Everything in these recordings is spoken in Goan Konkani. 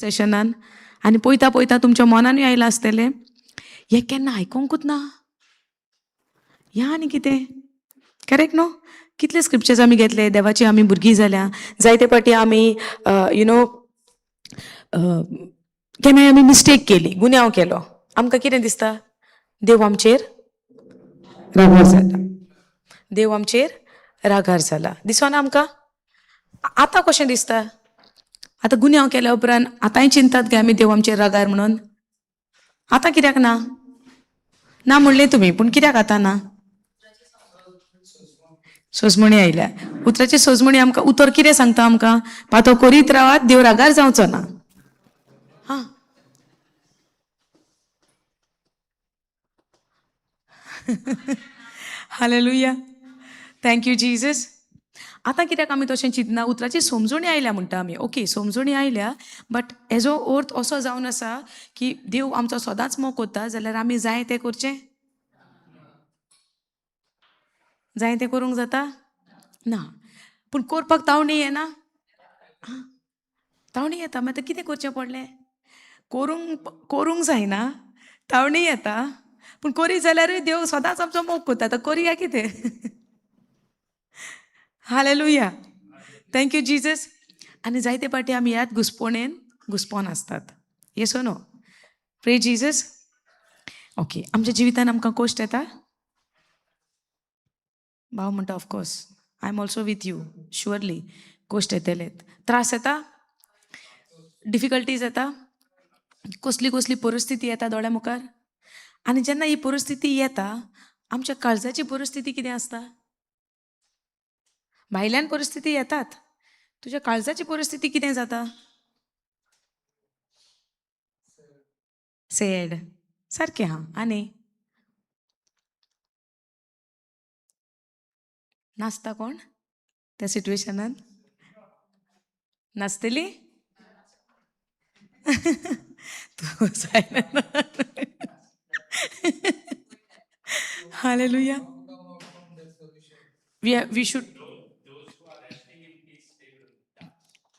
सेशनान आनी पळयता पळयता तुमच्या मनानूय आयलां आसतलें, हें केन्ना आयकोंकूच ना, ह्या आनी कितें. करेक्ट न्हू? कितले स्क्रिप्चर्स आमी घेतले, देवाची आमी भुरगीं जाल्या, जायते फावटी आमी you know केन्नाय आमी मिस्टेक केली, गुन्यांव केलो, आमकां कितें दिसता? देव आमचेर रागार जाला, देव आमचेर रागार जाला, दिसना आमकां? आतां कशें दिसता? आतां गुन्यांव केल्या उपरांत आतांय चिंतात काय आमी देव आमचेर रागार म्हणून? आतां कित्याक ना? ना म्हणलें तुमी, पूण कित्याक आतां ना? सोजमणी आयल्या, उतराची सोजमणी आमकां. उतर कितें सांगता आमकां? पातो करीत रावात, देव रागार जावचो ना. हां, हालेलुया, thank you Jesus. आतां कित्याक आमी तशें चिंतना? उतराची समजणी आयल्या म्हणटा आमी. ओके, समजणी आयल्या, बट हेजो अर्थ असो जावन आसा की देव आमचो सदांच मोग कोत्ता जाल्यार आमी जाय तें करचें? जाय तें करूंक जाता ना, पूण करपाक तावणी येना. तावणी येता, मागीर कितें करचें पडलें? करूंक जायना, तावणी येता, पूण करी जाल्यारूय देव सदांच आमचो मोग कोत्ता, आतां करुया कितें? Hallelujah, thank you Jesus. आनी जायते फावटी आमी ह्याच घुस्पोणेन घुस्पोन आसतात. Yes no? Pray Jesus. Okay, आमच्या जिवितान आमकां कश्ट येता? भाव म्हणटा of course I am also with you, surely कश्ट येतले, त्रास येता, डिफिकल्टीज येता, कसली कसली परिस्थिती येता दोळ्या मुखार. आनी जेन्ना ही परिस्थिती येता, आमच्या काळजाची परिस्थिती कितें आसता? भायल्यान परिस्थिती येतात, तुज्या काळजाची परिस्थिती कितें जाता? सॅड सारकें. हां, आनी नाचता कोण त्या सिट्युएशनान? नाचतली तूं? Hallelujah. We should.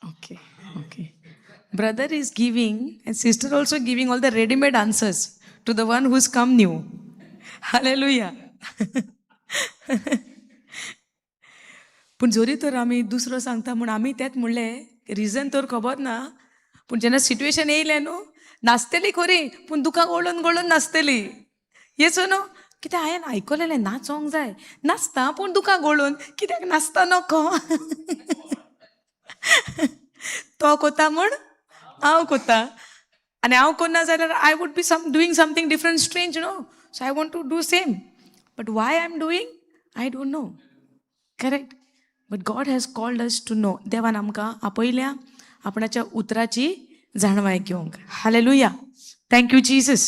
Okay, okay. Brother is giving and sister also giving all the ready-made answers to the one who's come new. Hallelujah. पूण जरी तर आमी दुसरो सांगता म्हूण आमी तेंच म्हणलें, रिजन तर खबर ना, पूण जेन्ना सिट्युएशन येयलें न्हू, नाचतली खरी, पूण दुकां गळून गळून नाचतली. येसो न्हू? कित्याक हांवें आयकलेलें नाचोंक जाय, नाचता पूण दुकां गळून, कित्याक नाचता नको? तो कोता म्हूण हांव कोता, आनी हांव कोन्ना जाल्यार I would be some doing something different, strange न्हू. So I want to do same, but why I am doing I don't know. Correct? But God has called us to know. देवान आमकां आपयल्या आपणाच्या उतराची जाणवाय घेवंक. Hallelujah, thank you Jesus.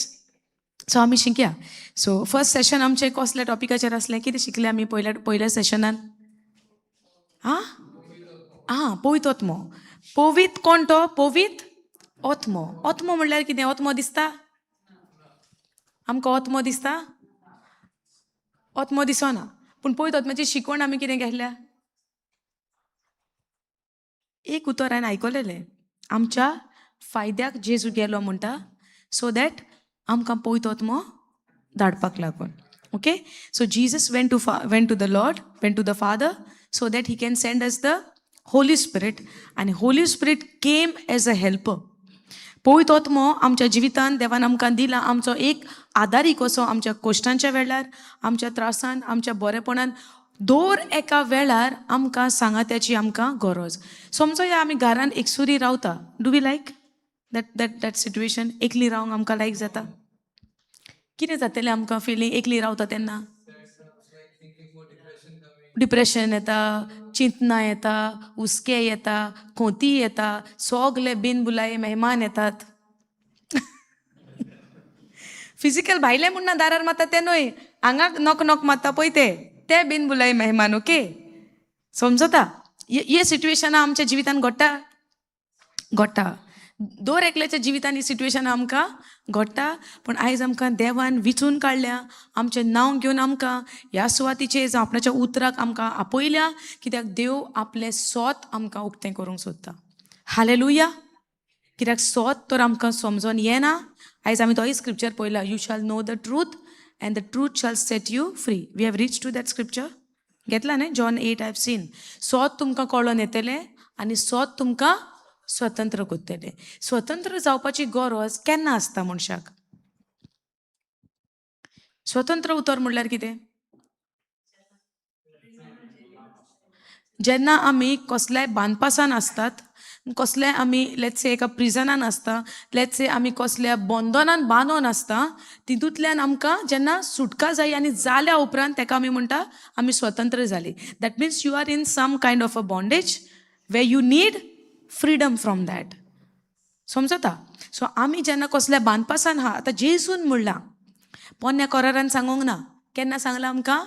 So आमी शिकया. सो फर्स्ट सेशन आमचें कसल्या टॉपिकाचेर आसलें? कितें शिकलें आमी पयल्या सेशनान? आं आं, पवित्र आत्मो. पवित्र कोण तो? पवित्र आत्मो. आत्मो म्हणल्यार कितें? आत्मो दिसता आमकां? आत्मो दिसता? आत्मो दिसना. पूण पवित्र आत्म्याची शिकवण आमी कितें घेतल्या? एक उतर हांवें आयकलेलें, आमच्या फायद्याक जेजू गेलो म्हणटा, सो that आमकां पवित्र आत्मो धाडपाक लागून. Okay, so Jesus went to the Lord, went to the Father, so that he can send us the Holy Spirit. आनी Holy Spirit came as a helper. पवित्र आत्मो आमच्या जिवितान देवान आमकां दिला, आमचो एक आदारी कसो, आमच्या कश्टांच्या वेळार, आमच्या त्रासान, आमच्या बरेपणान, दर एका वेळार आमकां सांगात्याची आमकां गरज. समजोया आमी घरान एकसुरी रावता. Do we like that that that situation? एकली रावंक आमकां लायक जाता? कितें जातलें आमकां फिलींग एकली रावता तेन्ना? डिप्रेशन येता, चिंतना येता, हुस्के येता, खोंती येता, सगले बिन बुलाये मेहमान येतात. फिजिकल भायले म्हूण ना दारार मारता ते न्हय, हांगा नॉक नॉक मारता पळय ते, ते बिन बुलाये मेहमान. ओके, समजता? हे सिट्युएशनां आमच्या जिवितान घडटा, घडटा. दर एकल्याच्या जिवितान ही सिट्युएशन आमकां घडटा. पूण आयज आमकां देवान विचून काडल्या, आमचें नांव घेवन आमकां ह्या सुवातीचेर जावं आपणाच्या उतराक आमकां आपयल्या, कित्याक देव आपलें सोत आमकां उक्तें करूंक सोदता. हालेलुया. कित्याक सोत तर आमकां समजोन येना. आयज आमी तोय स्क्रिप्चर पळयला, you shall know the truth and the truth shall set you free. We have reach to that scripture घेतला न्ही, जॉन 8 I have seen. सोत तुमकां कळोन येतलें आनी सोत तुमकां स्वतंत्र करतलें. स्वतंत्र जावपाची गरज केन्ना आसता मनशाक? स्वतंत्र उतर म्हणल्यार कितें? जेन्ना आमी कसल्याय बांदपासान आसतात, कसल्याय आमी let's say एका प्रिजनान आसता, let's say आमी कसल्या बंधनान बांदून आसता, तितूंतल्यान आमकां जेन्ना सुटका जाय आनी जाल्या उपरांत तेका आमी म्हणटा आमी स्वतंत्र जाली. That means you are in some kind of a bondage way you need freedom from that. समजता? सो आमी जेन्ना कसल्या बांदपासान आहा, आतां जेजून म्हणलां पोन्न्या कोरारान सांगूंक ना, केन्ना सांगलां आमकां?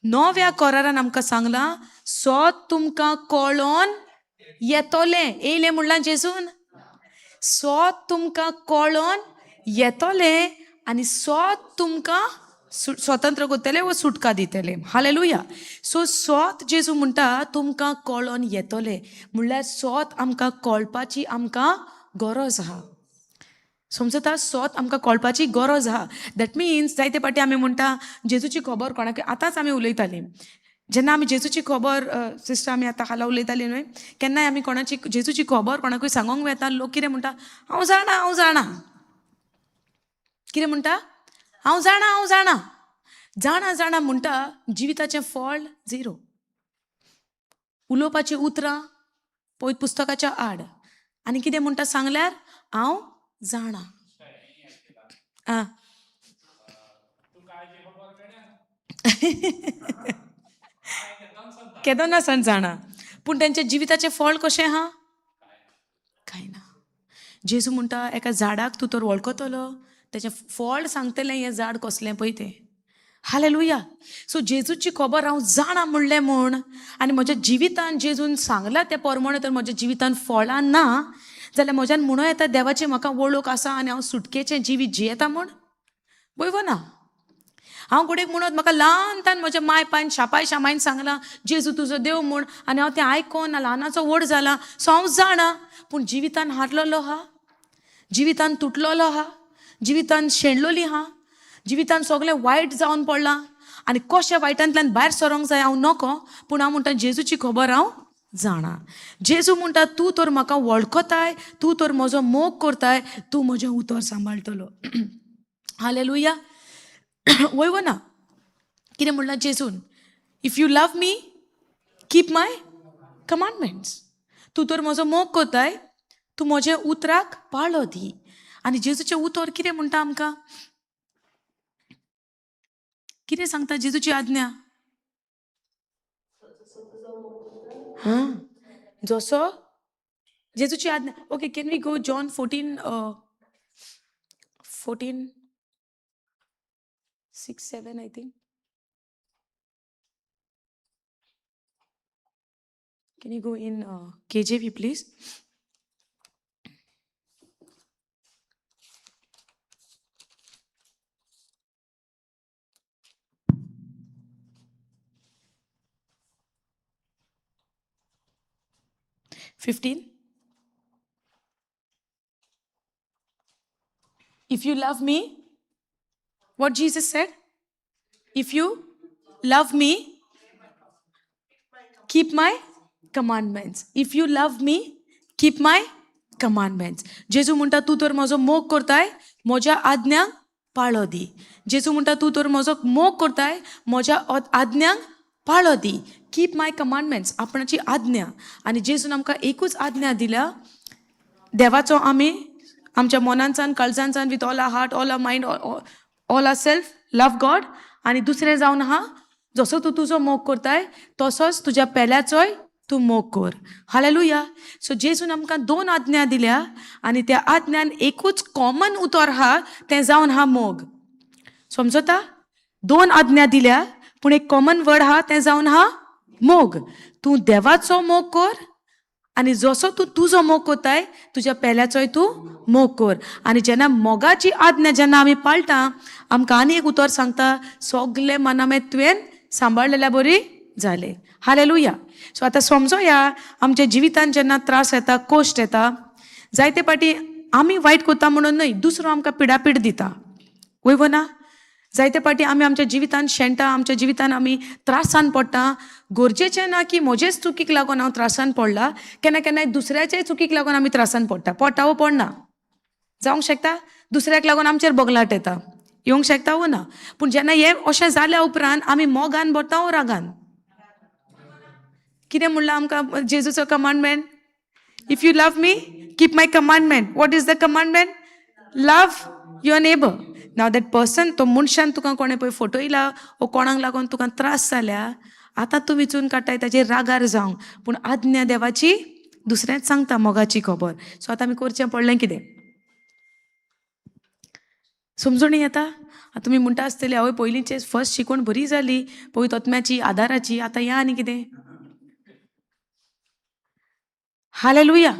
नव्या कोरारान आमकां सांगलां, सोत तुमकां कळोन येतोलें. येयलें म्हणलां जेजून, सोत तुमकां कळोन येतोलें आनी सोत तुमकां स्वतंत्र करतलें वो सुटका दितलें. हालेलुया. सो सोत जेजू म्हणटा तुमकां कळोन येतोलें, म्हणल्यार सोत आमकां कळपाची आमकां गरज आहा. समजता? सोत आमकां कळपाची गरज आहा. That means जायते फावटी आमी म्हणटा जेजूची खबर कोणाक, आतांच आमी उलयतालीं जेन्ना आमी जेजूची खबर, सिस्टर आमी आतां खाला उलयतालीं न्हय, केन्नाय आमी कोणाची जेजूची खबर कोणाकूय सांगोंक वता, लोक कितें म्हणटा, हांव जाणा हांव जाणा. कितें म्हणटा? हांव जाणा हांव जाणा. जाणा जाणा म्हणटा, जिविताचें फळ झिरो. उलोवपाचीं उतरां पवित्र पुस्तकाच्या आड, आनी कितें म्हणटा सांगल्यार हांव जाणा. आं केदोना सान जाणा, पूण तेंच्या जिविताचें फळ कशें आहा? कांय ना. जेजू म्हणटा एका झाडाक तूं तर वळखतलो, तेचें फळ सांगतलें हें झाड कसलें पळय तें. हालेलुया. सो जेजूची खबर हांव जाणा म्हणलें म्हूण आनी म्हज्या जिवितान जेजून सांगलां तें प्रमाणे तर म्हज्या जिवितान फळां ना जाल्यार म्हज्यान म्हणूं येता देवाची म्हाका वळख आसा आनी हांव सुटकेचें जिवीत जियेता म्हूण? वय ना. हांव घडयेक म्हणत म्हाका ल्हानतान म्हज्या माय पायन शापाय शामायन सांगलां जेजू तुजो देव म्हूण, आनी हांव तें आयकोन ल्हानाचो व्हड जाला, सो हांव जाणा. पूण जिवितान हारलेलो आहा, जिवितान तुटलेलो आहा, जिवितान शेणलोली आहा, जिवितान सगळें वायट जावन पडलां आनी कशें वायटांतल्यान भायर सरोंक जाय हांव नको, पूण हांव म्हणटा जेजूची खबर हांव जाणा. जेजू म्हणटा तूं तर म्हाका वळखताय, तूं तर म्हजो मोग करताय, तूं म्हजें उतर सांबाळटलो. हालेलुया. वय वो ना? कितें म्हणलां जेजून? If you love me keep my commandments. तूं तर म्हजो मोग करताय, तूं म्हज्या उतराक पाळो दी. आनी जेजूचें उतर कितें म्हणटा आमकां? कितें सांगता जेजूची आज्ञा? हां, जसो जेजूची आज्ञा. Okay, can we go John 14 14 6 7 I think. Can you go in KJV please? 15. If you love me, what Jesus said? If you love me, keep my commandments. If you love me, keep my commandments. जेजू म्हणटा तूं तर म्हजो मोग करताय, म्हज्या आज्ञांक पाळो दी. जेजू म्हणटा तूं तर म्हजो मोग करताय, म्हज्या आज्ञांक पाळो दी. Keep my commandments, आपणाची आज्ञा. आनी जेजून आमकां एकूच आज्ञा दिल्या, देवाचो आमी आमच्या मनांचान काळजांचान with all our heart, all our mind, all our self love God. आनी दुसरें जावन आहा, जसो तूं तुजो मोग करताय तसोच तुज्या पेल्याचोय तूं मोग कर. हालेलुया. सो जेजून आमकां दोन आज्ञा दिल्या आनी त्या आज्ञान एकूच कॉमन उतर आहा, तें जावन आहा मोग. समजता? दोन आज्ञा दिल्या पूण एक कॉमन वर्ड आहा, तें जावन आहा मोग. तूं देवाचो मोग कर आनी जसो तूं तुजो मोग करताय तुज्या पेल्याचोय तूं मोग कर. आनी जेन्ना मोगाची आज्ञा जेन्ना आमी पाळटा, आमकां आनी एक उतर सांगता, सगळे मनामें तुवें सांबाळलेल्या बरी जालें. हालेलुया. सो आतां समजोया, आमच्या जिवितान जेन्ना त्रास येता, कश्ट येता, जायते फावटी आमी वायट कोता म्हणून न्हय, दुसरो आमकां पिडापीड दिता, वय वो ना? जायते पाटी आमी आमच्या जिवितान शेणटा, आमच्या जिवितान आमी त्रासान पडटा. गरजेचें ना की म्हजेच चुकीक लागून हांव त्रासान पडला, केन्ना केन्नाय दुसऱ्याच्याय चुकीक लागून आमी त्रासान पडटा. पडटा वो पडना? जावंक शकता. दुसऱ्याक लागून आमचेर बगलाट येता, येवंक शकता वो ना? पूण जेन्ना हें अशें जाल्या उपरांत आमी मोगान भरता वो रागान? कितें म्हणलां आमकां जेजूचो commandment? If you love me, keep my commandment. What is the commandment? Love your neighbour. Now that person, तो मनशान तुका कोणें पळय फटयला वो कोणाक लागून तुका त्रास जाल्या, आतां तूं विचून काडटाय ताजेर रागार जावंक, पूण आज्ञा देवाची दुसरेंच सांगता, मोगाची खबर. सो आतां आमी करचें पडलें कितें? समजून येता? आतां तुमी म्हणटा आसतली, आवय पयलींचे फर्स्ट शिकवण बरी जाली पवित्र आत्म्याची आदाराची, आतां या आनी कितें? हालेलुया.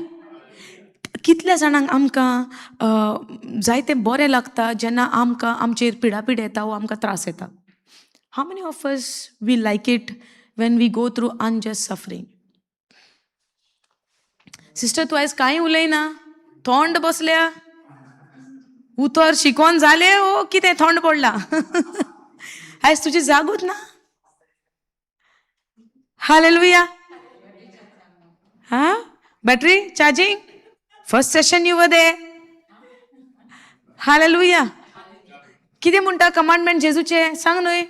कितल्या जाणांक आमकां जायतें बरें लागता जेन्ना आमकां आमचेर पिडापीड येता वो आमकां त्रास येता? How many of us we like it when we go through unjust suffering? Sister, तूं आयज कांय उलयना, थोंड बसल्या. उतर शिकोन जालें ओ कितें थोंड पडला आयज तुजी? जागूच ना. हालेलुया. हा, battery charging. First session you they. Hallelujah. कितें म्हणटा कमांडमेंट जेजूचे? सांग न्हय.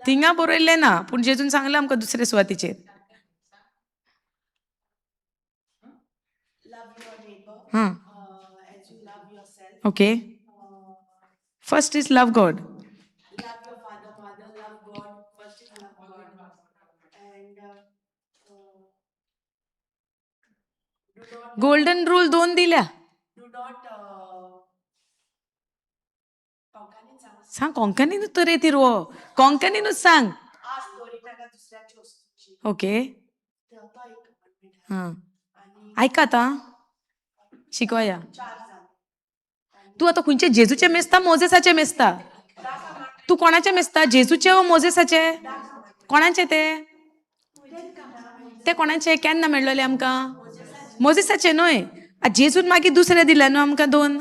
थिंगा बरयल्लें ना, पूण जेजून सांगलें आमकां दुसरे सुवातीचेर. Love your neighbor हां as you love yourself. Okay, first is love God. Love your father, mother, love God. First is love God. And do not golden rule दोन दिल्या. Do not कोंकणीत सांग. सांग कोंकणीनूच तर ती रो, कोंकणीनूच सांग. आस दवरी नाका दुसऱ्याची वस्तूची. ओके. तो एक कमांडमेंट. हां. आणि आयका, आतां शिकोया. चार जाले. तूं आतां खंयचे जेजूचे मेजता, मोजेसाचे मेजता? तूं कोणाचे मेजता, जेजूचे वो मोजेसाचे? कोणाचे ते? ते कोणाचे केन्ना मेळ्ळले आमकां? मोजेसाचे न्हय? जेजून मागीर दुसरे दिले न्हू आमकां दोन.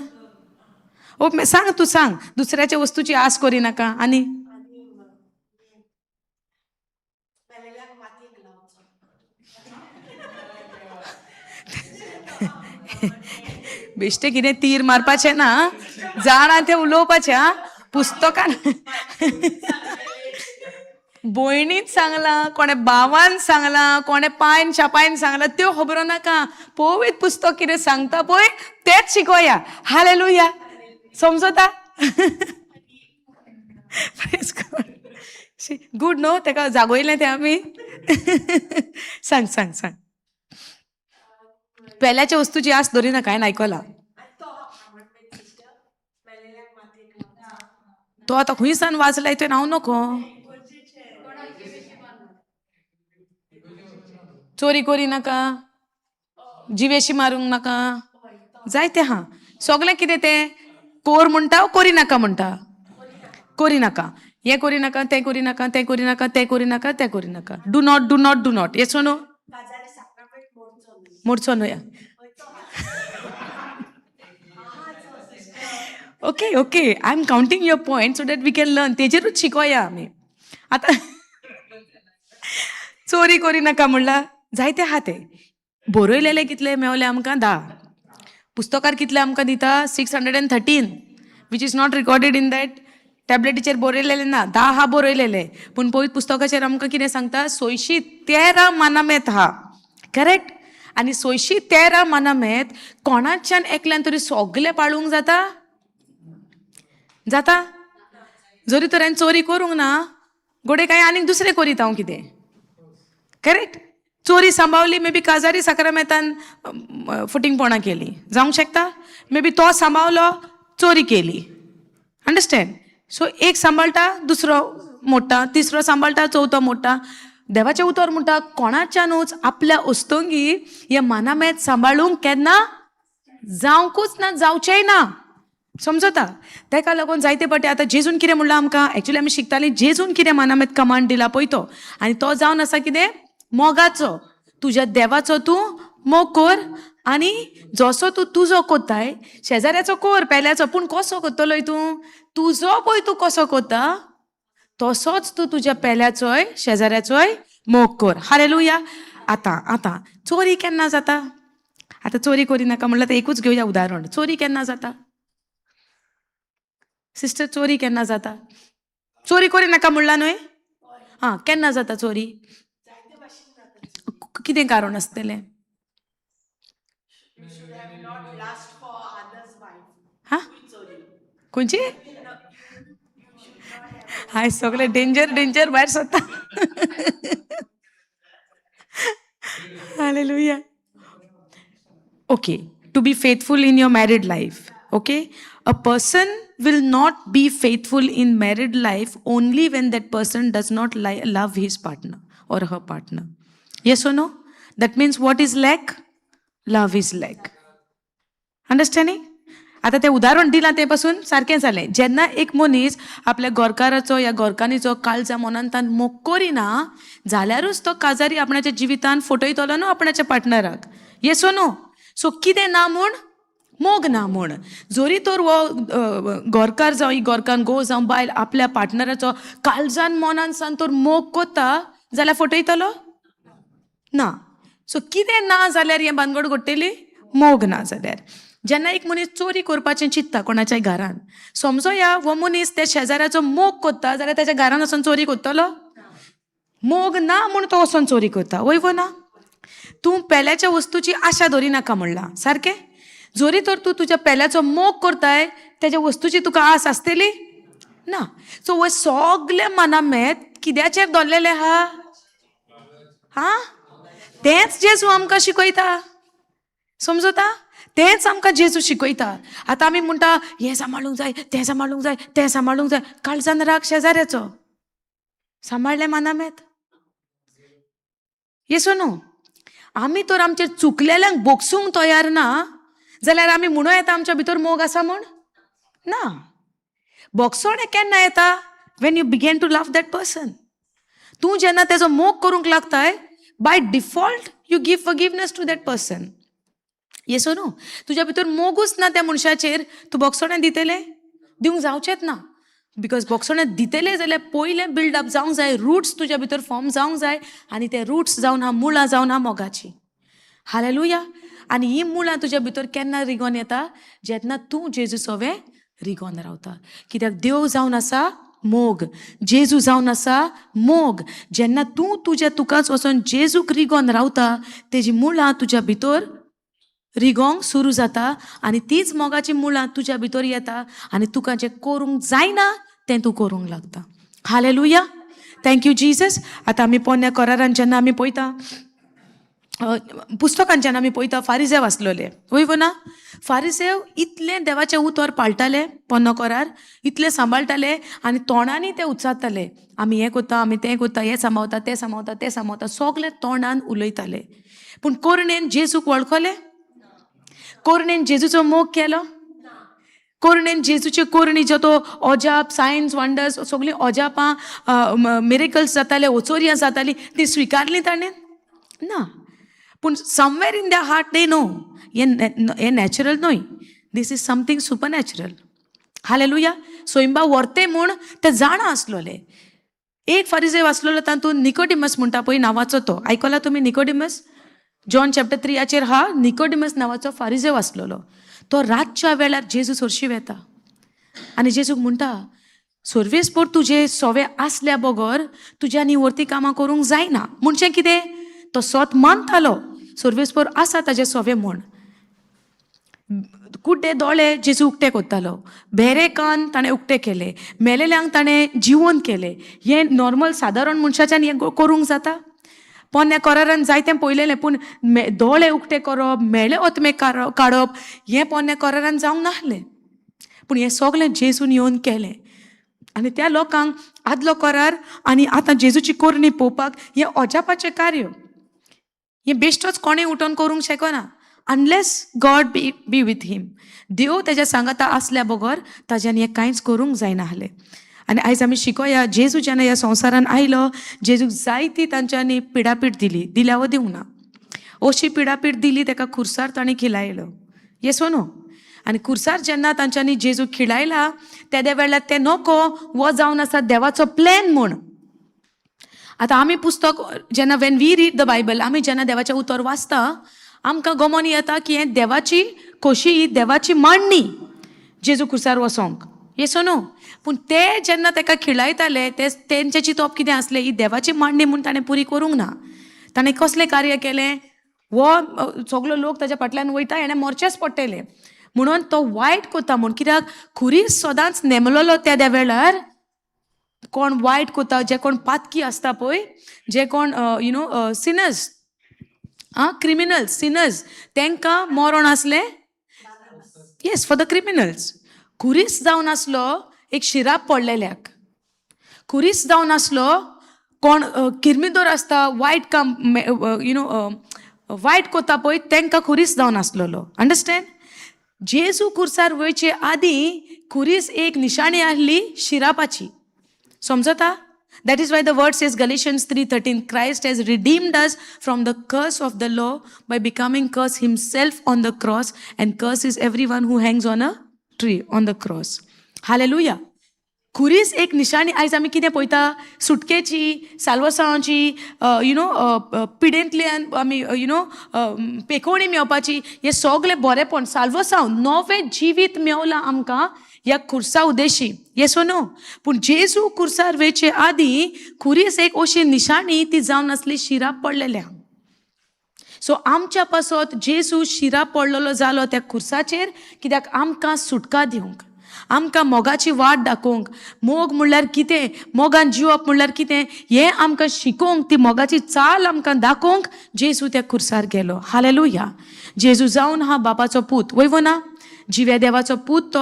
ओ सांग, तूं सांग. दुसऱ्याच्या वस्तूची आस करिनाका आनी आणि मेलेल्याक मातयेक लावचो. बेश्टे कितें तीर मारपाचें ना, जाणा तें उलोवपाचें. आं, पुस्तकान भयणीन सांगलां, कोणें भावान सांगलां, कोणें पायन शापायन सांगलां, त्यो खबरो नाका. पवित्र पुस्तक कितें सांगता पळय तेंच शिकोया. हालेलुया. समजता? गुड न्हू, तेका जागयलें तें आमी. सांग सांग सांग. पेल्याच्या वस्तूची आस दवरिनाका, हांवें आयकलां. आनी तो कमांडमेंट सिस्टर, मेलेल्याक मातयेक लावचो. तो आतां खंय सान वाचलाय तुवें? हांव नको. चोरी करी नाका, जिवेशी मारूंक नाका, जायते हा सगळें. कितें तें कोर म्हणटा, कोरी नाका म्हणटा? कोरी नाका, हें कोरी नाका, तें कोरी नाका, तें कोरी नाका, तें कोरी नाका, तें कोरी नाका. Do not, do not, do not. Yes no? काजारी साक्रामेंट मोडचो न्हय. मोडचो न्हय. हय, तो sister. Okay okay, I am counting your point so that we can learn. तेजेरूच शिकोया आमी आतां. चोरी करी नाका म्हणला, जायते आहा ते बरयलेले. कितले मेवले आमकां? 10. पुस्तकार कितले आमकां दिता? 613, which is not recorded in that. टॅबलेटीचेर बरयलेले ना, 10 हा बरयलेले, पूण पवित्र पुस्तकाचेर आमकां कितें सांगता? 613 मानामेत आहा, करेक्ट? आनी 613 मानामेत कोणाच्यान एकल्यान तरी सगलें पाळूंक जाता? जाता? जरी तर हांवें चोरी करूंक ना, घोडये कांय आनीक दुसरें करीत हांव कितें, करेक्ट? चोरी सांबावली, मे बी काजारी साक्रामेतान फटींगपणां केली, जावंक शकता. मे बी तो सांबावलो, चोरी केली. अंडरस्टँड? सो एक सांबाळटा, दुसरो मोडटा, तिसरो सांबाळटा, चवथो मोडटा. देवाचें उतर म्हणटा, कोणाच्यानूच आपल्या अस्तंगी हे मानामेत सांबाळूंक केन्ना जावंकूच ना, जावचेंय ना. समजता? तेका लागून जायते फावटी आतां जेजून कितें म्हणलां आमकां? एक्चुली आमी शिकतालीं जेजून कितें मानामेत कमांड दिला पळय तो, आनी तो जावन आसा कितें? मोगाचो. तुज्या देवाचो तूं मोग कोर आनी जसो तूं तुजो कोत्ताय शेजाऱ्याचो कोर पेल्याचो, पूण कसो कोत्तलोय तूं? तुजो पळय तूं कसो कोत्ता तसोच तूं तुज्या पेल्याचोय शेजाऱ्याचोय मोग कर. हालेलुया. आतां आतां चोरी केन्ना जाता? आतां चोरी करिनाका म्हणल्यार एकूच घेवया उदाहरण. चोरी केन्ना जाता सिस्टर? चोरी केन्ना जाता? चोरी करिनाका म्हणला न्हय? आं, केन्ना जाता चोरी? कितें कारण आसतलें? You should have not lust for others' wife. हा, खंयची? हाय, सगळे डेंजर डेंजर भायर सरता. Hallelujah. Okay, to be faithful in your married life. Okay, a person will not be faithful in married life only when that person does not love his partner or her partner. Yes or no? That means what is lack? Love is lack. Understanding? आतां तें उदाहरण दिलां तें पासून सारकें जालें. जेन्ना एक मनीस आपल्या गोरकाराचो या गोरकान्नीचो काळजा मनांतान मोग करिना जाल्यारूच तो काजारी आपणाच्या जिवितान फटयतलो न्हू आपणाच्या पार्टनराक. येस नो? सो कितें ना म्हूण? मोग ना म्हूण. जरी तर हो गोरकार जावं ही गोरकान, घोव जावं बायल आपल्या पार्टनराचो काळजान मनान सान तर मोग कोत्ता जाल्यार फटयतलो ना. सो कितें ना जाल्यार हें भानगड घडटली? मोग ना जाल्यार. जेन्ना एक मनीस चोरी करपाचें चिंत्ता कोणाच्याय घरान, समजो या हो मनीस त्या शेजाऱ्याचो मोग कोत्ता जाल्यार ताच्या घरान वचोन चोरी करतलो? मोग ना म्हूण तो वचोन चोरी करता. वय वो ना? तूं पेल्याच्या वस्तूची आशा दवरिनाका म्हणलां सारकें. जरी तर तूं तुज्या पेल्याचो मोग करताय, तेज्या वस्तूची तुका आस आसतली ना. सो हो सगळे मनामेत कित्याचेर दवरलेलें आहा? हा, तेंच जेजू आमकां शिकयता. समजता? तेंच आमकां जेजू शिकयता. आतां आमी म्हणटा हें सांबाळूंक जाय, तें सांबाळूंक जाय, तें सांबाळूंक जाय. काळजान राग शेजाऱ्याचो सांबाळ्ळें मानामेत? येसो न्हू? आमी तर आमचेर चुकलेल्यांक बोगसूंक तयार ना जाल्यार आमी म्हणूं येता आमच्या भितर मोग आसा म्हूण? ना. बोगसोणें केन्ना येता? When you began to love that person. तूं जेन्ना तेजो मोग करूंक लागताय, by default you give forgiveness to that person. Yes न्हू? तुज्या भितर मोगूच ना त्या मनशाचेर, तूं बोगसोणें दितलें? दिवंक जावचेंच ना, because बोगसोणें दितलें जाल्यार पयलें बिल्डअप जावंक जाय, रुट्स तुज्या भितर फॉर्म जावंक जाय आनी ते रुट्स जावन हा मुळां जावन हा मोगाची. हालेलुया. आनी ही मुळां तुज्या भितर केन्ना रिगोन येता? जेन्ना तूं जेजू सोवे रिगोन रावता. कित्याक देव जावन आसा मोग, जेजू जावन आसा मोग. जेन्ना तूं तुज्या तुकाच वचोन जेजूक रिगोन रावता, तेजी मुळां तुज्या भितर रिगोंक सुरू जाता आनी तीच मोगाची मुळां तुज्या भितर येता आनी तुका जें करूंक जायना तें तूं करूंक लागता. हालेलुया. Thank you Jesus. आतां आमी पोन्न्या करारान जेन्ना आमी पळयता, पुस्तकांच्यान आमी पळयता, फारिजेव आसलेले. वय वो ना? फारिजेव इतलें देवाचें उतर पाळटाले, पोन्नो करार इतलें सांबाळटाले आनी तोंडांनी ते उच्चारताले, आमी हें करता, आमी तें करता, हें सांबाळता, तें सांबाळता, तें सांबाळता. सगळे तोंडान उलयताले, पूण कोरणेन जेजूक वळखले? कोरणेन जेजूचो मोग केलो? कोरणेन जेजूचे कोरणी जो तो अजाप, सायन्स, वंडर्स, सगळीं अजापां, मिरेकल्स जाताले, ओचोरयां जाताली, ती स्विकारली ताणें? ना. पूण somewhere in the heart they know हें हें नॅचरल न्हय, this is something super natural. Hallelujah. सोयंबा व्हरते म्हूण ते जाणा आसलोले. एक फारिजेव आसलेलो तातूंत निकोडिमस म्हणटा पळय नांवाचो, तो आयकला तुमी? निकोडिमस जॉन चॅप्टर 3याचेर हा. निकोडिमस नांवाचो फारिजेव आसलेलो, तो रातच्या वेळार जेजू सरशी वेता आनी जेजूक म्हणटा, सर्वेस्पोर तुजे सोवे आसल्या बगर तुज्यानी वरती कामां करूंक जायना. म्हणजे कितें? तो सोत मानतालो सर्वेस्पोर आसा ताजे सोवे म्हूण. कुड्डे दोळे जेजू उक्ते करतालो, भेरे कान ताणें उक्ते केले, मेलेल्यांक ताणें जिवन केलें. हें नॉर्मल सादारण मनशाच्यान हें करूंक जाता? पोन्न्या करारान जायतें पळयलेलें, पूण दोळे उक्ते करप, मेळे ओतमे काडप हें पोन्न्या करारान जावंक नासलें. पूण हें सगळें जेजून येवन केलें आनी त्या लोकांक आदलो करार आनी आतां जेजूची करणी पळोवपाक हें अजापाचें कार्य. हें बेश्टोच कोणें उठोन करूंक शकना unless God be with him. देव तेज्या सांगाता आसल्या बगर ताज्यान हें कांयच करूंक जायना आसलें. आनी आयज आमी शिकोया, जेजू जेन्ना ह्या संवसारान आयलो, जेजूक जायती तांच्यांनी पिडापीड दिली. दिल्या वो दिवंक ना? अशी पिडापीड दिली ताका खुर्सार ताणें खिलायलो. येस नो? आनी खुर्सार जेन्ना तांच्यांनी जेजू खिळायला तेद्या वेळार तें नको वो जावन आसा देवाचो प्लॅन म्हूण. आतां आमी पुस्तक जेन्ना when we read the Bible, आमी जेन्ना देवाचें उतर वाचता आमकां गमोन येता की हें देवाची खोशी, ही देवाची मांडणी जेजू खुर्सार वसोंक. येस न्हू? पूण ते जेन्ना ताका खिळायताले ते तेंचें चिंतप कितें आसलें, ही देवाची मांडणी म्हूण ताणें पुरी करूंक ना. ताणें कसलें कार्य केलें, हो सगलो लोक ताच्या फाटल्यान वयता, हेणें मरचेंच पडटलें म्हणून तो वायट कोता म्हूण. कित्याक खुरीस सदांच नेमलोलो त्या वेळार कोण वायट कोता, जे कोण पातकी आसता पळय, जे कोण you know Sinners, आं क्रिमिनल्स, सिनर्स, तांकां मरण आसलें. येस, फॉर the criminals. खुरीस जावन आसलो एक शिराप पडलेल्याक, खुरीस जावन आसलो कोण किर्मिदोर आसता, वायट काम you know वायट कोता पळय तांकां खुरीस जावन आसलेलो. अंडरस्टँड? जेजू खुर्सार वयचे आदीं खुरीस एक निशाणी आहली शिरापाची. समजता? That is why the word says, Galatians 3:13, Christ has redeemed us from the curse of the law by becoming curse himself on the cross, and curse is everyone who hangs on a tree, on the cross. Hallelujah. खुरीस एक निशाणी. आयज आमी कितें पळयता? सुटकेची, साल्वसांवाची, you know पिडेंतल्यान आमी you know पेकोवणी मेवपाची, हें सगलें बरेंपण, साल्वसांव, नवें जिवीत मेवलां आमकां ह्या खुर्सा उदेशी. येस नो? पूण जेजू खुर्सार वयचे आदीं खुरीस एक अशी निशाणी ती जावन आसली शिरा पडलेल्या. सो आमच्या पासत जेजू शिरा पडलेलो जालो त्या खुर्साचेर, कित्याक आमकां सुटका दिवंक, आमकां मोगाची वाट दाखोवंक, मोग म्हणल्यार कितें, मोगान जिवप म्हणल्यार कितें हें आमकां शिकोवंक, ती मोगाची चाल आमकां दाखोवंक जेजू त्या खुर्सार गेलो. हालेलुया. जेजू जावन हा बापाचो पूत, वय वो ना? जिव्या देवाचो पूत तो.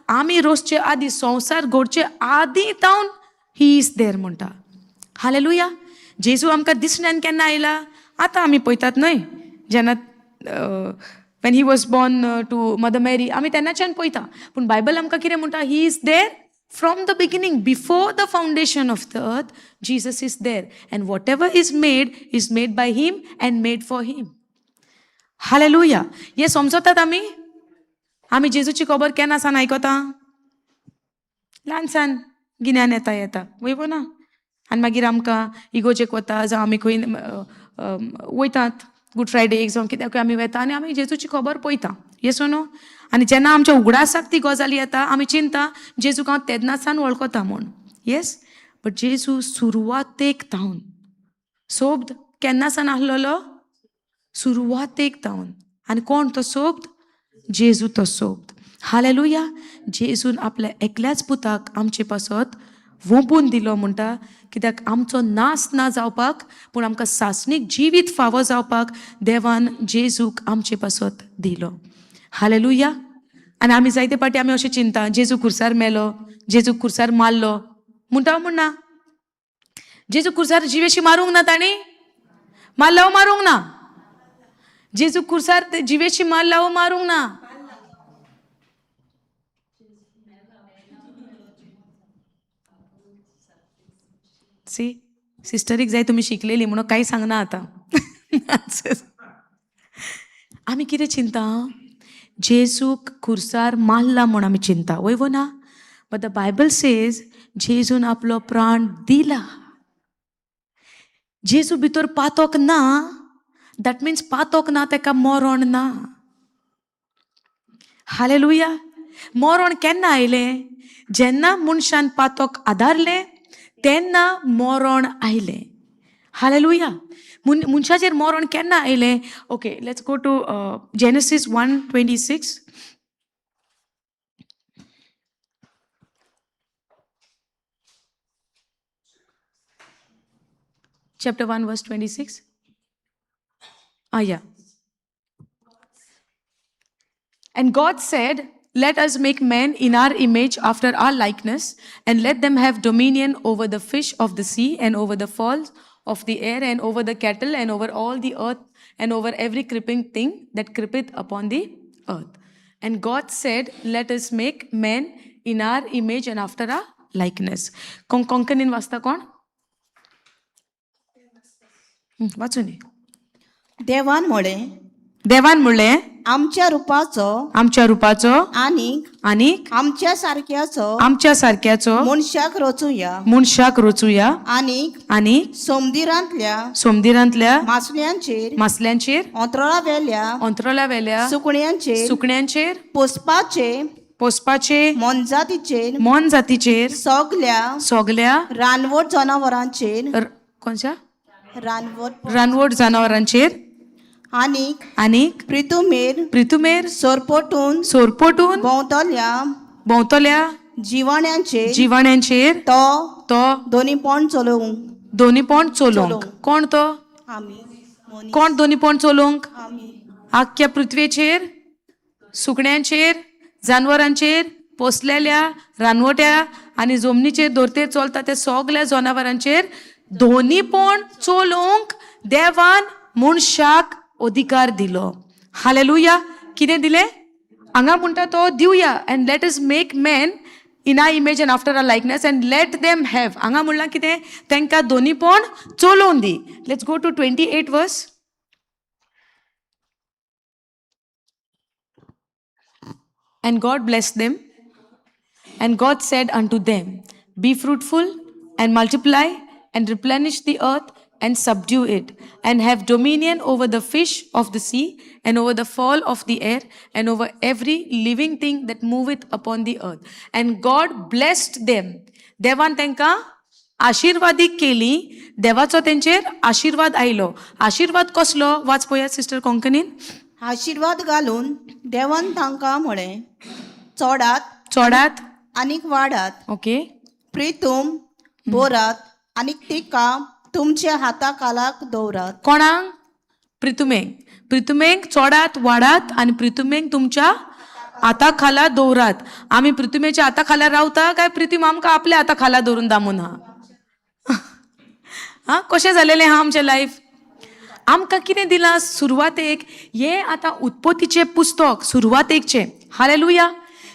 आमी रोसचे आदीं, संवसार घडचे आदीं तावन he is there म्हणटा. हालेलुया. जेजू आमकां दिसण्यान केन्ना आयला? आतां आमी पळयतात न्हय, जेन्ना when he was born to Mother Mary, आमी तेन्नाच्यान पळयता. पूण बायबल आमकां कितें म्हणटा? He is there from the beginning. Before the foundation of the earth, Jesus is there, and whatever is made is made by him and made for him. Hallelujah. हें समजतात आमी? आमी जेजूची खबर केन्ना सान आयकता? ल्हानसान गिन्यान येता येता, वय ना? आनी मागीर आमकां इगोर्जेक वता जावं आमी खंय वयतात, गूड फ्रायडेक जावं कित्याकूय आमी वता आनी आमी जेजूची खबर पळयता. येस न्हू? आनी जेन्ना आमच्या उगडासाक ती गजाली येता, आमी चिंता जेजूक हांव तेन्नासान वळखता म्हूण. येस, बट जेजू सुरवातेक तावन सोब्द केन्नासान आहलोलो? सुरवातेक तावन. आनी कोण तो सोब्द? जेजू तो सोब्द. हालेलुया. जेजून आपल्या एकल्याच पुताक आमचे पासत वोंपून दिलो म्हणटा, कित्याक आमचो नाश ना जावपाक, पूण आमकां सासणीक जिवीत फावो जावपाक देवान जेजूक आमचे पासत दिलो. हालेलुया. आनी आमी जायते फावटी आमी अशें चिंता, जेजू खुर्सार मेलो, जेजू खुर्सार मारलो म्हणटा म्हण ना. जेजू खुर्सार जिवेशी मारूंक ना तांणी? मारला वो मारूंक ना? जेजू खुर्सार जिवेशी मारला वो मारूंक ना? सी, सिस्टरीक जाय तुमी शिकलेली म्हणून कांय सांगना आतां. आमी कितें चिंता? जेजूक खुर्सार मारला म्हूण आमी चिंता, वय वो ना? But the Bible says जेजून आपलो प्राण दिला. जेजू भितर पातोक ना, that means पातोक ना ताका मरण ना. हालेलुया. मरण केन्ना आयलें? जेन्ना मनशान पातोक आदारलें तेन्ना मरण आयलें. हालेलुया. मनशाचेर मरण केन्ना आयलें? Okay, let's go to Genesis 1:26. Chapter 1, verse 26. Ah, yeah. And God said, "Let us make man in our image after our likeness, and let them have dominion over the fish of the sea, and over the fowls of the air, and over the cattle, and over all the earth, and over every creeping thing that creepeth upon the earth." And God said, "Let us make man in our image and after our likeness." कोंकणीन वाचता कोण? वाचून. देवान म्हळें, देवान म्हणलें, आमच्या रुपाचो आमच्या रुपाचो आनीक आनीक आमच्या सारक्याचो आमच्या सारक्याचो मनशाक रचुया मनशाक रचुया आनीक आनी समुद्रांतल्या सोमदिरांतल्या मासळ्यांचेर, मासल्यांचेर, अंतराळावेल्या अंतराळावेल्या सुकण्यांचेर, सुकण्यांचेर, पोसपाचे पोसपाचे मोनजातीचेर, मोनजातीचेर, सगल्या सगल्या रानवट जनावरांचेर, कोणच्या रानवट रानवट जनावरांचेर आनीक आनीक प्रितुमेर प्रितुमेर सोरपोटून सोरपोटून भोंवतल्या भोंवतल्या जिवाण्यांचेर जिवाण्यांचेर तो तो दोनी पण चलोवंक. दोनी पोंड चलोवंक. कोण तो? आमी मनीस. कोण दोनी पोंड चलोवंक? आमी. आख्ख्या पृथ्वेचेर, सुकण्यांचेर, जानवरांचेर, पोसलेल्या रानवट्या आनी जमनीचेर धरतेर चलता त्या सगल्या जनावरांचेर दोनी पोंड चलोवंक देवान मनशाक अधिकार दिलो. हालेलुया. कितें दिलें? हांगा म्हणटा तो दिवया, and let us make man in our image and after our likeness and let them have. हांगा म्हणलां कितें? तांकां दोनी पोंड चलोवन दी. Let's go to 28 verse. And God blessed them. And God said unto them, Be fruitful and multiply and replenish the earth and subdue it, and have dominion over the fish of the sea and over the fowl of the air and over every living thing that moveth upon the earth. And God blessed them. देवान तांकां आशिर्वादीक केली. देवाचो तेंचेर आशिर्वाद आयलो. आशिर्वाद कसलो? वाच पळोवया सिस्टर कोंकणीन. आशिर्वाद घालून देवान तांकां म्हळें, चोडात चोडात आनीक वाडात, ओके, प्रितूम बोरात आनीक तिका तुमच्या हाता खालाक दवरात. कोणाक? प्रितुमेक. प्रितुमेक चोडात वाडात आनी प्रितुमेक तुमच्या हाता खाला दवरात. आमी प्रितुमेच्या हाता खाला रावता काय प्रितूम आमकां आपल्या हाता खाला दवरून दामून हा? हा, कशें जालेलें हा आमचें लायफ? आमकां कितें दिलां सुरवातेक? हें आतां उत्पत्तीचें पुस्तक सुरवातेकचें. हालेलुया.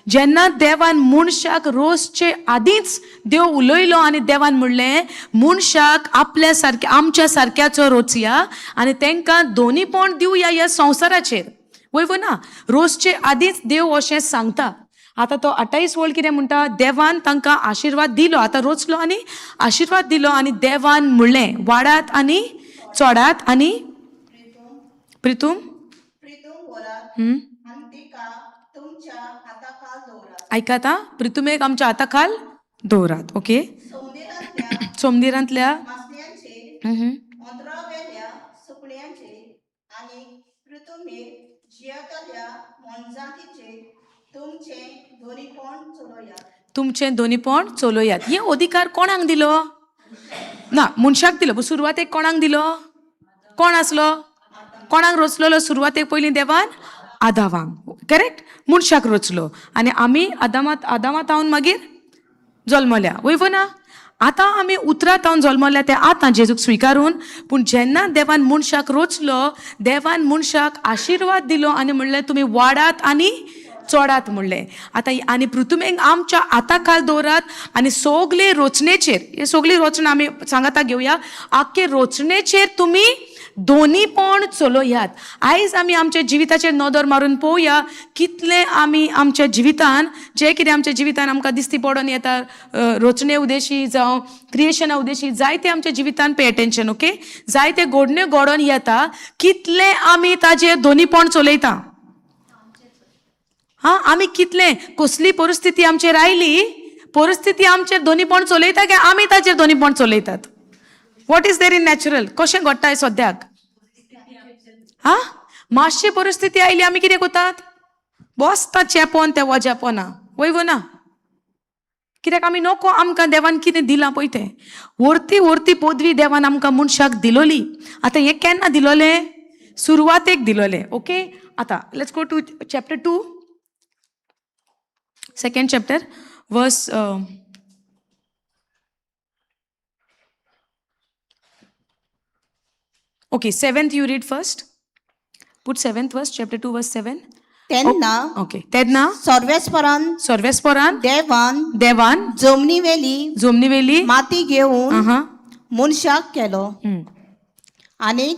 जेन्ना देवान मनशाक रोसचे आदींच देव उलयलो आनी देवान म्हणलें मनशाक आपल्या सारक्या आमच्या सारक्याचो रोचया आनी तांकां दोनीपण दिवया ह्या संवसाराचेर. वय वो ना? रोसचे आदींच देव अशें सांगता. आतां तो 28 वळ कितें म्हणटा? देवान तांकां आशिर्वाद दिलो. आतां रोचलो आनी आशिर्वाद दिलो आनी देवान म्हणलें वाडात आनी चोडात आनी प्रितूम प्रितूम बोरात आनी तिका तुमच्या हाता खाल दवरात. आयकात आं, प्रितुमेक आमच्या हाता खाल दवरात. ओके. समुद्रांतल्या सोमदिरांतल्या मासळ्यांचेर, अंतराळावेल्या सुकण्यांचेर आनी पृथ्वीर जियेतल्या मोनजातीचेर तुमचें दोनीपण चलयात. तुमचें दोनीपण चलोयात. हे अधिकार कोणाक दिलो? ना मनशाक दिलो. सुरवातेक कोणाक दिलो? कोण आसलो? कोणाक रचलेलो सुरवातेक पयलीं देवान? आदावांक. करेक्ट. मनशाक रचलो आनी आमी आदामात तावन मागीर जल्मल्या. वय वो ना? आतां आमी उतरां तावन जल्मल्या ते आतां जेजूक स्विकारून. पूण जेन्ना देवान मनशाक रचलो, देवान मनशाक आशिर्वाद दिलो आनी म्हणलें तुमी वाडात आनी चोडात म्हणलें. आतां आनी पृथुमेक आमच्या हाता खाल दवरात आनी सगले रोचणेचेर, हे सगळी रोचणा आमी सांगाता घेवया, आख्खे रोचणेचेर तुमी दोनी पण चलोयात. आयज आमी आमच्या जिविताचेर नदर मारून पळोवया कितलें आमी आमच्या जिवितान जें कितें आमच्या जिवितान आमकां दिसती पडोन येता, रोचणे उदेशी जावं क्रिएशना उदेशी, जायते आमच्या जिवितान पे अटेन्शन. ओके, जायते घडण्यो घडोन येता, कितलें आमी ताजेर दोनीपण चलयता. हा, आमी कितलें कसली परिस्थिती आमचेर आयली, परिस्थिती आमचेर दोनीपण चलयता काय आमी ताचेर दोनीपण चलयतात? What is there in natural? कशें घडटा हें सद्याक? हा, मातशी परिस्थिती आयली आमी कितें करतात? बसता चेपोन त्या वजेपोना. वय वो ना? कित्याक आमी नको आमकां देवान कितें दिलां पळय तें वरती वरती पदवी देवान आमकां मनशाक दिलोली. आतां हें केन्ना दिलोलें? सुरवातेक दिलोलें. ओके, आतां let's go to chapter 2, second chapter, verse okay 7th. You read first. Put 7th verse, chapter 2 verse 7. तेन्ना ओके, तेन्ना सर्वेस्परान सर्वेस्परान देवान देवान जमनीवेली जमनीवेली माती घेवन आहा मनशाक केलो आनीक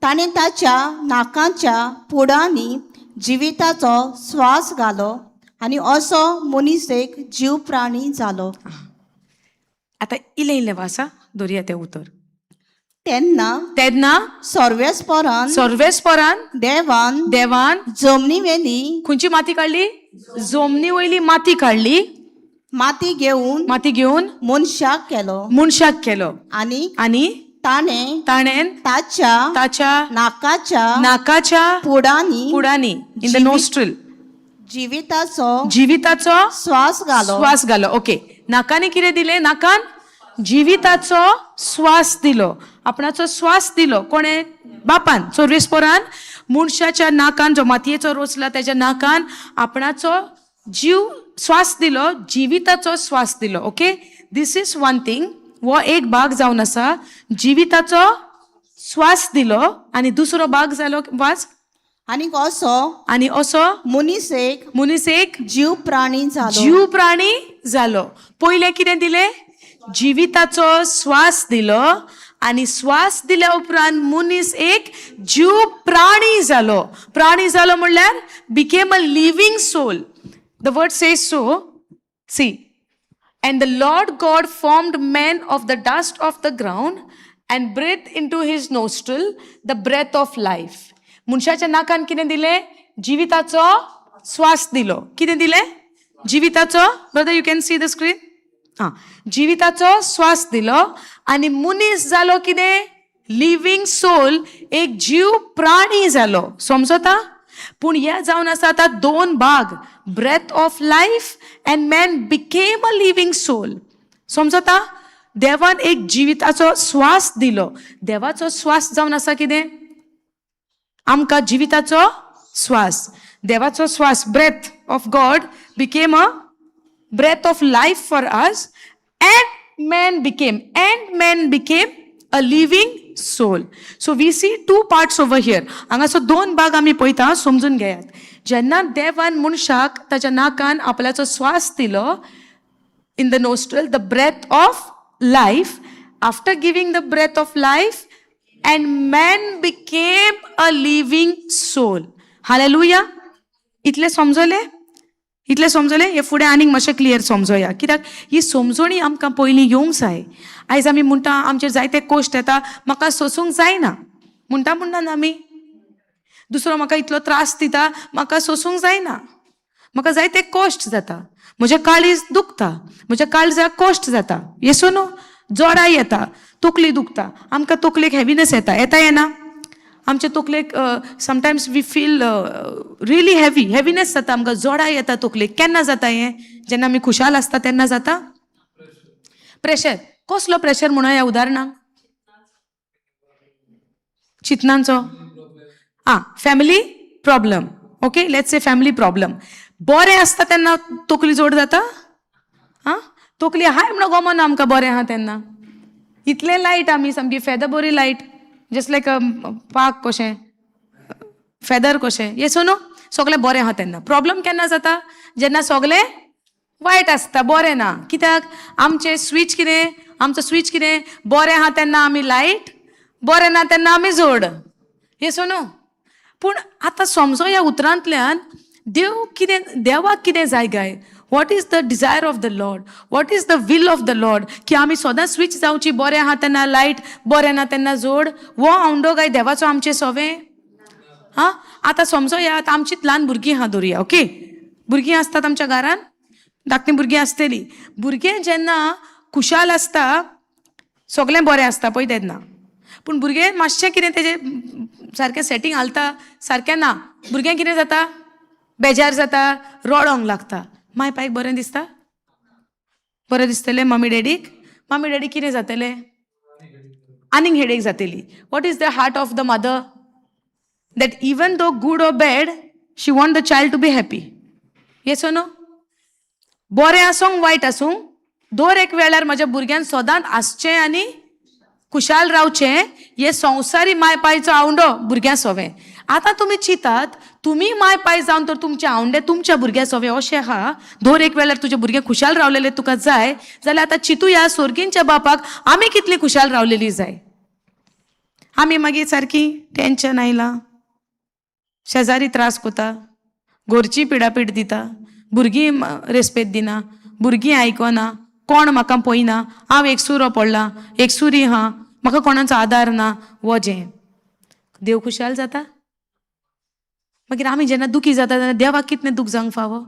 ताणें ताच्या नाकाच्या पुडांनी जिविताचो स्वास घालो आनी असो मनीस एक जीव प्राणी जालो. आतां इल्लें इल्लें वाचा, दवरया तें उतर. तेन्ना तेन्ना सर्वेस्परान सर्वेस्परान देवान देवान जमनी वेली खंयची माती काडली? जमनी वयली माती काडली. माती घेवन माती घेवन मनशाक केलो. मनशाक केलो. आनी आनी ताणें ताणें ताच्या ताच्या नाकाच्या नाकाच्या पुडांनी पुडांनी, इन the nostril, जिविताचो जिविताचो स्वास घालो. स्वास घालो. ओके, नाकाने कितें दिलें? नाकान जिविताचो स्वास दिलो, आपणाचो स्वास दिलो. कोणें? बापान. सर्वेस्परान मनशाच्या नाकान, जो मातयेचो रोचला त्याच्या नाकान आपणाचो जीव स्वास दिलो, जिविताचो स्वास दिलो. Okay, this is one thing. हो एक भाग जावन आसा, जिविताचो स्वास दिलो. आनी दुसरो भाग जालो, वाच. आनी असो आनी असो मनीस एक मनीस एक जीव प्राणी जालो. जीव प्राणी जालो. पयलें कितें दिलें? जिविताचो स्वास दिलो. आनी स्वास दिल्या उपरांत मनीस एक जीव प्राणी जालो. प्राणी जालो म्हणल्यार became a living soul. The word says so. See, "And the Lord God formed man of the dust of the ground and breathed into his nostril the breath of life." मनशाच्या नाकान कितें दिलें? जिविताचो स्वास दिलो. कितें दिलें? जिविताचो. Brother, you can see the screen. आं, जिविताचो स्वास दिलो आनी मनीस जालो कितें? लिवींग सोल, एक जीव प्राणी जालो. समजता? पूण हे जावन आसा आतां दोन भाग, breath of life and man became a living soul. समजता? देवान एक जिविताचो स्वास दिलो. देवाचो स्वास जावन आसा कितें? आमकां जिविताचो स्वास. देवाचो स्वास, breath of God became a breath of life for us and man became a living soul. So we see two parts over here. हांगासर दोन भाग आमी पळयता. समजून घेयात, जेन्ना देवान मनशाक ताच्या नाकान आपल्याचो स्वास दिलो, in the nostril the breath of life, after giving the breath of life and man became a living soul. Hallelujah. इतलें समजलें? इतलें समजलें? हे फुडें आनीक मातशें क्लियर समजोया, कित्याक ही समजणी आमकां पयलीं येवंक जाय. आयज आमी म्हणटा, आमचेर जायते कश्ट येता, म्हाका सोंसूंक जायना म्हणटा. म्हणटा ना आमी, दुसरो म्हाका इतलो त्रास दिता, म्हाका सोंसूंक जायना, म्हाका जायते कश्ट जाता, म्हजें काळीज दुखता, म्हज्या काळजाक कश्ट जाता. येसो न्हू? जोडाय येता, तकली दुखता, आमकां तकलेक हेविनस येता. येता, येना आमच्या तकलेक? Sometimes we feel really heavy, heaviness जाता आमकां, जोडाय येता तकलेक. केन्ना जाता हें? जेन्ना आमी खुशाल आसता तेन्ना जाता. प्रेशर. कसलो प्रेशर म्हणूया ह्या उदाहरणाक? चिंतनांचो. आं, family problem. Okay, let's say family problem. बरें आसता तेन्ना तकली जोड जाता? आं, तकली हाय म्हणून गमना आमकां. बरें आहा तेन्ना इतलें लायट, आमी सामकी फेदर बरी लायट, जस्ट लायक पाक कशें, फेदर कशें. येसो न्हू? सगळें बरें आहा तेन्ना. प्रॉब्लम केन्ना जाता? जेन्ना सगळें वायट आसता, बरें ना. कित्याक आमचें स्विच कितें? आमचो स्विच कितें? बरें आहा तेन्ना आमी लायट, बरें ना तेन्ना आमी जोड. येसो न्हू? पूण आतां समजो, ह्या उतरांतल्यान देव कितें, देवाक कितें जाय काय? What is the desire of the Lord? What is the will of the Lord? की आमी सदांच स्विच जावची, बरें आहा तेन्ना लायट, बरें ना तेन्ना जोड? हो आवंडो काय देवाचो आमचें सोवें? हां, आतां समजो या, आतां आमचीच ल्हान भुरगीं आहा धरुया. ओके, भुरगीं आसतात आमच्या घरान, धाकटीं भुरगीं आसतलीं. भुरगें जेन्ना खुशाल आसता, सगळें बरें आसता पळय तेन्ना. पूण भुरगें मातशें कितें तेजें सारकें सेटींग घालता, सारकें ना, भुरगें कितें जाता? बेजार जाता, रडोंक लागता. माय पायक बरें दिसता? बरें दिसतलें मम्मी डॅडीक? मम्मी डॅडी कितें जातलें? आनीक हेडेक जातली. What is the heart of the mother? That even though good or bad, she want the child to be happy. Yes or no? बरें आसूंक, वायट आसूं, दर एक वेळार म्हज्या भुरग्यान सदांच आसचें आनी खुशाल रावचें, हे संवसारी माय पायचो आवंडो भुरग्यां सोवें. आतां तुमी चिंतात, तुमी माय पाय जावन तर तुमचे आवंडे तुमच्या भुरग्यां सोवे अशें आहा, दर एक वेळार तुजे भुरगे खुशाल रावलेले तुका जाय, जाल्यार आतां चिंतुया, सोर्गींच्या बापाक आमी कितली खुशाल रावलेली जाय. आमी मागीर सारकी टेंशन आयलां, शेजारी त्रास कोता, घरची पिडापीड दिता, भुरगीं रेस्पेद दिना, भुरगीं आयकना, कोण म्हाका पळयना, हांव एकसुरो पडलां, एकसुरी आहा, म्हाका कोणाचो आदार ना, वजें. देव खुशाल जाता? मागीर आमी जेन्ना दुखी जाता तेन्ना देवाक कितलें दूख जावंक फावो?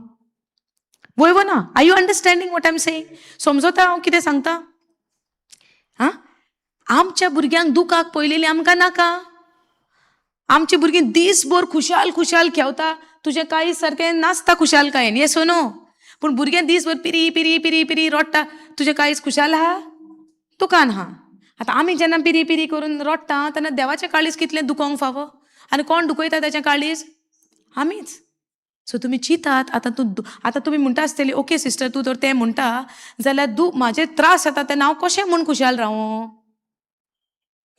वय वो ना? Are you understanding what I am saying? समजता हांव कितें सांगता? आं, आमच्या भुरग्यांक दुखाक पळयलेली आमकां नाका. आमची भुरगीं दीसभर खुशाल खुशाल खेळटा, तुजें कांय सारकें नासता खुशालकायेन, येस नो? पूण भुरगें दीसभर पिरी पिरी पिरी पिरी रडटा, तुजें कांयच खुशाल आहा, दुकान आहा. आतां आमी जेन्ना पिरी पिरी करून रडटा तेन्ना देवाचें काळीज कितलें दुखोवंक फावो? आनी कोण दुखयता तेचें काळीज? आमीच. सो तुमी चिंतात आतां, तूं आतां तुमी म्हणटा आसतली, ओके सिस्टर, तूं तर तें म्हणटा जाल्यार दू म्हाजे त्रास जाता तेन्ना हांव कशें म्हूण खुशाल रावूं?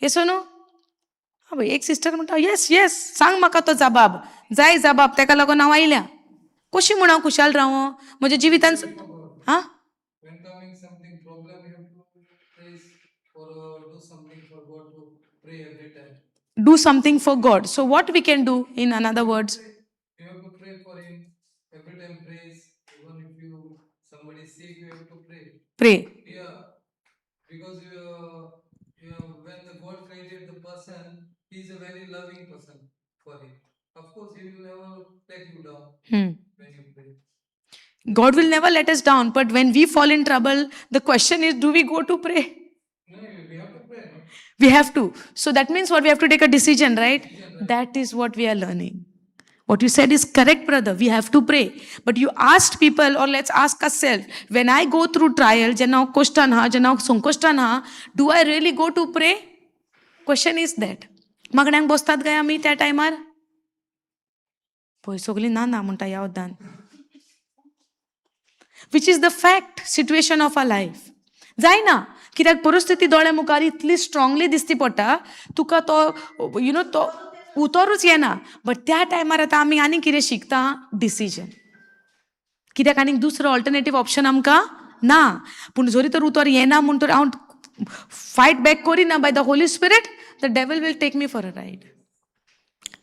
येस न्हू? हा पळय, एक सिस्टर म्हणटा, येस येस, सांग म्हाका तो जबाब जाय, जबाब तेका लागून हांव आयल्या. कशी म्हूण हांव खुशाल रावूं म्हज्या जिवितान? आं. When coming something problem, you have to praise or do something for God, to pray every time. Do something for God. So what we can do, in another words? You have to pray for him every time. Praise, even if you somebody sick, you have to pray. Pray. Yeah, because you when the God created the person, he is a very loving person for him. Of course, he will never let you down when you pray. God will never let us down, but when we fall in trouble, the question is, do we go to pray? No, we have to pray. No? We have to. So that means what? We have to take a decision, right? That is what we are learning. What you said is correct, brother. We have to pray. But you asked people, or let's ask ourselves, when I go through trial, जेन्ना हांव कश्टान आहा, जेन्ना हांव संकश्टान आहा, do I really go to pray? Question is that. मागण्यांक बसतात काय आमी त्या टायमार? पळय, सगळीं ना ना म्हणटा ह्या वद्दान, which is the fact situation of our life. जायना, कित्याक परिस्थिती दोळ्या मुखार इतली स्ट्रॉंगली दिसती पडटा तुका, तो you know तो उतरूच येना. बट त्या टायमार आतां आमी आनी कितें शिकता? डिसिजन. कित्याक आनीक दुसरो ऑल्टरनेटीव ऑप्शन आमकां ना. पूण जरी तर उतर येना म्हूण तर हांव फायट बॅक करिना, by the Holy Spirit, the devil will take me for a ride.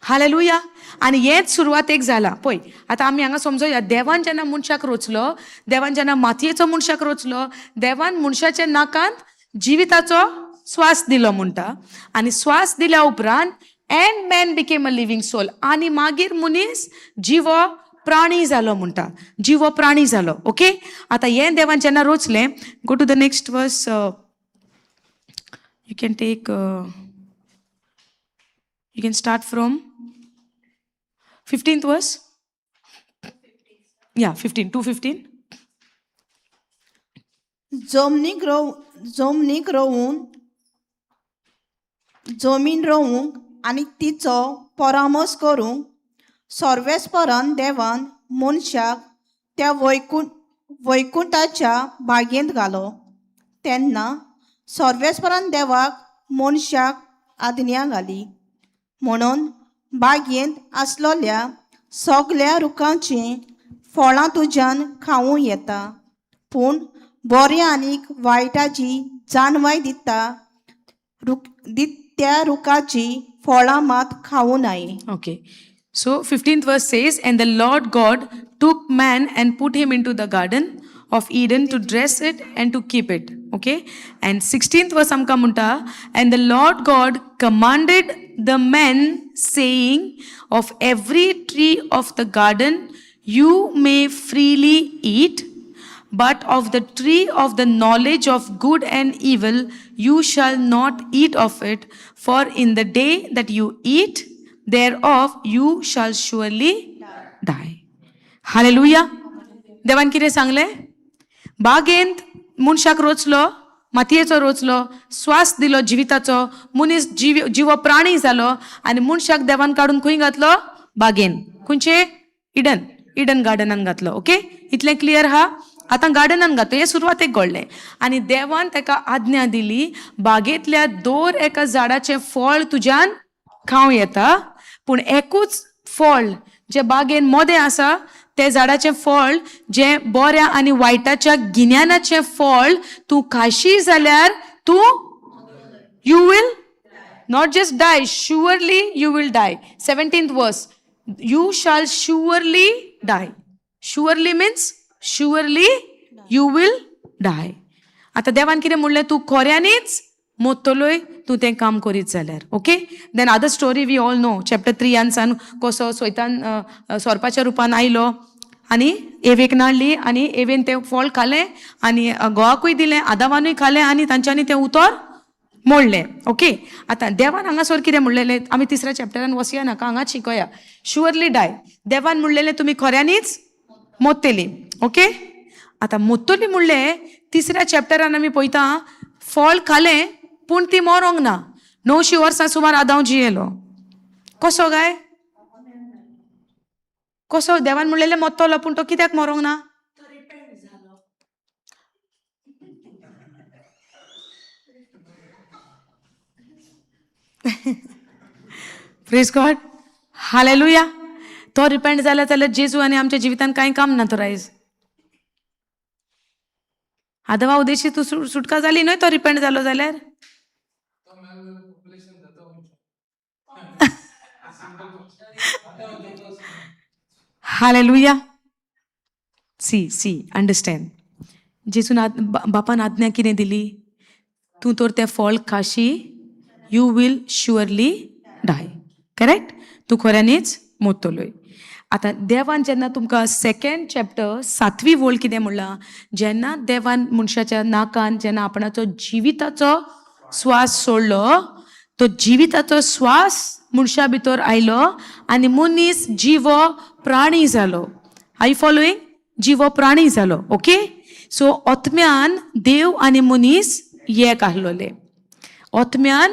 Hallelujah. आनी हेंच सुरवातेक जालां. पळय, आतां आमी हांगा समजोया, देवान जेन्ना मनशाक रोचलो, देवान जेन्ना मातयेचो मनशाक रोचलो, देवान मनशाच्या नाकांत जिविताचो स्वास दिलो म्हणटा. आनी स्वास दिल्या उपरांत, and man became a living soul. आनी मागीर मनीस जिवो प्राणी जालो म्हणटा, जिवो प्राणी जालो. ओके, आतां हें देवान जेन्ना रोचलें, go to the next verse. You can take, you can start from 15th verse. Yeah, 15 to 15. जमनीक रोवून, जमीन रोवूंक आनी तिचो परामर्श करूंक सर्वेस्परान देवान मनशाक त्या वैकुंठाच्या बागेंत घालो. तेन्ना सर्वेस्परान देवाक मनशाक आज्ञा घाली म्हणून, बागेंत आसलोल्या सगल्या रुखांचीं फळां तुज्यान खावूं येता, पूण बऱ्या आनीक वायटाची जाणवाय दिता रुख त्या रुखाची फळां मात खावूं नये. Okay, so 15th verse says, "And the Lord God took man and put him into the Garden of Eden to dress it and to keep it." Okay, and 16th verse आमकां म्हणटा, "And the Lord God commanded the man, saying, Of every tree of the garden you may freely eat, but of the tree of the knowledge of good and evil you shall not eat of it, for in the day that you eat thereof you shall surely die." Hallelujah. देवान कितें सांगलें? बागेंत मनशाक रोचलो, मातयेचो रोचलो, स्वास दिलो जिविताचो, मनीस जीव जिवो प्राणी जालो. आनी मनशाक देवान काडून खंय घातलो? बागेन. खंयचे? इडन, इडन गार्डनान घातलो. ओके, इतलें क्लियर आहा? आतां गार्डनान घातलो, हें सुरवातेक घडलें. आनी देवान ताका आज्ञा दिली, बागेंतल्या दर एका झाडाचें फळ तुज्यान खावं येता, पूण एकूच फळ जें बागेन मोदें आसा, ते झाडाचें फळ जें बऱ्या आनी वायटाच्या गिन्यानाचें फळ, तूं खाशी जाल्यार तूं you will Not just die, surely you will die. 17th verse, you shall surely die. Surely means surely you will die. आतां देवान कितें म्हणलें, तूं खोऱ्यांनीच मोत्तलोय तूं तें काम करीत जाल्यार. Okay, then other story we all know, chapter 3 सान कसो सोयतान सोरपाच्या रुपान आयलो आनी एवेक नाडली आनी एवेन तें फळ खालें आनी घोवाकूय दिलें, आदावानूय खालें आनी तांच्यांनी तें उतर मोडलें. ओके, आतां देवान हांगासर कितें म्हणलेलें, आमी तिसऱ्या चॅप्टरान वचया नाका, हांगाच शिकोया. शुअरली डाय, देवान म्हणलेलें तुमी खऱ्यांनीच मोत्तली. ओके, आतां मोत्तली म्हणलें तिसऱ्या चॅप्टरान आमी पळयता फळ खालें पूण ती मरोंक ना. 900 वर्सां सुमार आदांव जियेलो. कसो काय, कसो? देवान म्हणलेलें मोत्तलो, पूण तो कित्याक मरोंक ना? तो रिपेंट जालो. प्रेज गॉड, हालेलुया. तो रिपेंट जाला जाल्यार जेजू आनी आमच्या जिवितान कांय काम ना तर आयज. आदवा उदेशी तूं सुटका जाली न्हय तो रिपेंट जालो जाल्यार. तो मेलो जाल्यार पॉप्युलेशन जाता मनशां. हालेलुया. See see understand. जेजून बापान आज्ञा कितें दिली, तूं तर तें फळ खाशी, you will surely die. Correct, तूं खऱ्यांनीच मोत्तलोय. आतां देवान जेन्ना तुमकां सेकेंड चॅप्टर 7वी वळ कितें म्हणलां, जेन्ना देवान मनशाच्या नाकान जेन्ना आपणाचो जिविताचो स्वास सोडलो, तो जिविताचो स्वास मनशा भितर आयलो आनी मनीस जिवो प्राणी जालो. I following? जिवो प्राणी जालो. ओके, सो आत्म्यान देव आनी मनीस एक आसलोले. आत्म्यान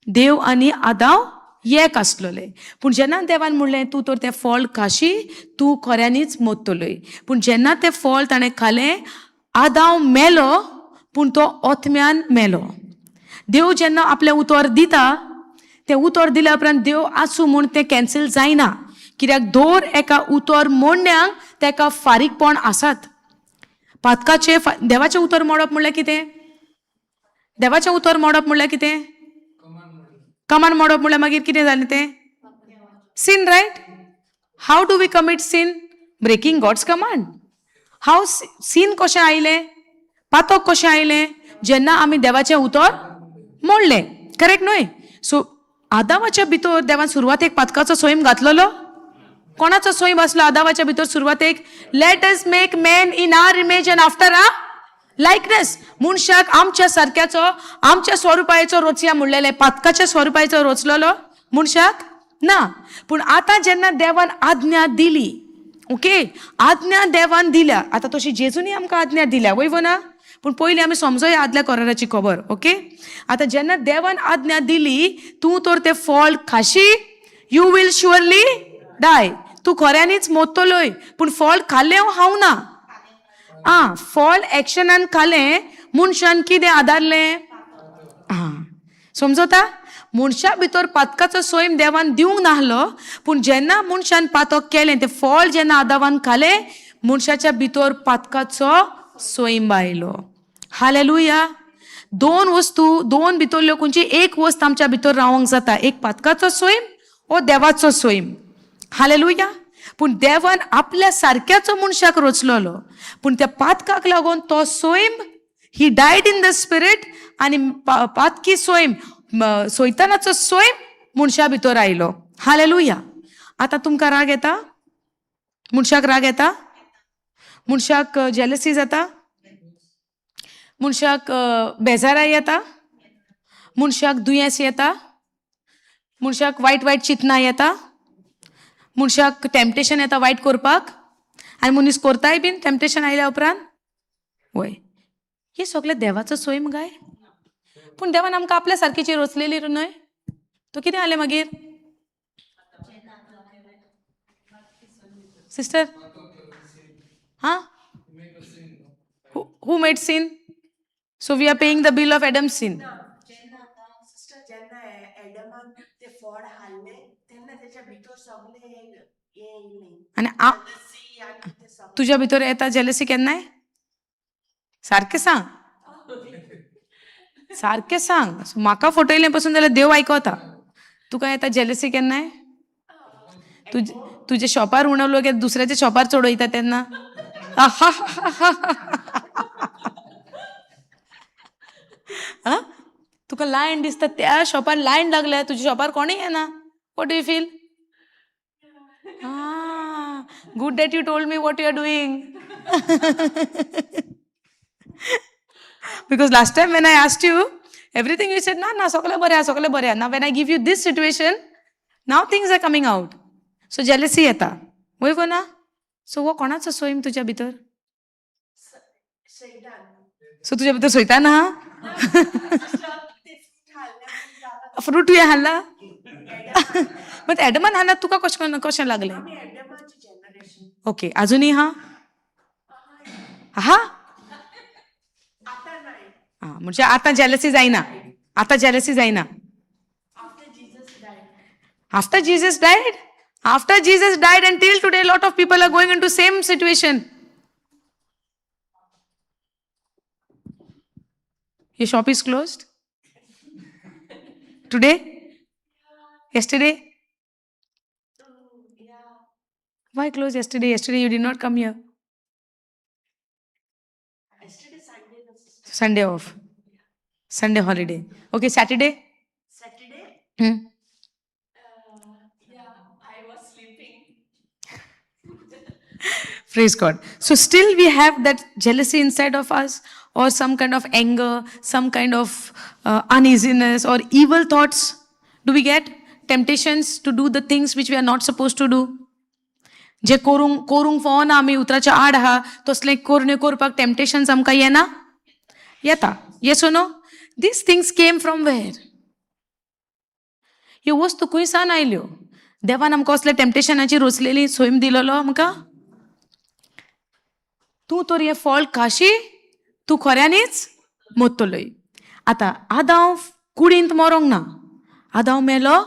देव आनी आदांव एक आसलोले. पूण जेन्ना देवान म्हणलें तूं तर तें फळ खाशी, तूं खऱ्यांनीच मोत्तलोय. पूण जेन्ना तें फळ ताणें खालें, आदांव मेलो, पूण तो आत्म्यान मेलो. देव जेन्ना आपलें उतर दिता, तें उतर दिल्या उपरांत देव आसूं म्हूण तें कॅन्सल जायना, कित्याक दर एका उतर मोडण्यांक तेका फारीकपण आसात. पातकाचें देवाचें उतर मोडप म्हणल्यार कितें? देवाचें उतर मोडप म्हणल्यार कितें? कमान मोडप म्हणल्यार मागीर कितें जालें तें? Sin, right? How do we commit sin? Breaking God's command. How sin कशें आयलें? पातक कशें आयलें? जेन्ना आमी देवाचें उतर मोडलें. करेक्ट न्हय? सो आदावाच्या भितर देवान सुरवातेक पातकाचो सोयम घातलेलो. कोणाचो सोयम आसलो आदावाच्या भितर सुरवातेक? Let us make man in our image and after our likeness. मनशाक आमच्या सारक्याचो, आमच्या स्वरुपाचो रोचया म्हणलेलें. पातकाच्या स्वरुपाचो रोचलेलो मनशाक ना. पूण आतां जेन्ना देवान आज्ञा दिली, ओके, आज्ञा देवान दिल्या, आतां तशी जेजूनी आमकां आज्ञा दिल्या, वय वो ना? पूण पयलीं आमी समजोया आदल्या कराराची खबर. ओके, आतां जेन्ना देवान आज्ञा दिली, तूं तर तें फळ खाशी, you will surely डाय, तूं खऱ्यांनीच मोत्तलोय. पूण फळ खालें हांव ना. आं, फळ एक्शनान खालें, मनशान कितें आदारलें? आं, समजता? मनशा भितर पातकाचो सोयम देवान दिवंक नासलो, पूण जेन्ना मनशान पातक केलें, तें फळ जेन्ना आदावान खालें, मनशाच्या भितर पातकाचो सोयम आयलो. हालेलुया. दोन वस्तू, दोन भितरल्यो खंयची एक वस्त आमच्या भितर रावंक जाता, एक पातकाचो सोयम ओ देवाचो सोयम. हालेलुया. पूण देवान आपल्या सारक्याचो मनशाक रोचलेलो, पूण त्या पातकाक लागून तो Soyam, he died in the spirit, आनी पातकी सोयम, सोयतानाचो सोयम मनशा भितर आयलो. हालेलुया. आतां तुमकां राग येता? मनशाक राग येता? मनशाक जेलसी जाता? मनशाक बेजाराय येता? मनशाक दुयेंस येता? मनशाक वायट वायट चिंतनां येता? मनशाक टेम्पटेशन येता वायट करपाक, आनी मनीस करताय बीन टेम्पटेशन आयल्या उपरांत. वय, हे सगळें देवाचो सोयम काय? पूण देवान आमकां आपल्या सारकीची रोचलेली न्हय, तो कितें जालें मागीर सिस्टर? हां, who made sin? So we are paying the bill of Adam's sin. Sister, जेन्ना एडमान ते फळ हाडलें तेन्ना तेच्या भितर सगळें हे येयलें. आनी Jealousy आनी ते सगळें. तुज्या भितर येता जेलसी केन्नाय? सारकें सांग. सारकें सांग. म्हाका फटयलें पसून जाल्यार देव आयकता. तुका येता जेलसी केन्नाय? तुज तुज्या शॉपार उणवलो की दुसऱ्याच्या शॉपार चडयता तेन्ना? आं, तुका लायन दिसता त्या शॉपार लायन लागल्या, तुज्या शॉपार कोणूय येना. What do you feel? Ah, good that you told me what you are doing. Because last time when I asked you, everything you said, na, na, sogale bare, sogale bare. Now when I give you this situation, now things are coming out. So jealousy येता. वय गो ना? So हो कोणाचो सोयम तुज्या भितर? सैतान. सो तुज्या भितर सोयता ना? सिस्टर, ते फ्रूट हाडलें म्हणून जालां. फ्रूट तुवें हाडला? एडमान. बट एडमान हाडला तुका कशें कशें लागलें? आमी एडमाची जनरेशन. ओके, अजुनूय हा? हा? आतां नाही. आं, म्हणजे आतां जेलसी जायना. आतां जेलसी जायना. After Jesus died. After Jesus died? After Jesus died and till today, a lot of people are going into same situation. Your shop is closed? Today? Yesterday? Yeah. Why closed yesterday? Yesterday you did not come here. Yesterday Sunday, no, sister. Sunday off. Sunday holiday. Okay, Saturday? Saturday? Hmm. Yeah, I was sleeping. Praise God. So still we have that jealousy inside of us, or some kind of anger, some kind of uneasiness or evil thoughts. Do we get temptations to do the things which we are not supposed to do? जे करूंक करूंक फावना आमी उतराच्या आड आहा तसलें करण्यो करपाक टेम्पटेशन्स आमकां येना? येता. Yes no? These things came from where? ह्यो वस्तू खंय सान आयल्यो? देवान आमकां असल्या टेम्पटेशनाची रोचलेली सोयम दिलेलो आमकां? तूं तर हें फळ खाशी तूं खऱ्यांनीच मोत्तलोय. आतां आदांव कुडींत मरोंक ना, आदांव मेलो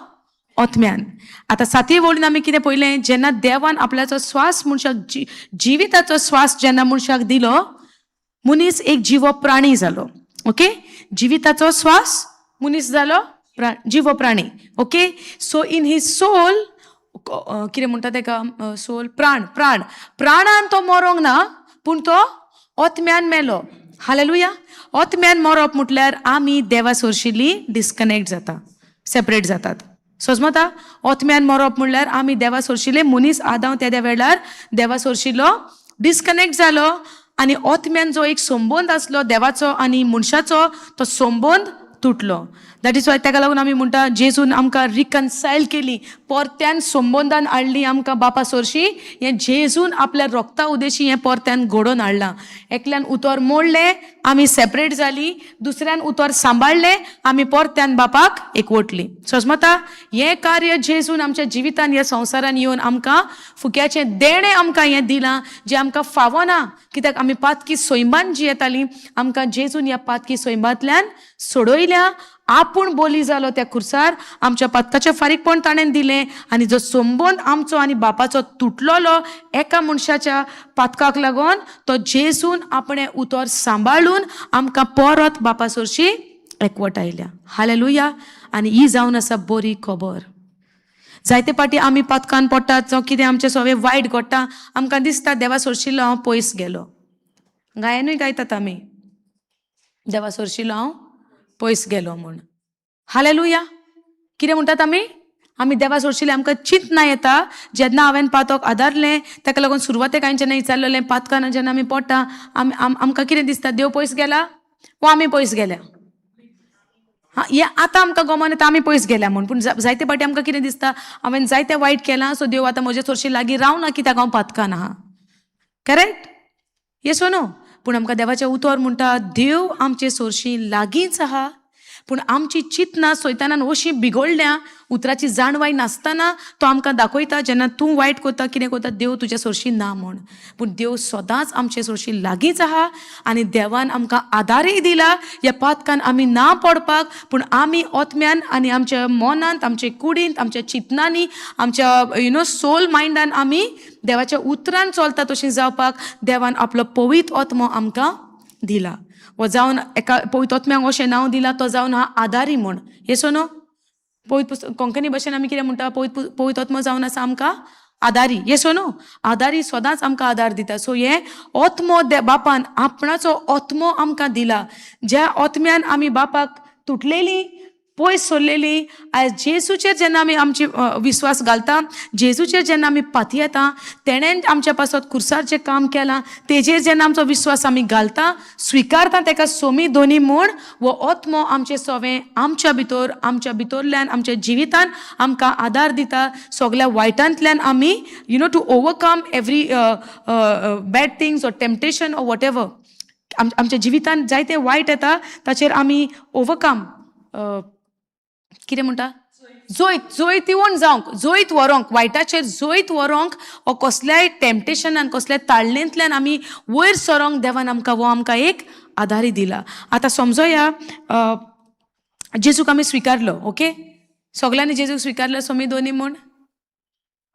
ओतम्यान. आतां सातय वळीन आमी कितें पळयलें? जेन्ना देवान आपल्याचो स्वास मनशाक जिविताचो स्वास जेन्ना मनशाक दिलो, मनीस एक जिवो प्राणी जालो. ओके, जिविताचो स्वास मनीस जालो जिवो प्राणी. Okay, so in his soul, कितें म्हणटा तेका सोल, प्राण, प्राण, प्राणान तो मरोंक ना, पूण तो ओतम्यान मेलो. हालेलुया. ओतम्यान मरप म्हटल्यार आमी देवा सोरशिल्ली डिस्कनेक्ट जाता, सेपरेट जातात. सोजमता? ओतम्यान मरप म्हणल्यार आमी देवा सोरशिल्ले मनीस आदांव तेद्या वेळार देवा सोरशिल्लो डिस्कनेक्ट जालो आनी ओतम्यान जो एक संबंद आसलो देवाचो आनी मनशाचो तो संबंद तुटलो. That is why ताका लागून आमी म्हणटा जेजून आमकां रिकन्सायल केली, परत्यान संबंदान हाडली आमकां बापा सोरशी. हें जेजून आपल्या रोगता उदेशी हें परत्यान घडोवन हाडलां. एकल्यान उतर मोडलें, आमी सेपरेट जाली, दुसऱ्यान उतर सांबाळ्ळें, आमी परत्यान बापाक एकवटली. सोजमता? हें कार्य जेजून आमच्या जिवितान ह्या संवसारान येवन आमकां फुक्याचें देणें आमकां हें दिलां जें आमकां फावना, कित्याक आमी पातकी सैमान जियेतालीं. आमकां जेजून ह्या पातकी सैमांतल्यान सोडयल्या. आपूण बोली जालो त्या खुर्सार, आमच्या पातकाचें फारीकपण ताणें दिलें आनी जो संबंद आमचो आनी बापाचो तुटलोलो एका मनशाच्या पातकाक लागून, तो जेजून आपणें उतर सांबाळून आमकां परत बापा सोरशी एकवटायल्या. हालेलुया. आनी ही जावन आसा बरी खबर. जायते पाटी आमी पातकान पडटात, जावं कितें आमचें सगळें वायट घडटा, आमकां दिसता देवा सोरशिल्लो हांव पयस गेलो. गायनूय गायतात आमी, देवा सोरशिल्लो हांव पयस गेलो म्हूण. हालेलुया. कितें म्हणटात आमी? आमी देवा सोरशिल्ले आमकां चिंतना येता जेन्ना हांवें पातक आदारलें. ताका लागून सुरवातेक हांवें जेन्ना विचारलेलें, पातकान जेन्ना आमी पडटा आमी आमकां कितें दिसता? देव पयस गेला वो आमी पयस गेल्या? हां, हें आतां आमकां गोमोन येता आमी पयस गेल्या म्हूण. पूण जायते फावटी आमकां कितें दिसता, हांवें जायते वायट केलां, सो देव आतां म्हज्या चडशी लागीं रावना कित्याक हांव पातकान आहा. करेक्ट? येस नो? पूण आमकां देवाचें उतर म्हणटा देव आमचे सोरशी लागींच आहा, पूण आमची चिंतना सोयतानान अशी बिगडल्या, उतराची जाणवाय नासतना तो आमकां दाखयता जेन्ना तूं वायट करता कितें करता देव तुज्या सोरशी ना म्हूण. पूण देव सदांच आमचे सोरशी लागींच आहा आनी देवान आमकां आदारय दिला ह्या पातकान आमी ना पडपाक. पूण आमी ओतम्यान आनी आमच्या मनांत, आमचे कुडींत, आमच्या चिंतनांनी, आमच्या सोल मायंडान आमी देवाच्या उतरान चलता तशें जावपाक देवान आपलो पवित्र आत्मो आमकां दिला. हो जावन एका पवित्र आत्म्याक अशें नांव दिलां, तो जावन आहा आदारी म्हूण. येस नो? पवित्र कोंकणी भाशेन आमी कितें म्हणटा? पवित्र आत्मो जावन आसा आमकां आदारी. येस नो? आदारी सदांच आमकां आदार दिता. सो हें आत्मो बापान आपणाचो आत्मो आमकां दिला, ज्या आत्म्यान आमी बापाक तुटलेली पयस सोडलेली. आयज जेजूचेर जेन्ना आमी आमची विस्वास घालता, जेजूचेर जेन्ना आमी पातयेता, तेणेन आमच्या पासत खुर्सार जें काम केलां तेजेर जेन्ना आमचो विस्वास आमी घालता, स्विकारता तेका सोमी दोनी म्हूण, हो आत्मो आमचे सोवें आमच्या भितर, आमच्या भितरल्यान आमच्या जिवितान आमकां आदार दिता. सगल्या वायटांतल्यान आमी to overcome every bad things or temptation or whatever आमच्या जिवितान जायते वायट येता, ताचेर आमी ओवरकम कितें म्हणटा, जैत जैतिवंत जावंक, जैत व्हरोंक, वायटाचेर जैत व्हरोंक वो कसल्याय टेम्पटेशनान, कसल्याय ताळणेंतल्यान आमी वयर सरोंक देवान आमकां हो आमकां एक आदारी दिला. आतां समजोया, जेजूक आमी स्विकारलो. ओके, सगल्यांनी जेजूक स्विकारलो सोमी दोनी म्हूण?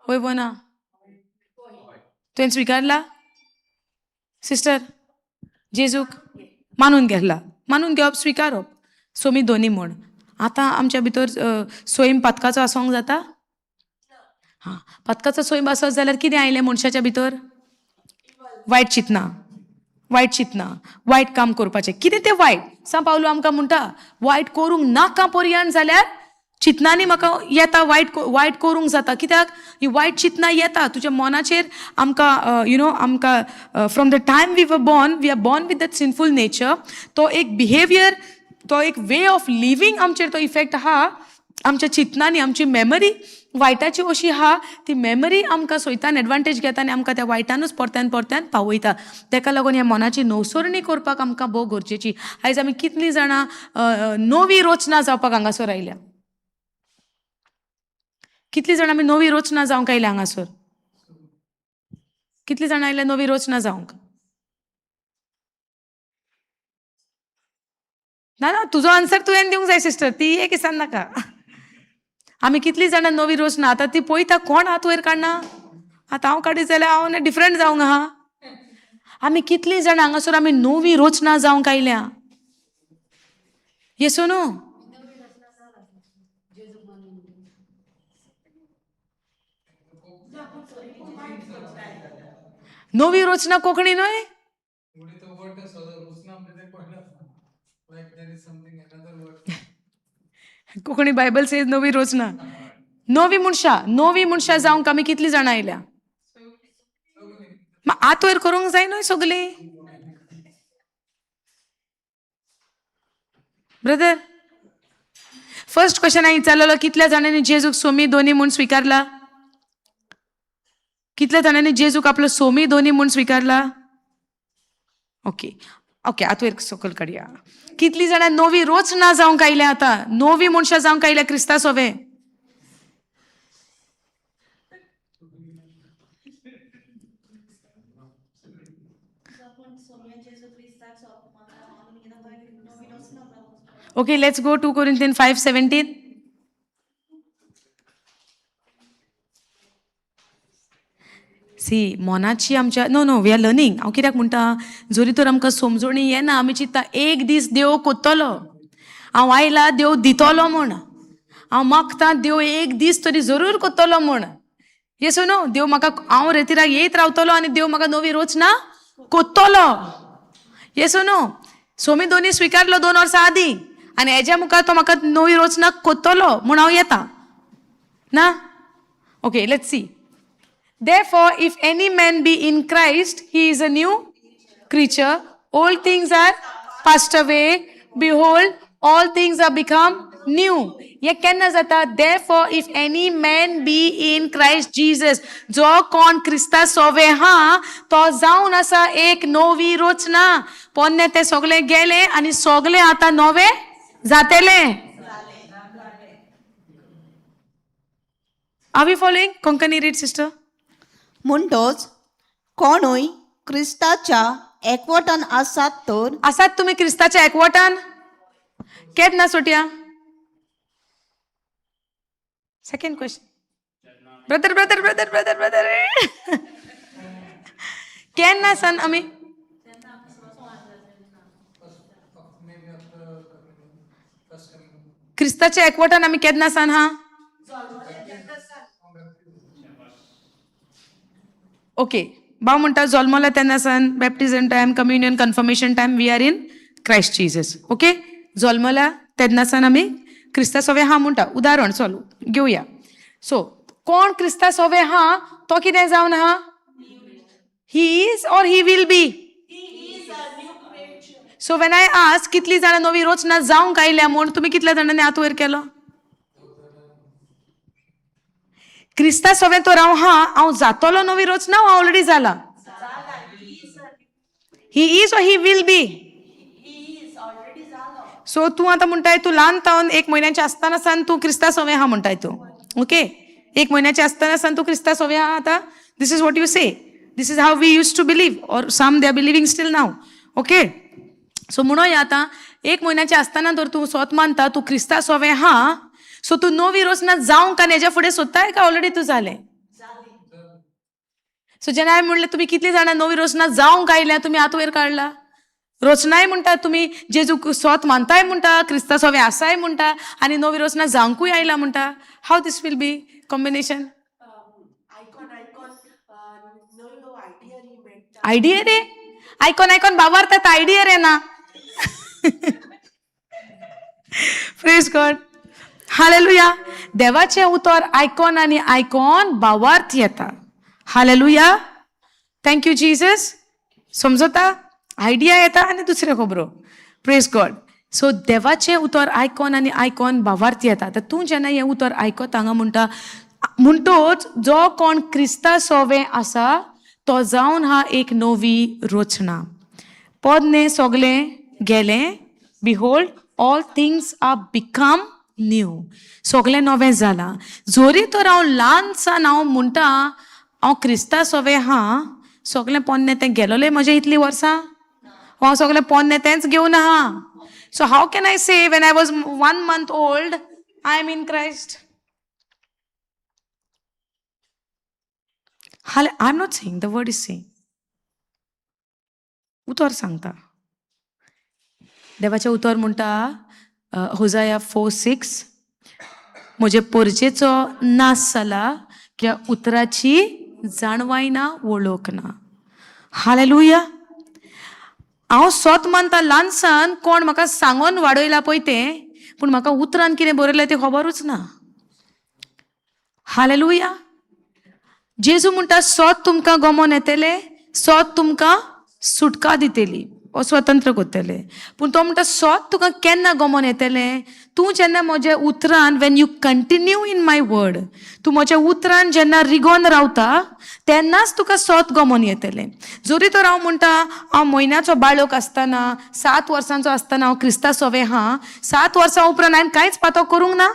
वय वो ना? तुवें स्विकारला सिस्टर? जेजूक मानून घेतला? मानून घेवप, स्विकारप सोमी दोनी म्हूण. आतां आमच्या भितर सोयम पातकाचो आसोंक जाता. हां, पातकाचो सोयम आसत जाल्यार कितें आयलें मनशाच्या भितर? वायट चिंतना, वायट चिंतना, वायट काम करपाचें. कितें तें वायट? सांव पावलू आमकां म्हणटा, वायट करूंक नाका पर्यान जाल्यार चिंतनांनी म्हाका येता वायट, वायट करूंक जाता. कित्याक ही वायट चिंतनां येता तुज्या मनाचेर? आमकां you know आमकां from the time we were born, we are born with that sinful nature. तो एक बिहेवियर, तो एक वे ऑफ लिवींग आमचेर तो इफेक्ट आहा. आमच्या चिंतनांनी आमची मेमरी वायटाची अशी आहा, ती मेमरी आमकां सैतान एडवांटेज घेता आनी आमकां त्या वायटानूच परत्यान परत्यान पावयता. तेका लागून ह्या मनाची नवसरणी करपाक आमकां भोव गरजेची. आयज आमी कितलीं जाणां नवी रचना जावपाक हांगासर आयल्या? कितलीं जाणां आमी नवी रचना जावंक आयल्या हांगासर? कितलीं जाणां आयल्या नवी रचना जावंक? ना ना, तुजो आन्सर तुवें दिवंक जाय सिस्टर, ती एक दिसान नाका. आमी कितलीं जाणां नवी रचना? आतां ती पळयता कोण हात वयर काडना. आतां हांव काडीत जाल्यार हांव डिफरंट जावंक आहा. आमी कितलीं जाणां हांगासर आमी नवी रचना जावंक आयल्या? येसो न्हू? नवी रचना कोंकणी न्हय? What is the word रचना म्हणजे पडलं, like there is something, another word. Konkani Bible says नवी रचना, नवी मनशां, नवी मनशां जावंक आमी कितलीं जाणां आयल्या? हात वयर करूंक जाय न्हय सगलीं. ब्रदर, फर्स्ट क्वेश्चन हांवें विचारलेलो, कितल्या जाणांनी जेजूक सोमी दोनी म्हूण स्विकारला? कितल्या जाणांनी जेजूक आपलो सोमी दोनी म्हूण स्विकारला? ओके ओके, आतां वयर सकयल काडया. कितलीं जाणां नवी रचना जावंक आयल्या? आतां नवी मनशां जावंक आयल्या क्रिस्ता सोवे? Okay, let's go to Corinthians 5:17. See, मनाची आमच्या, no no, we are learning. हांव कित्याक म्हणटा, जरी तर आमकां समजणी येना, आमी चिंत्ता एक दीस देव कोत्तलो, हांव आयला देव दितलो म्हूण, हांव मागता देव एक दीस तरी जरूर कोत्तलो म्हूण. येसो न्हू? देव म्हाका, हांव रेतिराक येयत रावतलो आनी देव म्हाका नवी रचना कोत्तलो. येसो न्हू? सोमी दोनी स्विकारलो 2 वर्सां आदीं आनी हेज्या मुखार तो म्हाका नवी रचना कोत्तलो म्हूण हांव येता ना. Okay, let's see. Therefore, if any man be in Christ, he is a new creature. Old things are passed away. Behold, all things are become new. हे केन्ना जाता? Therefore, if any man be in Christ Jesus, जो कोण क्रिस्ता सोवे हा तो जावन आसा एक नवी रचना. पोन्ने ते सगळे गेले आनी सगळे आतां नवे जातेले. Are we following? Konkani read, sister. म्हणटोच कोणूय क्रिस्ताच्या एकवटान आसात तर आसात तुमी क्रिस्ताच्या एकवटान? केन्ना सोटया? Second question. Brother, brother, brother, brother, brother, केन्ना सन आमी? क्रिस्ताच्या एकवटान आमी केन्ना सान हा? ओके, भाव म्हणटा जल्मला तेन्ना सान, baptism time, communion, confirmation time, we are in Christ Jesus. Okay, जल्मला तेन्ना सान आमी क्रिस्ता सोवे हा म्हणटा. उदाहरण चल घेवया. सो कोण क्रिस्ता सोवे हा तो कितें जावन आहा? He is or he will be? So when I ask कितली जाणां नवी रचना जावंक आयल्या म्हूण, तुमी कितल्या जाणांनी हात वयर केलो? क्रिस्ता सोवें तर हांव हा, हांव जातलो नवी रचना, हांव ऑलरेडी जाला? He is or he will be? So तूं आतां म्हणटाय तूं ल्हान तावन एक म्हयन्याचें आसतना सान तूं क्रिस्ता सोवें आहा म्हणटाय तूं. ओके, एक म्हयन्याचें आसतना सान तूं क्रिस्ता सोवें आहा आतां. This is what you say, this is how we used to believe, or some they are believing still now. Okay, so म्हणूया आतां एक म्हयन्याचें आसतना तर तूं सोत मानता तूं क्रिस्ता सोवें आहा, सो तूं नवी रचना जावंक आनी हेज्या फुडें सोदताय काय ऑलरेडी तूं जालें? सो जेन्ना हांवें म्हणलें तुमी कितलीं जाणां नवी रचना जावंक आयल्या, तुमी हात वयर काडला. रचनाय म्हणटा तुमी जेजू सोत मानताय म्हणटा, क्रिस्ता सोवें आसाय म्हणटा, आनी नवी रचना जावंकूय आयला म्हणटा. How this will be combination? आयकोन आयकोन नव्यो आयडिया मेळटा. आयडिया रे, आयकोन आयकोन बाबार त्यात आयडिया रे ना. Praise God, hallelujah. देवाचें उतर आयकोन आनी आयकोन बावार्थ येता. Hallelujah, thank you Jesus. समजता? आयडिया येता आनी दुसऱ्यो खबरो. Praise God. सो देवाचें उतर आयकोन आनी आयकोन भावार्थ येता. आतां तूं जेन्ना हें उतर आयकता हांगा म्हणटा, म्हणटोच जो कोण क्रिस्ता सोवें आसा तो जावन हा एक नवी रचना. पोन्नें सगलें गेलें, behold all things are become new. सगलें नवें जालां. जरी तर हांव ल्हान सान हांव म्हणटा हांव क्रिस्ता सोवें आहा, सगलें पोन्नें तें गेलोलें म्हजें इतलीं वर्सां, हांव सगलें पोन्नें तेंच घेवन आहा. So how can I say when I was 1 month old I am in Christ? हाले, I am not saying, the word is saying. उतर सांगता, देवाचें उतर म्हणटा होजाया 4:6, म्हजे पोरजेचो नास जाला किंवा उतराची जाणवाय ना, वळख ना. हालेलुया. हांव सोत मानता ल्हानसान कोण म्हाका सांगोन वाडयला पळय तें, पूण म्हाका उतरान कितें बरयलें तें खबरूच ना. हालेलुया. जेजू म्हणटा सोत तुमकां गमोन येतलें, सोत तुमकां सुटका दितली ओ स्वतंत्र करतले. पूण तो म्हणटा सोत तुका केन्ना गमोन येतलें? तूं जेन्ना म्हज्या उतरान, when you continue in my word, तूं म्हज्या उतरान जेन्ना रिगोन रावता तेन्नाच तुका सोत गमोन येतलें. जरी तर हांव म्हणटा हांव म्हयन्याचो बाळक आसतना, 7 वर्सांचो आसतना हांव क्रिस्ता सोवें आहा, 7 वर्सां उपरांत हांवें कांयच पातो करूंक ना,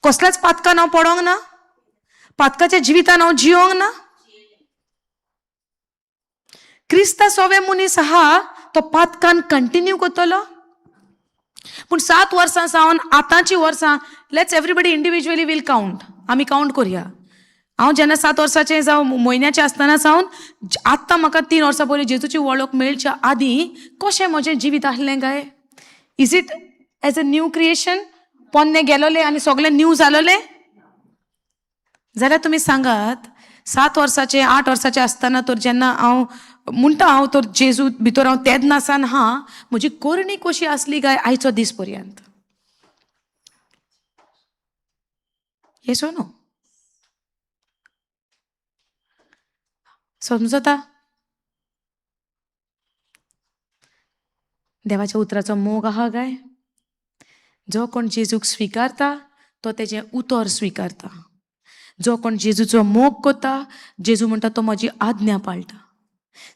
कसल्याच पातकान हांव पडोंक ना, पातकाच्या जिवितान हांव जियोंक ना. क्रिस्ता सोवे मनीस आहा तो पातकान कंटिन्यू करतलो. पूण 7 वर्सां सावन आतांची वर्सां, let's everybody individually will count, आमी कावंट करुया. हांव जेन्ना 7 वर्साचें जावं म्हयन्याचें आसतना सावन आत्तां म्हाका 3 वर्सां पयलीं जेजूची वळख मेळच्या आदीं कशें म्हजें जिवीत आसलें काय? Is it as a new creation? पोन्नें गेलोलें आनी सगळें न्यू जालोलें? जाल्यार तुमी सांगात, 7 वर्साचें 8 वर्साचें आसतना तर जेन्ना हांव म्हणटा हांव तर जेजू भितर हांव तेन्ना सान हा, म्हजी करणी कशी आसली काय आयचो दीस पर्यंत? येस ओ नो? समजता? देवाच्या उतराचो मोग आहा काय? जो कोण जेजूक स्विकारता तो तेजें उतर स्विकारता. जो कोण जेजूचो मोग करता, जेजू म्हणटा तो म्हजी आज्ञा पाळटा.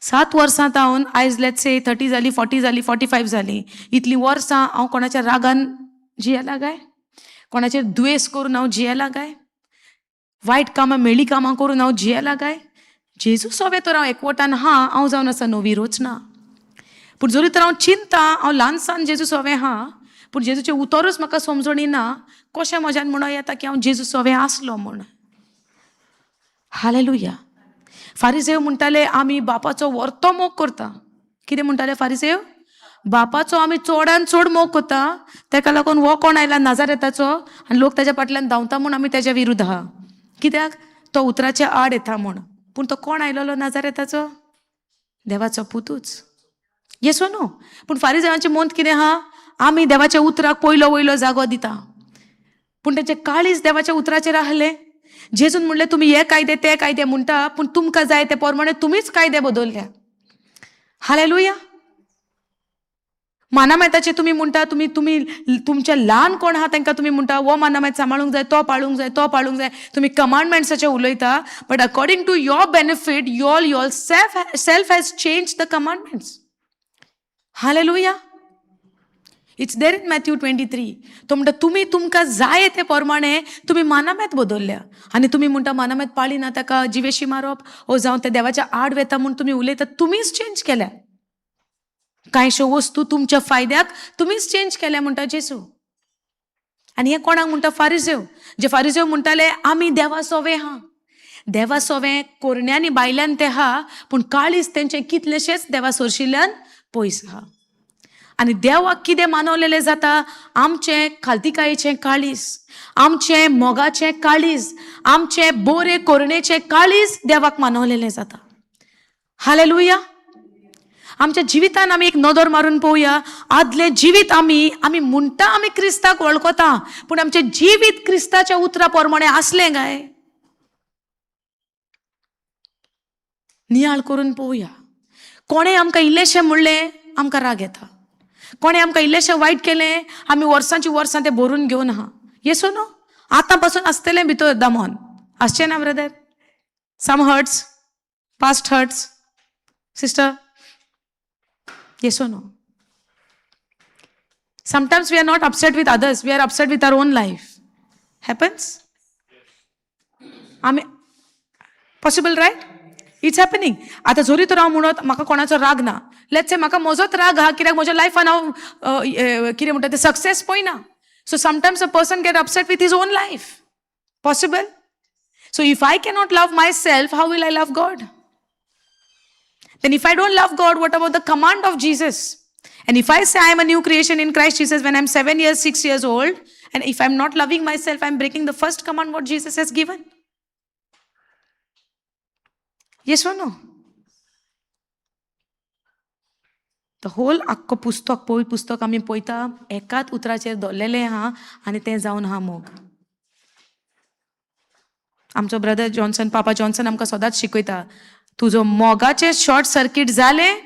7 वर्सां तावन आयज let's say 30 जाली, 40 जाली, 45 जाली, इतलीं वर्सां हांव कोणाच्या रागान जियेला काय? कोणाचेर दुयेंस करून हांव जियेला काय? वायट कामां मेळी कामां करून हांव जियेला काय? जेजू सोबे तर हांव एकवटान हा, हांव जावन आसा नवी रचना. पूण जरी तर हांव चिंता हांव ल्हानसान जेजू सोवें हा, पूण जेजूचें उतरूच म्हाका समजणी ना, कशें म्हज्यान म्हणूं येता की हांव जेजू सोवें आसलो म्हूण? हालेलुया. फारिजेव म्हणटाले आमी बापाचो वर्तो मोग करता. कितें म्हणटाले फारिजेव? बापाचो आमी चोडान चोड मोग कोता, तेका लागून हो कोण आयला नाजारेताचो आनी लोक ताज्या फाटल्यान धांवता म्हूण आमी तेज्या विरुद्ध आहा. कित्याक? तो उतराच्या आड येता म्हूण. पूण तो कोण आयलोलो नाजारेताचो? देवाचो पुतूच. येस नो? पूण फारीजावांचें मोंत कितें आहा? आमी देवाच्या उतराक पयलो वयलो जागो दिता, पूण तेंचें काळीज देवाच्या उतराचेर आहलें. जेजून म्हणलें तुमी हे कायदे ते कायदे म्हणटा, पूण तुमकां जाय ते प्रमाणे तुमीच कायदे बदलल्या. हालेलुया. मानामेताचे तुमी म्हणटा, तुमी तुमी तुमचे ल्हान कोण आहा तांकां तुमी म्हणटा हो मानामेत सांबाळूंक जाय, तो पाळूंक जाय, तो पाळूंक जाय. तुमी कमांडमेंट्साचे उलयता, but according to your benefit your self has change the commandments. Hallelujah. It's there in Matthew 23. तो म्हणटा तुमी तुमकां जाय ते प्रमाणे तुमी मानामेत बदलल्या आनी तुमी म्हणटा मानामेत पाळी ना ताका जिवेशी मारप ओ जावं ते देवाच्या आड वेता म्हूण तुमी उलयता. तुमीच चेंज केल्या कांयश्यो वस्तू तुमच्या फायद्याक, तुमीच चेंज केल्या म्हणटा जेजू. आनी हें कोणाक म्हणटा? फारिजेव. जे फारिजेव म्हणटाले आमी देवा सोवे हा, देवा सोवे कोरण्यांनी बायल्यान ते हा, पूण काळीज तेंचें कितलेशेच देवा सोरशिल्ल्यान पयस आहा. आनी देवाक कितें मानवलेलें जाता? आमचें खालतीकायेचें काळीज, आमचें मोगाचें काळीज, आमचें बोरे कोरणेचें काळीज देवाक मानवलेलें जाता. हालेलुया. आमच्या जिवितान आमी एक नदर मारून पळोवया. आदलें जिवीत आमी आमी म्हणटा आमी क्रिस्ताक वळखता, पूण आमचें जिवीत क्रिस्ताच्या उतरा प्रमाणे आसलें काय? नियाळ करून पळोवया. कोणें आमकां इल्लेशें म्हणलें आमकां राग येता, कोणें आमकां इल्लेशें वायट केलें आमी वर्सांची वर्सां तें भरून घेवन आहा. येसो न्हू? आतां पासून आसतलें भितर दमोन आसचें ना brother? Some hurts, past hurts, sister, yes or no? Sometimes we are not upset with others, we are upset with our own life. Happens? I mean, possible, right? It's happening. आतां जरी तर हांव म्हणत म्हाका कोणाचो राग ना, let's say म्हाका म्हजोच राग आहा, कित्याक म्हज्या लायफान हांव कितें म्हणटा तें सक्सेस पळयना. So sometimes a person get upset with his own life. Possible? So if I cannot love my self, how will I love God? Then if I don't love God, what about the command of Jesus? And if I say I am a new creation in Christ Jesus when I'm 7 years, 6 years old, and if I'm not loving myself, I'm breaking the first command what Jesus has given. Yes or no? The whole आख्खो पुस्तक, पवित्र पुस्तक आमी पळयता एकाच उतराचेर दवरलेलें आहा आनी तें जावन आहा मोग. आमचो ब्रदर जॉन्सन, पापा जॉन्सन आमकां सदांच शिकयता, तुजो मोगाचें शॉर्ट सर्कीट जालें,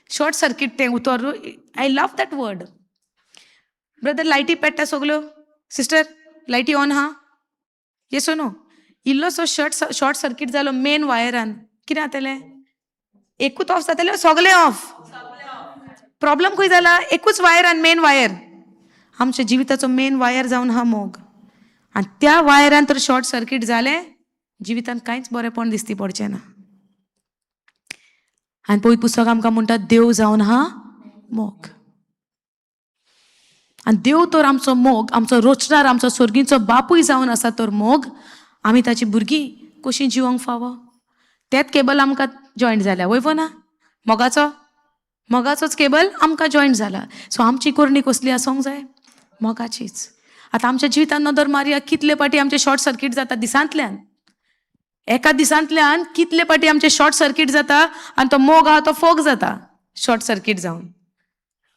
शॉर्ट सर्कीट तें उतर, I love that word. Brother, लायटी पेट्टा सगल्यो, सिस्टर लायटी ऑन आहा? येस नो? इल्लोसो शॉर्ट सर्कीट जालो मेन वायरान, कितें जातलें? एकूच ऑफ जातलें, सगलें ऑफ. प्रॉब्लम खंय जाला? एकूच वायरान, मेन वायर. आमच्या जिविताचो मेन वायर जावन आहा मोग, आनी त्या वायरान तर शॉर्ट सर्कीट जालें, जिवितान कांयच बरेंपण दिसती पडचें ना. आनी पवित्र पुस्तक आमकां म्हणटा देव जावन आहा मोग. आनी देव तर आमचो मोग, आमचो रोचणार, आमचो सर्गीचो बापूय जावन आसा तर मोग, आमी ताची भुरगीं कशीं जिवंक फावो? तेच केबल आमकां जॉयंट जाल्या, वय ना? मोगाचो, मोगाचोच केबल आमकां जॉयंट जाला. सो आमची करणी कसली आसूंक जाय? मोगाचीच. आतां आमच्या जिवितान नदर मारया, कितले पाटी आमचे शॉर्ट सर्कीट जाता दिसांतल्यान, एका दिसांतल्यान कितले पाटी आमचे शॉर्ट सर्कीट जाता आनी तो मोग आहा तो फोग जाता शॉर्ट सर्कीट जावन.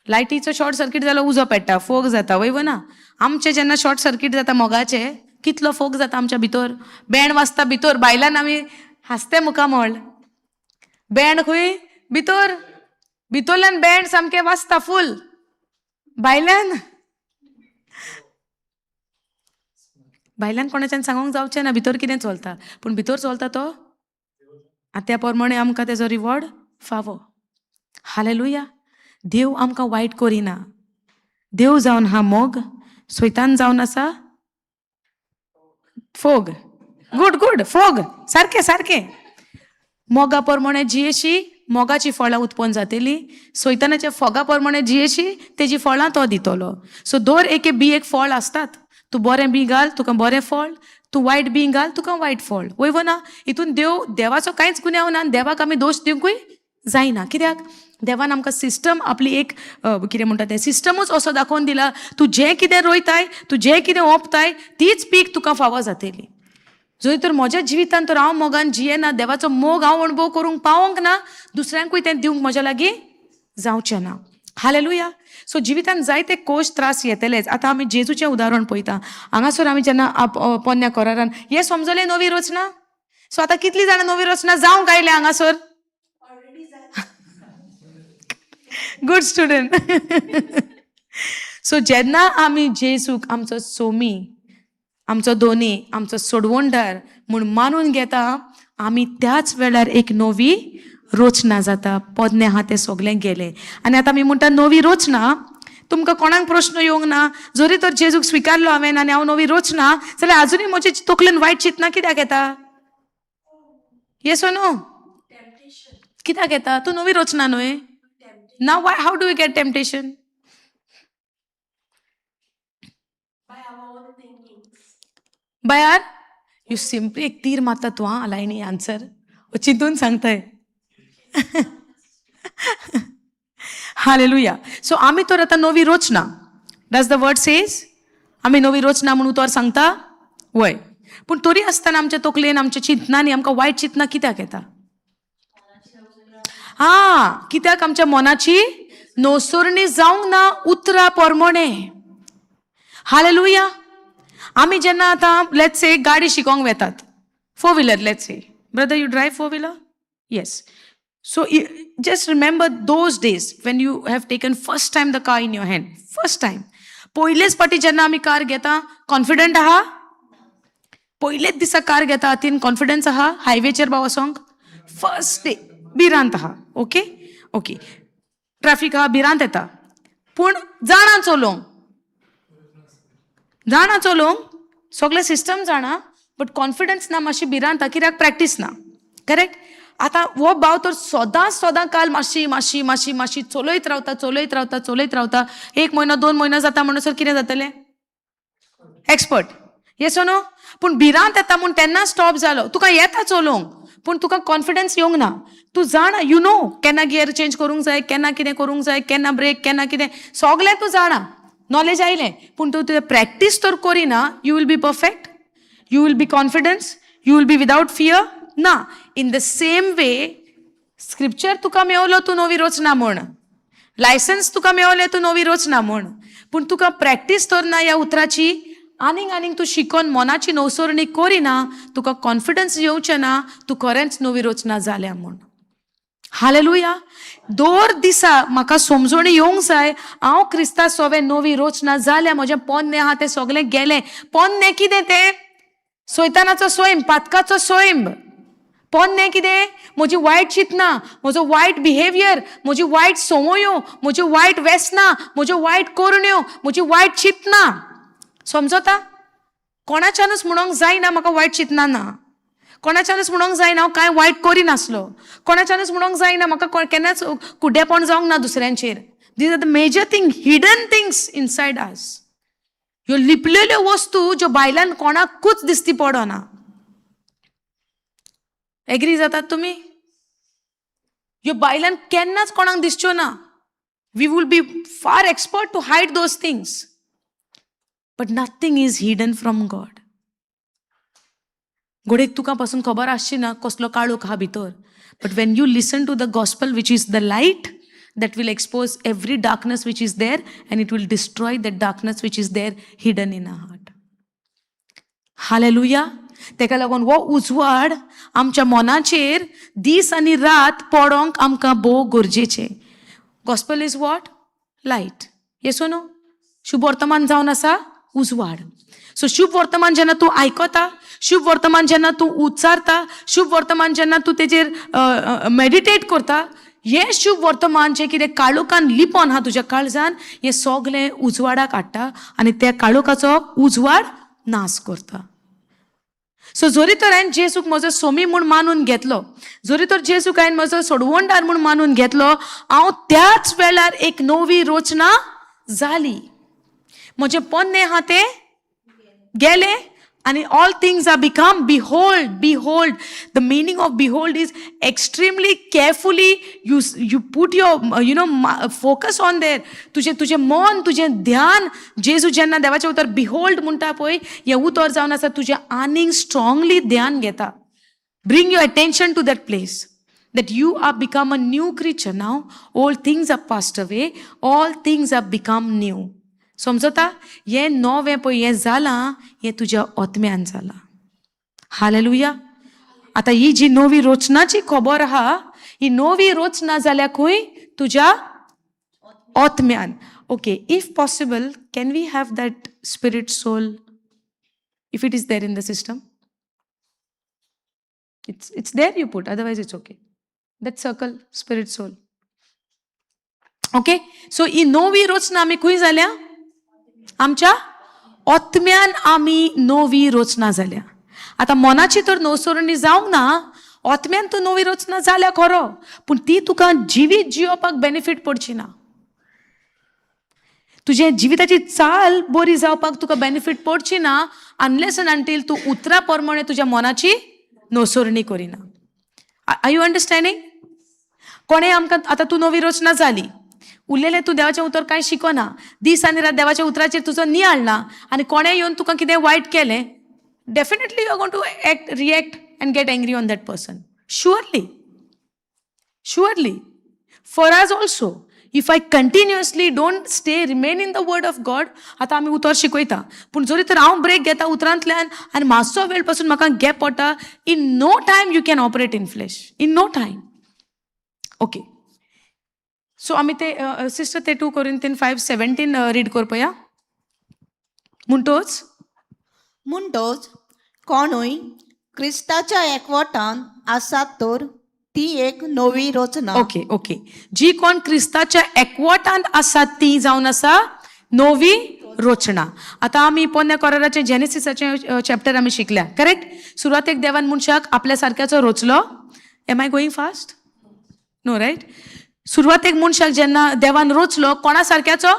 लायटीचो शॉर्ट सर्कीट जालो, उजो पेट्टा, फोग जाता, वय ना? आमचे जेन्ना शॉर्ट सर्कीट जाता मोगाचे, कितलो फोग जाता आमच्या भितर. बँड वाजता भितर, बायलान आमी हांसते मुखामळ, बँड खंय भितर, भितरल्यान बँड सामकें वाजता फूल भायल्यान. भायल्यान कोणाच्यान सांगूंक जावचें ना भितर कितें चलता, पूण भितर चलता तो आनी त्या प्रमाणे आमकां तेजो रिवॉर्ड फावो. हालेलुया. देव आमकां वायट करिना. देव जावन हा मोग, स्वैतान जावन आसा फोग. गुड गुड, फोग, सारकें सारकें. मोगा प्रमाणे जियेशी मोगाची फळां उत्पन्न जातली, सैतानाच्या फोगा प्रमाणे जियेशी तेजी फळां तो दितलो. सो दर एके बियेक फळ आसतात. तूं बरें बी घाल तुका बरें फळ, तूं वायट बी घाल तुका वायट फळ. वय वो ना? हितून देव, देवाचो कांयच गुन्यांव ना, देवाक आमी दोश दिवंकूय जायना. कित्याक देवान आमकां सिस्टम आपली एक कितें म्हणटा तें सिस्टमूच असो दाखोवन दिला, तूं जें कितें रोयताय, तूं जें कितें ओंपताय तीच पीक तुका फावो जातली. जंय तर म्हज्या जिवितान तर हांव मोगान जियेना, देवाचो मोग हांव अणभव करूंक पावोंक ना, दुसऱ्यांकूय तें दिवंक म्हज्या लागीं जावचें ना. हालेलुया. सो जिवितान जायते कोश त्रास येतलेच. आतां आमी जेजूचें उदाहरण पळयता. हांगासर आमी जेन्ना पोन्न्या करारान हें समजलें नवी रचना. सो आतां कितलीं जाणां नवी रचना जावंक आयल्या हांगासर? Good student. सो जेन्ना आमी जेजूक आमचो सोमी, आमचो दोनी, आमचो सोडवणदार म्हूण मानून घेता, आमी त्याच वेळार एक नवी रचना जाता. पोन्नें आहा तें सगळें गेलें आनी आतां आमी म्हणटा नवी रचना. तुमकां कोणाक प्रश्न येवंक ना, जरी तर जेजूक स्विकारलो हांवें आनी हांव नवी रचना जाल्यार आजुनूय म्हजे तकलेन वायट चिंतना कित्याक येता? Yes no? कित्याक येता? तूं नवी रचना न्हय ना? Why, how do you get temptation? By our own thinkings. By our you simply एक तीर मारता तूं. आं, लायनी आन्सर चिंतून सांगताय. हालेलुया. सो आमी तर आतां नवी रचना, डज the word says आमी नवी रचना म्हणून उतर सांगता वय, पूण तरी आसतना आमच्या तकलेन, आमच्या चिंतनांनी आमकां वायट चिंतना कित्याक येता? हा, कित्याक आमच्या मनाची नवसरणी जावंक ना उतरा परमणे. हालेलुया. आमी जेन्ना आतां let's say गाडी शिकोंक वेतात, four wheeler, let's say, brother, you drive four wheeler? Yes. So just remember those days when you have taken first time the car in your hand. First time, पयलेच फावटी जेन्ना आमी कार घेता, कॉन्फिडंट आहा? पयलेच दिसा कार घेता हातीन, कॉन्फिडन्स आहा हायवेचेर बा वचोंक? फर्स्ट डे भिरांत आहा. ओके ओके, ट्रॅफिक आहा, भिरांत येता, पूण जाणा चलोवंक, जाणा चलोवंक, सगळें सिस्टम जाणा, बट कॉन्फिडन्स ना, मातशी भिरांत आहा, कित्याक प्रॅक्टीस ना. करेक्ट? आतां हो भाव तर सदांच सदां काल मातशी मातशी मातशी मातशी चलयत रावता, चलयत रावता, चलयत रावता. एक म्हयनो, 2 म्हयनो जाता म्हणसर कितें जातलें? एक्सपर्ट. येस नो? पूण भिरांत येता म्हूण तेन्ना स्टॉप जालो. तुका येता चलोवंक, पूण तुका कॉन्फिडन्स येवंक ना. तूं जाणा, you know केन्ना गियर चेंज करूंक जाय, केन्ना कितें करूंक जाय, केन्ना ब्रेक, केन्ना कितें, सगळें तूं जाणा, नॉलेज आयलें, पूण तूं तुजें प्रॅक्टीस तर करिना, you will be perfect? You will be confidence? You will be without fear? ना. In the same way, scripture तुका मेवलो तूं नवी रचना म्हण, लायसन्स तुका मेवलें तूं नवी रचना म्हण, पूण तुका प्रॅक्टीस तर ना ह्या उतराची, आनीक आनीक तूं शिकोन मनाची नवसरणी करिना, तुका कॉन्फिडन्स येवचें ना तूं खरेंच नवी रचना जाल्या म्हूण. हालेलुया. दर दिसा म्हाका समजणी येवंक जाय, हांव क्रिस्ता सोवे नवी रचना जाल्या, म्हजें पोन्नें आहा तें सगळें गेलें. पोन्नें कितें तें? सैतानाचो सैम, पातकाचो सैम. पोन्नें कितें? म्हजी वायट चिंतना, म्हजो वायट बिहेवियर, म्हजी वायट संवयो, म्हज्यो वायट वेसनां, म्हज्यो वायट करण्यो, म्हजी वायट चिंतना. समजता? कोणाच्यानूच म्हणोंक जायना म्हाका वायट चिंतना ना. कोणाच्यानूच म्हणोंक जायना हांव कांय वायट करिनासलो. कोणाच्यानूच म्हणोंक जायना म्हाका केन्नाच कुड्डेपण जावंक ना दुसऱ्यांचेर. These are the major thing, hidden things inside us. ह्यो लिपलेल्यो वस्तू ज्यो भायल्यान कोणाकूच दिसती पडना. एग्री जातात तुमी? ह्यो भायल्यान केन्नाच कोणाक दिसच्यो ना. We will be far expert to hide those things, but nothing is hidden from God. घडयेक तुका पासून खबर आसची ना कसलो काळोख आहा भितर, but when you listen to the gospel, which is the light that will expose every darkness which is there, and it will destroy that darkness which is there hidden in our heart. Hallelujah. तेका लागून हो उजवाड आमच्या मनाचेर दीस आनी रात पडोंक आमकां भोव गरजेचें. Gospel is what? Light. Yes, no? शुभ वर्तमान जावन आसा उजवाड. सो शुभ वर्तमान जेन्ना तूं आयकता, शुभ वर्तमान जेन्ना तूं उच्चारता, शुभ वर्तमान जेन्ना तूं तेजेर मेडिटेट करता, हें शुभ वर्तमान जें कितें काळोखान लिपोन आहा तुज्या काळजान, हें सगलें उजवाडाक हाडटा आनी त्या काळोखाचो उजवाड नाश करता. सो जरी तर हांवें जेजूक म्हजो सोमी म्हूण मानून घेतलो, जरी तर जेजूक हांवें म्हजो सोडवणदार म्हूण मानून घेतलो, हांव त्याच वेळार एक नवी रचना जाली. म्हजें पोन्नें आहा तें गेलें आनी आनी all things are become behold. Behold, the meaning of behold is extremely carefully you put your focus on there. तुजें तुजें मन, तुजें ध्यान. जेजू जेन्ना देवाचें उतर बिहोल्ड म्हणटा पळय, हें उतर जावन आसा तुजें आनीक स्ट्रांगली ध्यान घेता. Bring your attention to that place that you are become a new creature now. All things are passed away, all things are become new. समजता? हें नवें पळय हें जालां, हें तुज्या आत्म्यान जालां. हालेलुया. आतां ही जी नवी रचनाची खबर आहा, ही नवी रचना जाल्या खंय? तुज्या आत्म्यान. Okay, if possible, can we have that spirit soul, if it is there in the system? It's there, you put, otherwise it's okay. That circle, spirit soul. Okay, so ही नवी रचना आमी खंय जाल्या? आमच्या आत्म्यान आमी नवी रचना जाल्या. आतां मनाची तर नवसरणी जावंक ना. आत्म्यान तूं नवी रचना जाल्या खरो, पूण ती तुका जिवीत जियोवपाक बेनिफीट पडची ना. तुजे जिविताची चाल बरी जावपाक तुका बेनिफीट पडची ना, अनलेस अँड अंटील तूं उतरा प्रमाणे तुज्या मनाची नवसरणी करिना. Are you understanding? कोणें आमकां आतां तूं नवी रचना जाली, उरलेलें तूं देवाचें उतर कांय शिकना, दीस आनी रात देवाच्या उतराचेर तुजो नियाळ ना, आनी कोणें येवन तुका कितें वायट केलें, definitely you are going to act, react and get angry on that person. Surely, surely. For us also, if I continuously don't stay, remain in the word of God. आतां आमी उतर शिकयता, पूण जरी तर हांव ब्रेक घेता उतरांतल्यान आनी मातसो वेळ पासून म्हाका गॅप पडटा, in no time you can operate in flesh, in no time. Okay, so आमी ते सिस्टर ते 2 Corinthian 5:17 read कर पया. म्हणटोच म्हणटोच कोणूय क्रिस्ताच्या एकवटान आसात तर ती एक नवी रचना. ओके, जी कोण क्रिस्ताच्या एकवटांत आसात ती जावन आसा नवी रचना. आतां आमी पोन्न्या कराराचें जेनेसिसाचें चॅप्टर आमी शिकल्या, करेक्ट? सुरवातेक देवान मनशाक आपल्या सारक्याचो रचलो. Am I going fast? No, right? सुरवातेक मनशाक जेन्ना देवान रचलो, कोणा सारक्याचो?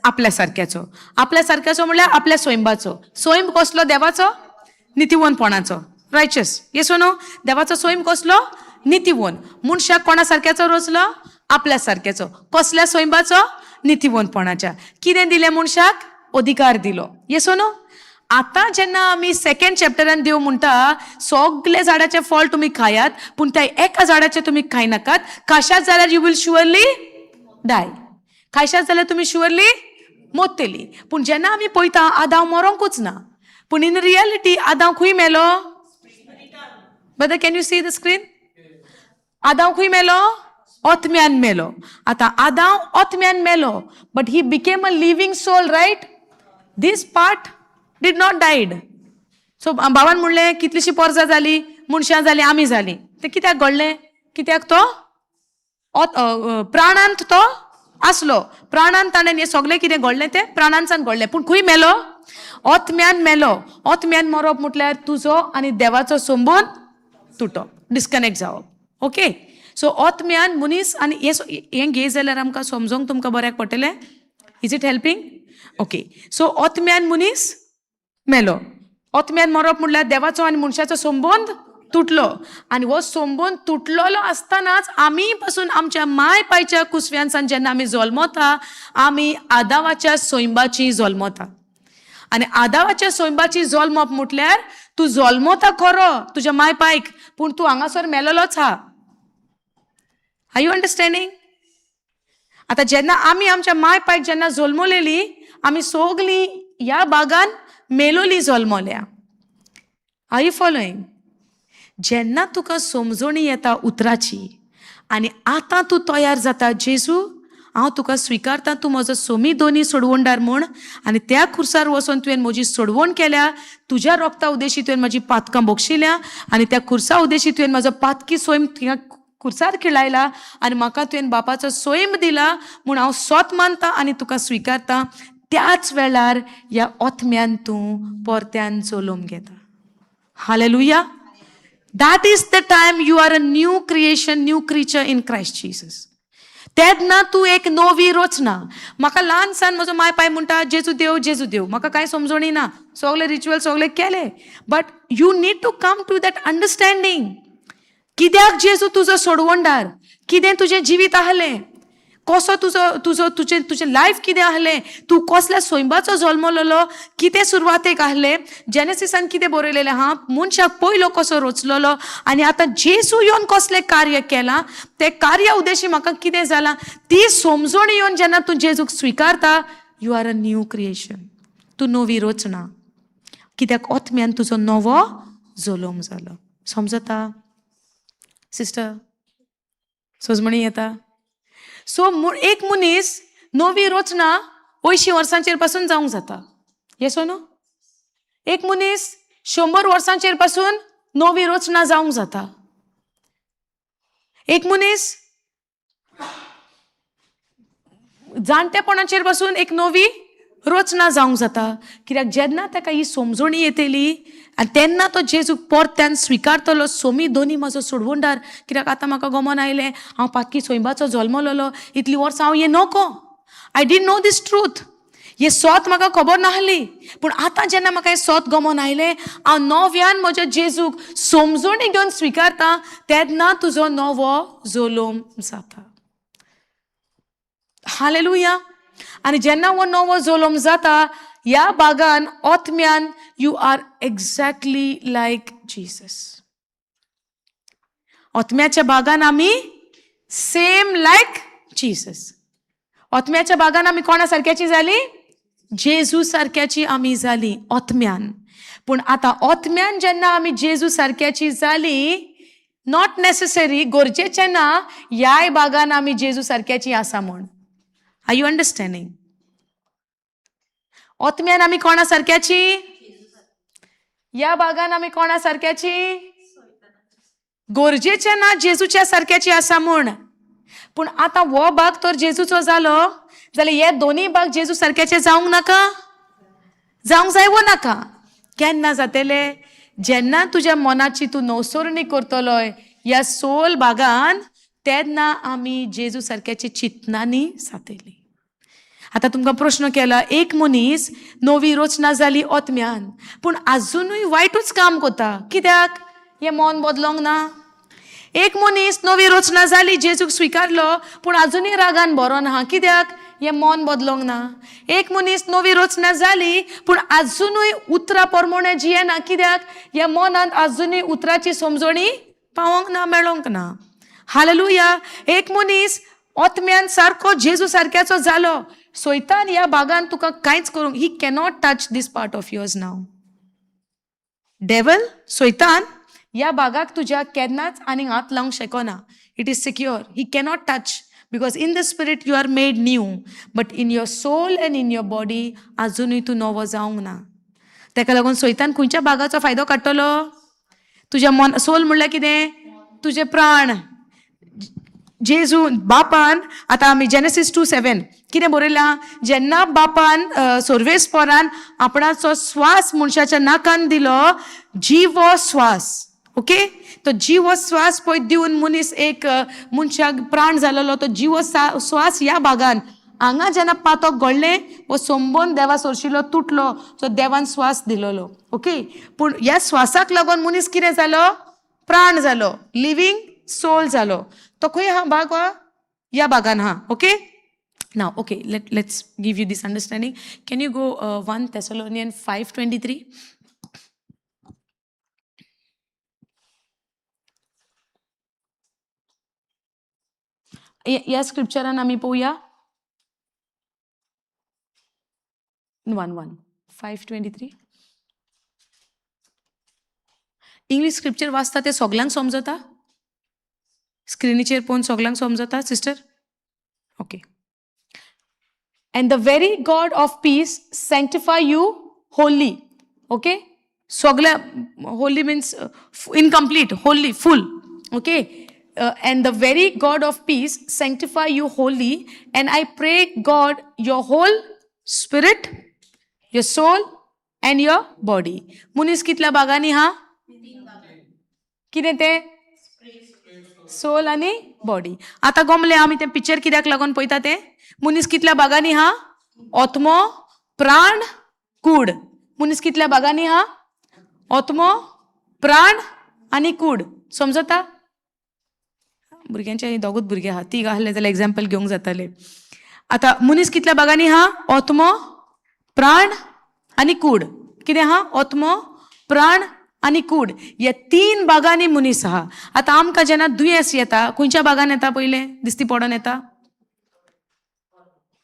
आपल्या सारक्याचो. आपल्या सारक्याचो म्हणल्यार आपल्या स्वयंबाचो. स्वयं कसलो देवाचो? नितीवनपणाचो, रायचस. येस नो? देवाचो स्वयं कसलो? नितीवंत. मनशाक कोणा सारक्याचो रचलो? आपल्या सारक्याचो. कसल्या स्वयंबाचो? नितीवंतपणाच्या. कितें दिलें मनशाक? अधिकार दिलो. Yes no? आतां जेन्ना आमी सेकंड चॅप्टरान देव म्हणटा, सगळे झाडाचे फळ तुमी खायात, पूण त्या एका झाडाचे तुमी खायनाकात, खाशात जाल्यार you will surely die. खायशात जाल्यार तुमी शुअरली मोत्तली. पूण जेन्ना आमी पळयता, आदांव मरोंकूच ना. पूण इन रियलिटी आदांव खंय मेलो? Brother, can you see the screen? आदांव खंय मेलो? ओतम्यान मेलो. आतां आदांव ओतम्यान मेलो, but he became a living soul, right? This part did not died. So बाबान म्हणलें, कितलीशी पोरसां जाली, मनशां जालीं, आमी जालीं. तें कित्याक घडलें? कित्याक तो प्राणांत तो आसलो. प्राणांत ताणें हें सगळें कितें घडलें तें प्राणांतसान घडलें. पूण खंय मेलो? ओतम्यान मेलो. ओतम्यान मरप म्हटल्यार तुजो आनी देवाचो संबंद तुटप, डिस्कनेक्ट जावप. ओके, सो ओतम्यान मनीस आनी हें हें घे जाल्यार आमकां समजोंक तुमकां बऱ्याक पडटलें. Is it helping? Okay, so ओतम्यान मनीस मेलो. ओतम्यान मरप म्हणल्यार देवाचो आनी मनशाचो संबंद तुटलो. आनी हो संबंद तुटलेलो आसतनाच आमी पासून आमच्या माय पायच्या कुसव्यानसान जेन्ना आमी जल्मता, आमी आदावाच्या सैंबाची जल्मता. आनी आदावाच्या सैंबाची जल्मप म्हटल्यार तूं जल्मता खरो तुज्या माय पायक, पूण तूं हांगासर मेलेलोच हा. Are you understanding? आतां जेन्ना आमी आमच्या माय पायक जेन्ना जल्मलेली, आमी सगलीं ह्या बागान मेलोली जल्मल्या. Are you following? जेन्ना तुका समजणी येता उतराची आनी आतां तूं तयार जाता, जेजू, हांव तुका स्विकारता, तूं म्हजो सोमी दोनी सोडवणदार म्हूण, आनी त्या खुर्सार वचोन तुवें म्हजी सोडवण केल्या, तुज्या रोगता उदेशी तुवें म्हजी पातकां बक्षिल्या आनी त्या खुर्सा उदेशी तुवें म्हजो पातकी स्वयं थिंगा खुर्सार खिळायला आनी म्हाका तुवें बापाचो स्वयं दिला म्हूण हांव सोत मानता आनी तुका स्विकारता, त्याच वेळार ह्या ओतम्यान तूं परत्यान चलोवन घेता. Hallelujah. That is the time you are a new creation, new creature in Christ Jesus. तेन्ना तूं एक नवी रचना. म्हाका ल्हान सान म्हजो माय पाय म्हणटा जेजू देव जेजू देव, म्हाका कांय समजणी ना, सगळे रिच्युअल सगळे केले, but you need to come to that understanding. कित्याक जेजू तुजो सोडवणदार, कितें तुजें जिवीत आहलें, कसो तुजो तुजो तुजें तुजें लायफ कितें आहलें, तूं कसल्या सैमाचो जल्मलेलो, कितें सुरवातेक आहलें, जेनेसिसान कितें बरयलेलें आहा, मनशाक पयलो कसो रचलेलो आनी आतां जेजू येवन कसलें कार्य केलां, तें कार्य उद्देशी म्हाका कितें जालां ती समजणी येवन जेन्ना तूं जेजूक स्विकारता, you are a new creation, तूं नवी रचना, कित्याक ओत्म्यान तुजो नवो जल्म जालो. समजता सिस्टर? सजमणी येता? सो एक मनीस नवी रचना 80 वर्सांचेर पासून जावंक जाता. येस नो? एक मनीस 100 वर्सांचेर पासून नवी रचना जावंक जाता. एक मनीस जाणटेपणाचेर पासून एक नवी रचना जावंक जाता. कित्याक जेन्ना ताका ही समजणी येतली आनी तेन्ना तो जेजूक परत्यान स्विकारतलो, सोमी दोनी म्हजो सोडवणदार, कित्याक आतां म्हाका गमन आयलें, हांव पातकी सैमाचो जल्मलेलो, इतलीं वर्सां हांव हें नको, I didn't know this truth, हें सोत म्हाका खबर नासली, पूण आतां जेन्ना म्हाका हें सोत गमन आयलें, हांव नव्यान म्हज्या जेजूक समजणी घेवन स्विकारता, तेन्ना तुजो नवो जल्म जाता. हालेलुया. आनी जेन्ना हो नवो जल्म जाता, ह्या भागान ओत्म्यान you are exactly like Jesus. ओत्म्याच्या भागान आमी सेम लायक जीसस. ओत्म्याच्या भागान आमी कोणा सारक्याची जाली? जेजू सारक्याची आमी जाली ओत्म्यान. पूण आतां ओत्म्यान जेन्ना आमी जेजू सारक्याची जाली, not necessary, गरजेचें ना ह्याय भागान आमी जेजू सारक्याची आसा म्हूण. Are you understanding? ओत्म्यान आमी कोणा सारक्याची? ह्या भागान आमी कोणा सारक्याची? गरजेचें ना जेजूच्या सारक्याची आसा म्हूण. पूण आतां हो भाग तर जेजूचो जालो जाल्यार हे दोनूय भाग जेजू सारक्याचे जावंक नाका? जावंक जाय वो नाका? केन्ना जातले? जेन्ना तुज्या मनाची तूं नवसरणी करतलोय ह्या सोल भागान, तेन्ना आमी जेजू सारक्याची चिंतनांनी जातली. आतां तुमकां प्रश्न केला, एक मनीस नवी रचना जाली ओत्म्यान, पूण आजुनूय वायटूच काम करता, कित्याक? हें मन बदलोंक ना. एक मनीस नवी रचना जाली, जेजूक स्विकारलो, पूण आजुनूय रागान बरो ना, कित्याक? हें मन बदलोंक ना. एक मनीस नवी रचना जाली, पूण आजुनूय उतरां प्रमाणे जियेना, कित्याक? ह्या मनांत आजुनूय उतराची समजणी पावोंक ना, मेळोंक ना. हालेलुया. एक मनीस ओत्म्यान सारको जेजू सारक्याचो जालो, सोयतान ह्या भागान तुका कांयच करूंक, he cannot touch this part of yours now. Devil सोयतान ह्या भागाक तुज्या केन्नाच आनीक हात लावंक शकना. It is secure, he cannot touch, because in the spirit you are made new, but in your soul and in your body आजुनूय तूं नवो जावंक ना. ताका लागून सोयतान खंयच्या भागाचो फायदो काडटलो? तुज्या मन, सोल म्हणल्यार कितें? तुजें प्राण. जेजू बापान, आतां आमी जेनेसीस 2:7 कितें बरयलां? जेन्ना बापान सर्वेस्परान आपणाचो स्वास मनशाच्या नाकान दिलो, जिवो स्वास, ओके, तो जिवो स्वास पळय दिवन मनीस एक मनशाक प्राण जालेलो, तो जिवो स्वास ह्या भागान हांगा जेन्ना पातक घडलें, हो संबंद देवा सरशिलो तुटलो, सो देवान स्वास दिलोलो. ओके, पूण ह्या स्वासाक लागून मनीस कितें जालो? प्राण जालो, लिवींग सोल जालो. तो खंय आहा भाग? ह्या भागान आहा. Okay, now okay, let's give you this understanding. Can you go 1 Thessalonian 5:23? ह्या स्क्रिप्चरान आमी पळोवया 1 1 5:23. इंग्लीश स्क्रिप्चर वाचता ते सगल्यांक समजता? स्क्रिनीचेर पळोवन सगल्यांक समजता sister? Okay. And the very God of peace sanctify you wholly. Okay, सगल्या wholly means incomplete, wholly, full. Okay, and the very God of peace sanctify you wholly, and I pray God your whole spirit, your soul and your body. मनीस कितल्या भागांनी हा? कितें तें? सोल आनी बॉडी. आतां गोमले आमी तें पिक्चर कित्याक लागून पळयता तें? मनीस कितल्या भागांनी हा? आत्मो, प्राण, कूड. मनीस कितल्या भागांनी हा? आत्मो, प्राण आनी कूड. समजता? भुरग्यांचे दोगूच भुरगे आहा, तीग आहले जाल्यार एग्जाम्पल घेवंक जातालें. आतां मनीस कितल्या भागांनी हा? आत्मो, प्राण आनी कूड. कितें आहा? आत्मो, प्राण आनी कूड, ह्या तीन भागांनी मनीस आहा. आतां आमकां जेन्ना दुयेंस येता, खंयच्या भागान येता पयलें दिसती पडोन येता?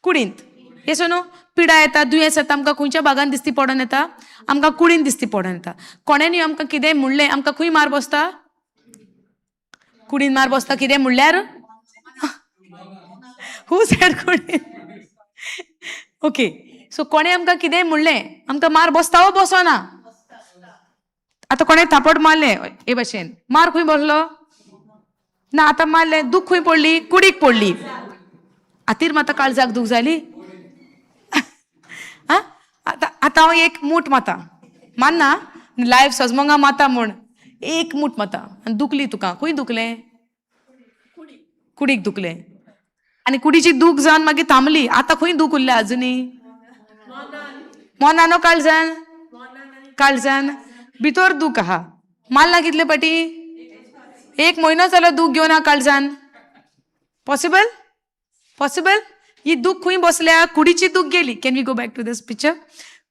कुडींत. येसो न्हू? पिडा येता, दुयेंस येता, आमकां खंयच्या भागान दिसती पडोन येता? आमकां कुडीन दिसती पडोन येता. कोणेंय आमकां कितेंय म्हणलें, आमकां खंय मार बसता? कुडीन मार बसता. कितें म्हणल्यार? Who said कुडीन? ओके, सो कोणें आमकां कितेंय म्हणलें, आमकां मार बसता वो बसना? आतां कोणें थापट मारलें हे भाशेन, मार खंय बसलो ना? आतां मारलें, दूख खंय पडली? कुडीक पडली. आतीर माता काळजाक दूख जाली. आं, आतां आतां हांव एक मूठ माता मान्ना, लायफ सजमंगा माता म्हूण एक मूठ माता आनी दुखली तुका. खंय दुखलें? कुडीक दुखलें. आनी कुडीची दूख जावन मागीर थांबली. आतां खंय दूख उरल्या अजुनी? मोनानो काळजान? काळजान भितर दूख आहा. मारला कितले पाटी? एक म्हयनो जालो दूख घेवन आहा काळजान. पॉसिबल? पॉसिबल? ही दूख खंय बसल्या? कुडीची दूख गेली. Can we go back to this picture?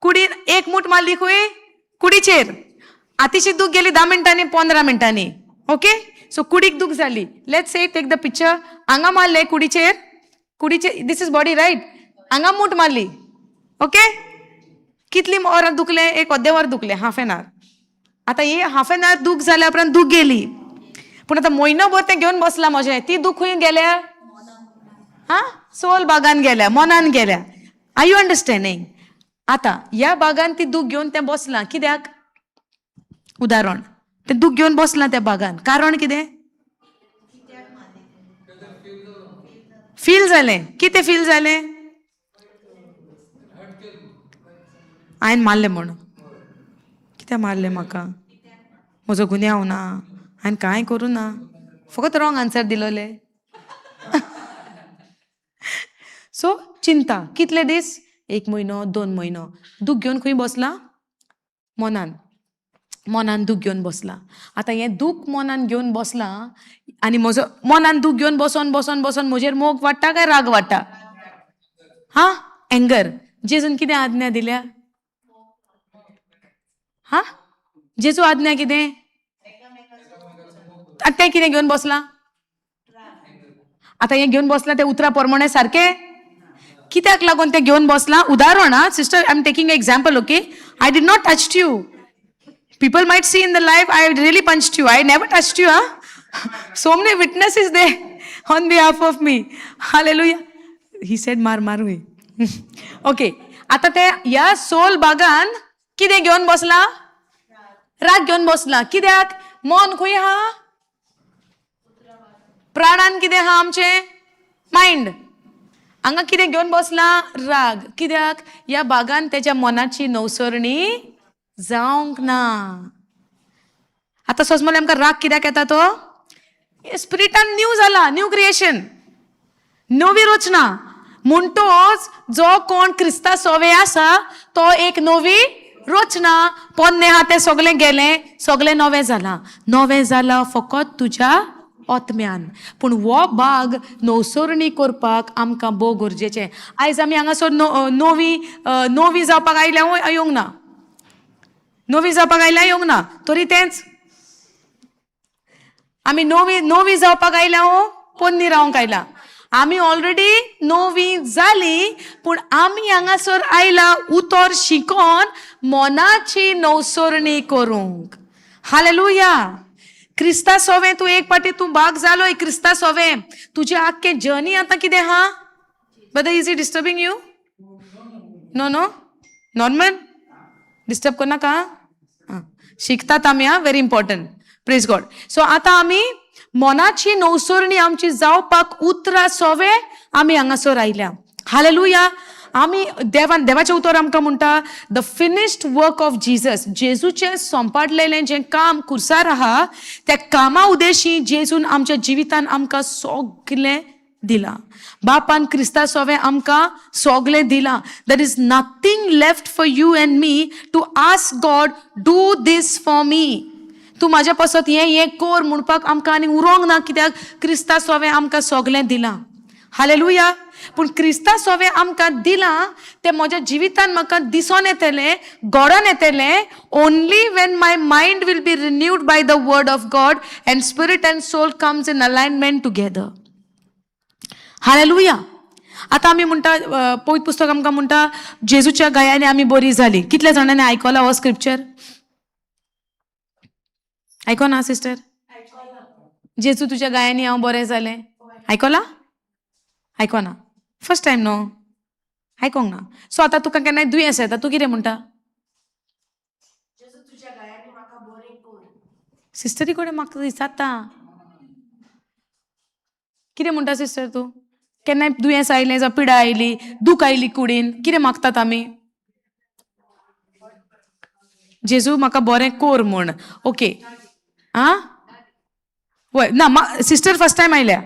कुडीन एक मूठ मारली खंय? कुडीचेर. आतीची दूख गेली 10 मिनटांनी, 15 मिनटांनी. ओके, सो कुडीक दूख जाली. Let's say, take the picture. हांगा मारले कुडीचेर, कुडीचेर. This is body, right? हांगा मूठ मारली. ओके, कितली वरां दुखलें? एक अर्दें वर दुखलें, हाफ एन आवर. आतां ही हाफ एन आवर दूख जाल्या उपरांत दूख गेली, पूण आतां म्हयनोभर तें घेवन बसलां म्हजें. ती दूख खंय गेल्या? हा, सोल बागान गेल्या, मनान गेल्या. Are you understanding? आतां ह्या बागान ती दूख घेवन तें बसलां कित्याक? उदाहरण, तें दूख घेवन बसलां त्या बागान, कारण कितें फील जालें? कितें फील जालें? हांवें मारलें म्हूण. कित्याक मारलें म्हाका? म्हजो गुन्यांव ना, हांवें कांय करूं ना, फकत रॉंग आन्सर दिलोले. सो चिंता कितले दीस? एक म्हयनो, 2 म्हयनो दूख घेवन खंय बसलां? मनान. मनान दूख घेवन बसलां. आतां हें दूख मनान घेवन बसलां आनी म्हजो मनान दूख घेवन बसोन बसोन बसोन म्हजेर मोग वाडटा काय राग वाडटा? हा, एंगर. जेजून कितें आज्ञा दिल्या? हा, जेजू आज्ञा कितें? आनी तें कितें घेवन बसलां? आतां हें घेवन बसलां तें उतरा प्रमाणे सारकें कित्याक लागून तें घेवन बसलां? उदाहरण आं sister, I am taking example, okay? I did not touch you. People might see in the live I really punched you. I never touched you, huh? So many witnesses there on behalf of me. Hallelujah. He said, मार मार. ओके, आता ते ह्या सोल बागान कितें घेवन बसला? राग घेवन बसला. कित्याक? मन खंय आहा? प्राणान कितें आहा? आमचें मायंड. हांगा कितें घेवन बसला? राग. कित्याक? ह्या बागान तेच्या मनाची नवसरणी जावंक ना. आतां सोज आमकां राग कित्याक येता? तो स्पिरिटान न्यू जाला, न्यू क्रिएशन, नवी रचना. म्हणटोच जो कोण क्रिस्ता सोवे आसा तो एक नवी रचना. पोन्ने आहा तें सगळें गेलें, सगळें नवें जालां. नवें जालां फकत तुज्या आत्म्यान. पूण हो बाग नवसरणी करपाक आमकां भोव गरजेचें. आयज आमी हांगासर नवी नवी जावपाक आयल्या? येवंक ना. नवी जावपाक आयल्या? येवंक ना. तरी तेंच आमी नवी नवी जावपाक आयल्या हो पोन्नी रावंक आयला? आमी ऑलरेडी नवी जाली, पूण आमी हांगासर आयला उतर शिकोन मनाची नवसरणी करूंक. हालेलुया. क्रिस्ता सोवें तूं एक पाटी तूं भाग जालोय क्रिस्ता सोवें, तुजें आख्खें जर्नी आतां कितें आहा? Brother, is it disturbing you? No, normal? Disturb करनाका. आं, शिकतात आमी. आं, very important. Praise God. So आतां आमी मनाची नवसरणी आमची जावपाक उतरां सोवे आमी हांगासर आयल्या. हालेलुया. आमी देवान, देवाचें उतर आमकां म्हणटा, the finished work of Jesus, जेजूचें सोंपाडलेलें जें काम कुर्सार आहा, त्या कामा उदेशी जेजून आमच्या जिवितान आमकां सगलें दिलां. बापान क्रिस्ता सोवें आमकां सगलें दिलां. There is nothing left for you and me to ask God, do this for me, तूं म्हाज्या पासत हें हें कर म्हणपाक आमकां आनी उरोंक ना, कित्याक क्रिस्ता सोवें आमकां सगलें दिलां. हालेलुया. पूण क्रिस्ता सोवें आमकां दिलां तें म्हज्या जिवितान म्हाका दिसोन येतलें, घडोन येतलें, only when my mind will be renewed by the word of God and spirit and soul comes in alignment together. Hallelujah. आतां आमी म्हणटा, पवित्र पुस्तक आमकां म्हणटा, जेजूच्या गयांनी आमी बरी जाली. कितल्या जाणांनी आयकला हो स्क्रिप्चर? आयको ना सिस्टर? जेजू तुज्या गायांनी हांव बरें जालें, आयकला? आयको ना? फर्स्ट टायम न्हू? आयकोंक ना. सो आतां तुका केन्नाय दुयेंस येता, तूं कितें म्हणटा? जेजू तुज्या गायांनी म्हाका बरें कर. सिस्टरी कडेन म्हाका विचारता, कितें म्हणटा सिस्टर तूं? केन्नाय दुयेंस आयलें जावं पिडा आयली, दूख आयली कुडीन, कितें मागतात आमी? जेजू म्हाका बरें कोर म्हूण. ओके, आं, वय ना, सिस्टर फर्स्ट टायम आयल्या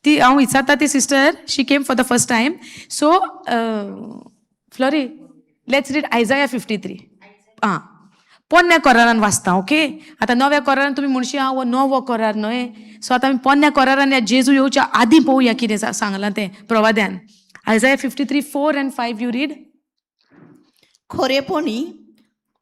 ती. हांव विचारता ती sister, she came for the first time. So Flory, let's read Isaiah 53. आं, पोन्न्या कोरारान वाचता. ओके, आतां नव्या कोरारान तुमी म्हणशी, आं, हो नवो कोरार न्हय. सो आतां आमी पोन्न्या कोरारान ह्या जेजू येवच्या आदीं पळोवया कितें सांगलां तें प्रवाद्यान. Isaiah 53:4 and 5, you read. खरेपणी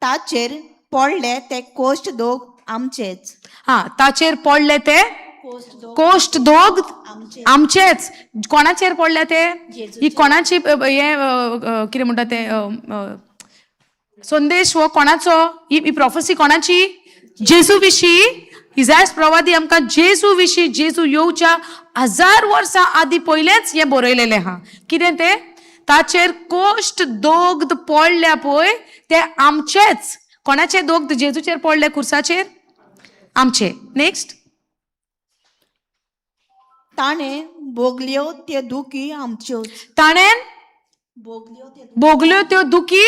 ताचेर पडले ते कोश्ट दोग आमचेच. हां, ताचेर पडले ते कोश्ट दोग कोश्ट दोग आमचे. आमचेच. कोणाचेर पडले ते? जेजूचेर. ही कोणाची हें कितें म्हणटा तें संदेश हो कोणाचो? ही ही प्रोफेसी कोणाची? जेजू विशीं. इजायस प्रवादी आमकां जेजू विशीं, जेजू येवच्या हजार वर्सां आदीं पयलेंच हें बरयलेलें आहा. कितें तें? ताचेर कोश्ट दोग्ध पडल्या पळय ते आमचेच. कोणाचे दोग्ध जेजूचेर पडले कुर्साचेर? आमचे. नेक्स्ट. ताणें भोगल्यो त्यो दुखी आमच्योच. ताणें भोगल्यो त्यो भोगल्यो त्यो दुखी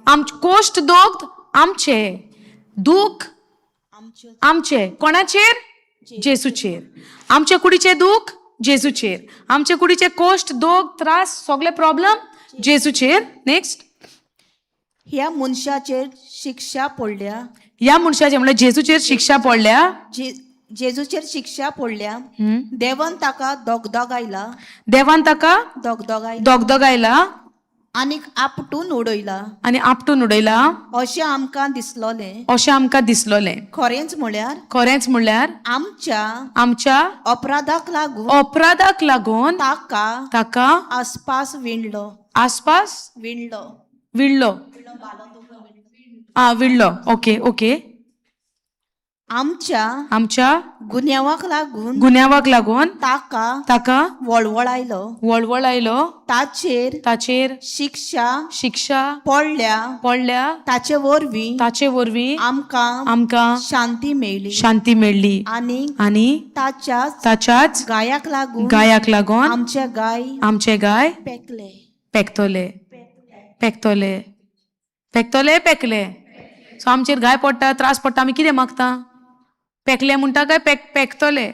आम, कोश्ट दोग्ध आमचे, दूख आमच्योच. आमचे. कोणाचेर? जेजूचेर. आमचे कुडीचे दूख जेजूचेर, आमचे कुडीचे कोश्ट दोग त्रास सगळे प्रॉब्लम जेजूचेर. नेक्स्ट. ह्या मनशाचेर शिक्षा पडल्या. ह्या मनशाचे म्हणल्यार जेजूचेर शिक्षा पडल्या. जेजूचेर शिक्षा पडल्या. देवान ताका दगदगायला. देवान ताका दगदगायला. दगदगायला. आनीक आपटून उडयला. आनी आपटून उडयला. अशें आमकां दिसलोलें. अशें आमकां दिसलोलें. खरेंच म्हळ्यार खरेंच म्हणल्यार आमच्या आमच्या अपराधाक लागून अपराधाक लागून ताका ताका आसपास विणलो. आसपास विणलो. विणलो. आ, विणलो. Okay okay. आमच्या आमच्या गुन्यांवाक लागून गुन्यांवाक लागून ताका ताका वळवळायलो. वळवळ आयलो. ताचेर ताचेर शिक्षा शिक्षा पडल्या. पडल्या. ताचे वरवीं ताचे वरवीं आमकां आमकां शांती मेळ्ळी. शांती मेळ्ळी. आनी आनी ताच्याच ताच्याच गायाक लागून गायाक लागून आमचे गाय आमचे गाय पेकले. पेकतले, पेकतले, पेकतले, पेकले. सो आमचेर गाय पडटा, त्रास पडटा, आमी कितें मागता? पेकले म्हणटा काय पेकतले?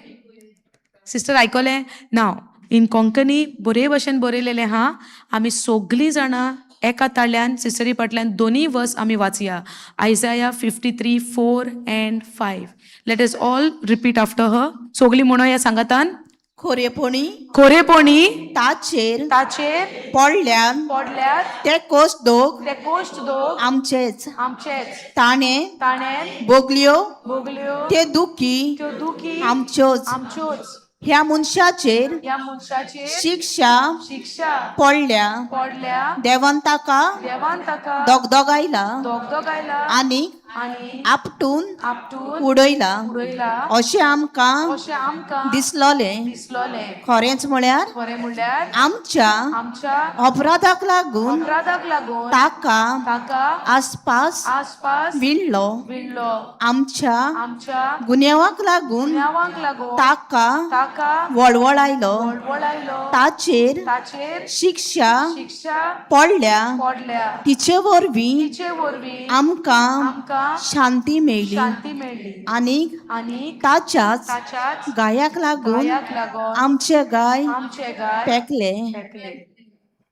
सिस्टर, आयकलें? नाव इन कोंकणी बरे भशेन बरयलेलें आहा. आमी सगलीं जाणां एका ताळ्यान सिस्टरी फाटल्यान दोनूय वर्स आमी वाचया. Isaiah 53:4 and 5. Let us all repeat after her. सगलीं म्हणोया सांगातान. खोरेपणी खोरेपणी ताचेर ताचेर पडल्यान पडल्यात ते कोश दोग ते कोश्ट दोग आमचेच. आमचेच. ताणें ताणें भोगल्यो भोगल्यो त्यो दुखी त्यो दुखी आमच्योच. आमच्योच. ह्या मनशाचेर ह्या मनशाचेर शिक्षा शिक्षा पडल्या. पडल्या. देवान ताका देवान ताका दगदगायला दगदगायला आनी आनी आपटून आपटून उडयला उडयला अशें आमकां अशें आमकां दिसलोलें. दिसलोलें. खरेंच म्हळ्यार खरें म्हणल्यार आमच्या आमच्या अपराधाक लागून अपराधाक लागून ताका ताका आसपास आसपास विणलो, विणलो, आमच्या आमच्या गुन्यांवाक लागून गुन्यांवांक लागून ताका ताका वळवळायलो, वळवळायलो, ताचेर ताचेर शिक्षा शिक्षा पडल्या, पडल्या, तिचे वरवीं तिचे वरवीं आमकां आमकां शांती मेळ्ळी शांती मेळ्ळी आनी आनी ताच्याच ताच्याच गायाक लागून गायाक लागून आमचे गाय आमचे गाय पेकले. पेकले.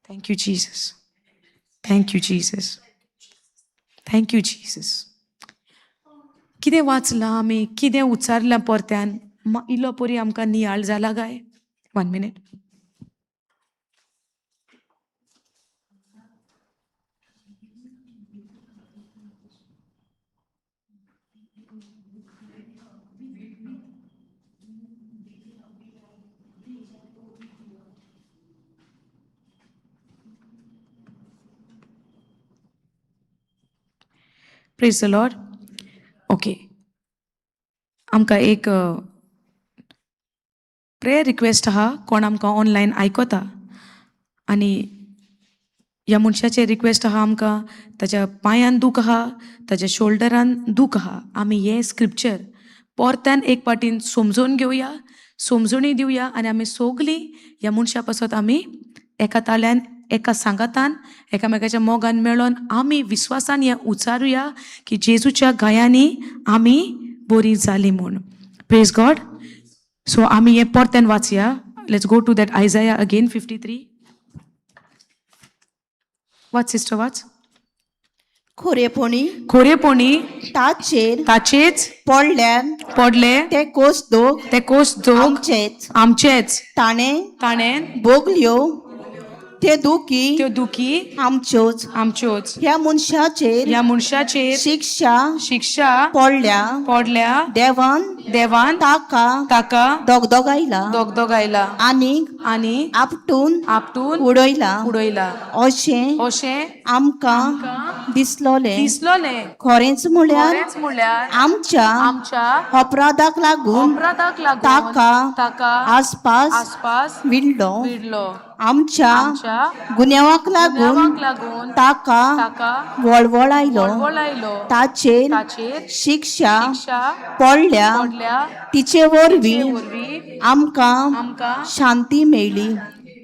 Thank you Jesus, thank you Jesus, thank you Jesus. कितें वाचलां आमी, कितें उच्चारलां परत्यान, इल्लो परी आमकां नियाळ जाला काय? One minute. Praise the Lord. Okay, आमकां एक प्रेयर रिक्वेस्ट आहा. कोण आमकां ऑनलायन आयकता आनी ह्या मनशाचें रिक्वेस्ट आहा आमकां, ताच्या पांयान दूख आहा, ताच्या शोल्डरान दूख आहा. आमी हें स्क्रिप्चर परत्यान एक पाटीन समजून घेवया, समजणी दिवया आनी आमी सोगलीं ह्या मनशा पासत आमी एका ताळ्यान, एका सांगातान, एकामेकाच्या मोगान मेळोन आमी विस्वासान हें उचारुया की जेजूच्या गायांनी आमी बरी जाली म्हूण. Praise God. सो आमी हें परत्यान वाचया. Let's go to that Isaiah again 53. वाच सिस्टर, वाच. खोरेपणी खोरेपणी ताचेर ताचेच पडल्यान पडले ते कोस दोग ते कोस दोग आमचेच, आमचेच, ताणें ताणें भोगल्यो ते दुखी त्यो दुखी आमच्योच, आमच्योच, ह्या मनशाचेर ह्या मनशाचेर शिक्षा शिक्षा पडल्या, पडल्या, देवान देवान ताका ताका दगदगायला दगदगायला आनी आनी आपटून आपटून उडयला उडयला अशें अशें आमकां दिसलोलें. दिसलोलें. खरेंच म्हळ्यार खरेंच म्हणल्यार आमच्या आमच्या अपराधाक लागून अपराधाक लागून ताका ताका आसपास आसपास विणलो, विडलो, आमच्या आमच्या गुन्यांवाक लागून गुन्यांवाक लागून ताका ताका वळवळायलो, वळवळायलो, ताचेर ताचेर शिक्षा शिक्षा पडल्या, पडल्या, तिचे वरवीं वरवीं आमकां आमकां शांती मेळ्ळी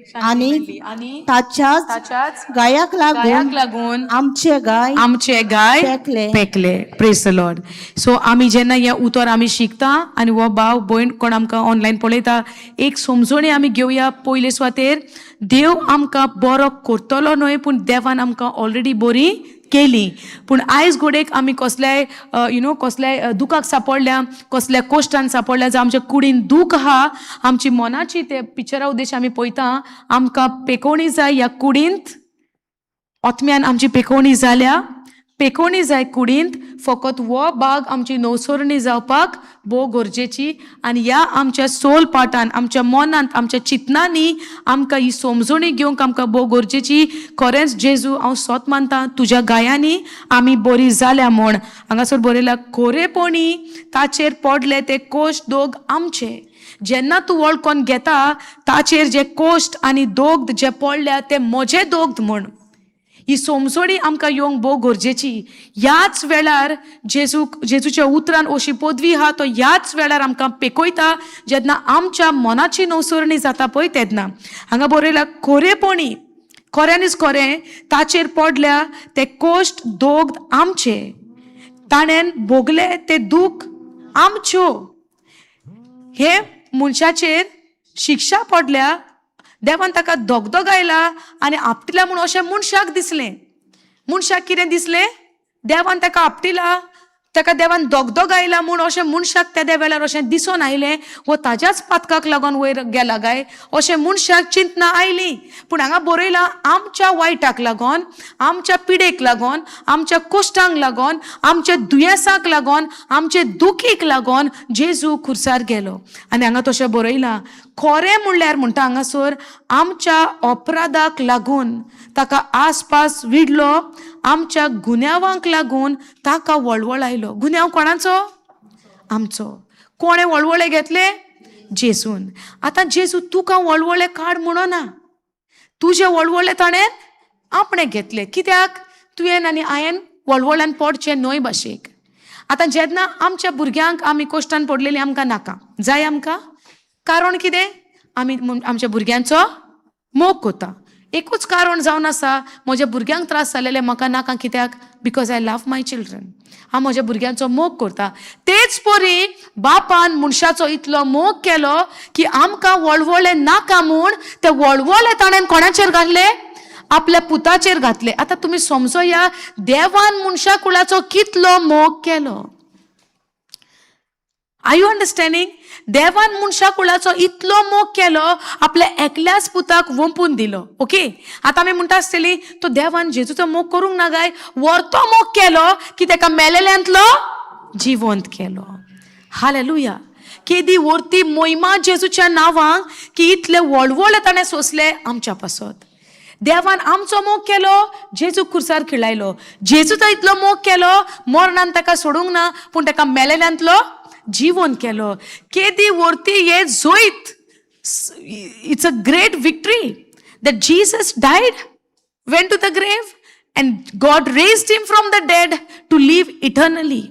शांती आनी मेळ्ळी आनी ताच्याच ताच्याच गायाक लागून गायाक लागून आमचे गाय आमचे गाय पेकले. पेकले. Praise the Lord. सो आमी जेन्ना हें उतर आमी शिकता आनी हो भाव भयण कोण आमकां ऑनलायन पळयता, एक समजणी आमी घेवया. पयले सुवातेर देव आमकां बरो करतलो न्हय, पूण देवान आमकां ऑलरेडी बरी केली. पूण आयज घोडेक आमी कसल्याय कसल्याय दुखाक सांपडल्या, कसल्या कोश्टान सांपडल्या, जावं आमच्या कुडीन दूख आहा, आमची मनाची ते पिक्चरा उद्देश आमी पळयता, आमकां पेकोवणी जाय ह्या कुडींत. आत्म्यान आमची पेकोवणी जाल्या, पेकोवणी जाय कुडींत. फकत हो बाग आमची नवसरणी जावपाक भोव गरजेची आनी ह्या आमच्या सोल पाटान, आमच्या मनांत, आमच्या चिंतनांनी आमकां ही समजणी घेवंक आमकां भोव गरजेची. खरेंच जेजू, हांव सोत मानता तुज्या गायांनी आमी बरी जाल्या म्हूण. हांगासर बरयला, खोरेपणी ताचेर पडले ते कोश दोग आमचे. जेन्ना तूं वळखोन घेता ताचेर जे कोश्ट आनी दोग जे पडल्या ते म्हजे दोग म्हूण, ही समजणी आमकां येवंक भोव गरजेची. ह्याच वेळार जेजूच्या उतरान अशी पदवी आहा, तो ह्याच वेळार आमकां पेकयता जेन्ना आमच्या मनाची नवसरणी जाता पळय तेन्ना. हांगा बरयला, खोरेपणी, खऱ्यांनीच खरें ताचेर पडल्या ते कोश्ट दोग आमचे, ताणें भोगले ते दूख आमच्यो. हे मनशाचेर शिक्षा पडल्या, देवान ताका दगदगायला आनी आपटिला म्हूण अशें मनशाक दिसलें. मनशाक कितें दिसलें? देवान ताका आपटिला, ताका देवान दगदगायला म्हूण अशें मनशाक तेद्या वेळार अशें दिसून आयलें. वो ताज्याच पातकाक लागून वयर गेला काय अशें मनशाक चिंतना आयली. पूण हांगा बरयलां, आमच्या वायटाक लागून, आमच्या पिडेक लागून, आमच्या कोश्टांक लागून, आमच्या दुयेंसाक लागून, आमचे दुखीक लागून जेजू खुर्सार गेलो. आनी हांगा तशें बरयलां, खरें म्हणल्यार म्हणटा हांगासर आमच्या अपराधाक लागून ताका आसपास विडलो, आमच्या गुन्यांवांक लागून ताका वळवळ आयलो. गुन्यांव कोणाचो? आमचो. कोणें वळवळे घेतले? जेजून. आतां जेजू तुका वळवळे काड म्हणना, तुजे वळवळे ताणें आपणें घेतले. कित्याक? तुवें आनी हांवें वळवळ्यान पडचें न्हय भाशेक. आतां जेन्ना आमच्या भुरग्यांक आमी कोश्टान पडलेली आमकां नाका जाय आमकां, कारण कितें? आमी आमच्या भुरग्यांचो मोग कोता. एकूच कारण जावन आसा, म्हज्या भुरग्यांक त्रास जालेले म्हाका नाका. कित्याक? Because I love my children. हांव म्हज्या भुरग्यांचो मोग करता. तेच परी बापान मनशाचो इतलो मोग केलो की आमकां वळवळे नाका म्हूण ते वळवळे ताणें कोणाचेर घातले? आपल्या पुताचेर घातले. आतां तुमी समजोया देवान मनशा कुळाचो कितलो मोग केलो. Are you understanding? देवान मनशा कुळाचो इतलो मोग केलो, आपल्या एकल्याच पुताक वंपून दिलो. ओके, आतां आमी म्हणटा आसतली तो देवान जेजूचो मोग करूंक ना काय? व्हरतो मोग केलो की ताका मेलेल्यांतलो जिवंत केलो. हालेलुया. केदी व्हरती मोहिमा जेजूच्या नांवांक की इतले वळवळे ताणें सोंसले आमच्या पासत. देवान आमचो मोग केलो, जेजू खुर्सार खिळायलो. जेजूचो इतलो मोग केलो, मरणान ताका सोडूंक ना, पूण ताका मेलेल्यांतलो जिवन केलो. केदी व्हरती हे जैत. It's a great victory that Jesus died, went to the grave, and God raised him from the dead to live eternally.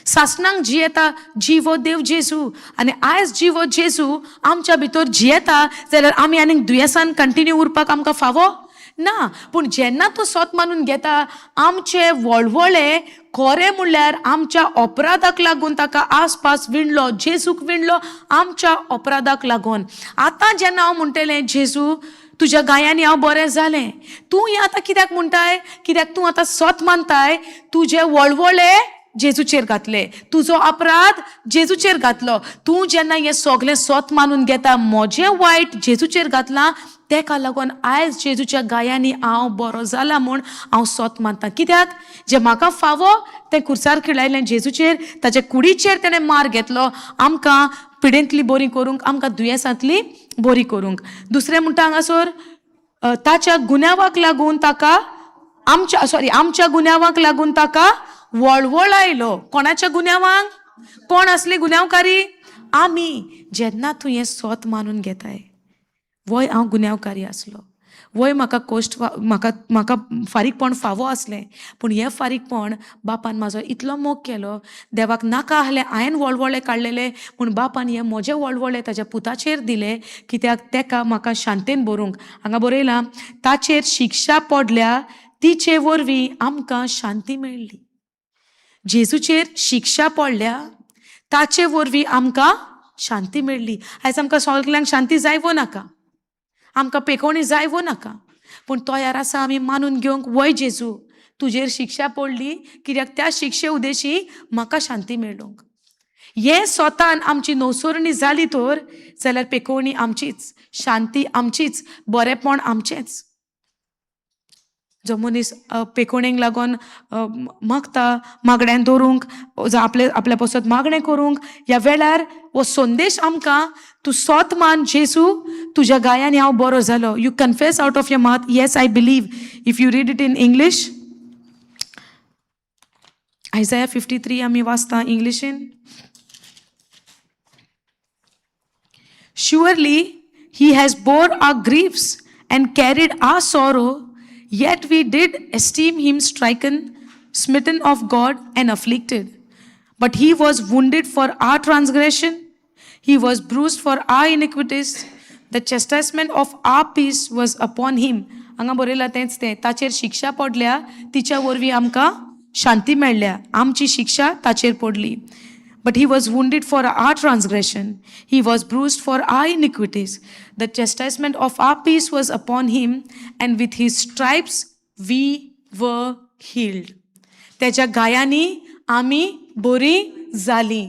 सासणांक जियेता जिवो देव जेजू. आनी आयज जिवो जेजू आमच्या भितर जियेता जाल्यार आमी आनीक दुयेंसान कंटिन्यू उरपाक आमकां फावो ना. पूण जेन्ना तूं सोत मानून घेता, आमचे वळवळे खरें म्हणल्यार आमच्या अपराधाक लागून ताका आसपास विणलो, जेजूक विणलो आमच्या अपराधाक लागून. आतां जेन्ना हांव म्हणटलें, जेजू तुज्या गायांनी हांव बरें जालें, तूं हें आतां कित्याक म्हणटाय? कित्याक तूं आतां सोत मानताय, तुजे वळवळे जेजूचेर घातले, तुजो अपराध जेजूचेर घातलो. तूं जेन्ना हें सगलें सोत मानून घेता, म्हजें वायट जेजूचेर घातलां, तेका लागून आयज जेजूच्या गायांनी हांव बरो जाला म्हूण हांव सोत मानता. कित्याक? जें म्हाका फावो तें खुर्सार खिळायलें जेजूचेर, ताच्या कुडीचेर तेणें मार घेतलो आमकां पिडेंतली बरी करूंक, आमकां दुयेंसांतली बरी करूंक. दुसरें म्हणटा हांगासर, ताच्या गुन्यांवाक लागून ताका आमच्या, सॉरी, आमच्या गुन्यांवाक लागून ताका वळवळ आयलो. कोणाच्या गुन्यांवांक? कोण आसली गुन्यांवकारी? आमी. जेन्ना तूं हें सोत मानून घेताय, वय हांव गुन्यांवकारी आसलो, वय म्हाका कोश्ट, म्हाका म्हाका फारीकपण फावो आसलें, पूण हें फारीकपण बापान म्हाजो इतलो मोग केलो, देवाक नाका आहलें हांवें वळवळे काडलेले, पूण बापान हे म्हजे वळवळे ताच्या पुताचेर दिले. कित्याक? तेका म्हाका शांतेन बरोवंक. हांगा बरयलां, ताचेर शिक्षा पडल्या, तिचे वरवीं आमकां शांती मेळ्ळी. जेजूचेर शिक्षा पडल्या, ताचे वरवीं आमकां शांती मेळ्ळी. आयज आमकां सगल्यांक शांती जाय वो नाका? आमकां पेकोवणी जाय वो नाका? पूण तयार आसा आमी मानून घेवंक, वय जेजू तुजेर शिक्षा पडली कित्याक त्या शिक्षे उदेशी म्हाका शांती मेळूंक? हे स्वतान आमची नवसरणी जाली तर जाल्यार पेकोवणी आमचीच, शांती आमचीच, बरेंपण आमचेंच. जो मनीस पेकोवणेक लागून मागता, मागण्यान दवरूंक, जावं आपले आपल्या पासत मागणें करूंक, ह्या वेळार हो संदेश आमकां, तूं सोत मान, जेजू तुज्या गायान हांव बरो जालो. You confess out of your mouth, "Yes, I believe." If you read it in English, Isaiah 53 आमी वाचता इंग्लिशीन. Surely he has bore our griefs and carried our sorrow, yet we did esteem him stricken, smitten of God, and afflicted. But he was wounded for our transgression, he was bruised for our iniquities. The chastisement of our peace was upon him. हांगा बरयलां तेंच तें, ताचेर शिक्षा पडल्या, तिच्या वरवीं आमकां शांती मेळ्ळ्या. आमची शिक्षा ताचेर पडली. But he was wounded for our transgression, he was bruised for our iniquities. The chastisement of our peace was upon him, and with his stripes we were healed. त्याच्या गायांनी आमी बरी जाली,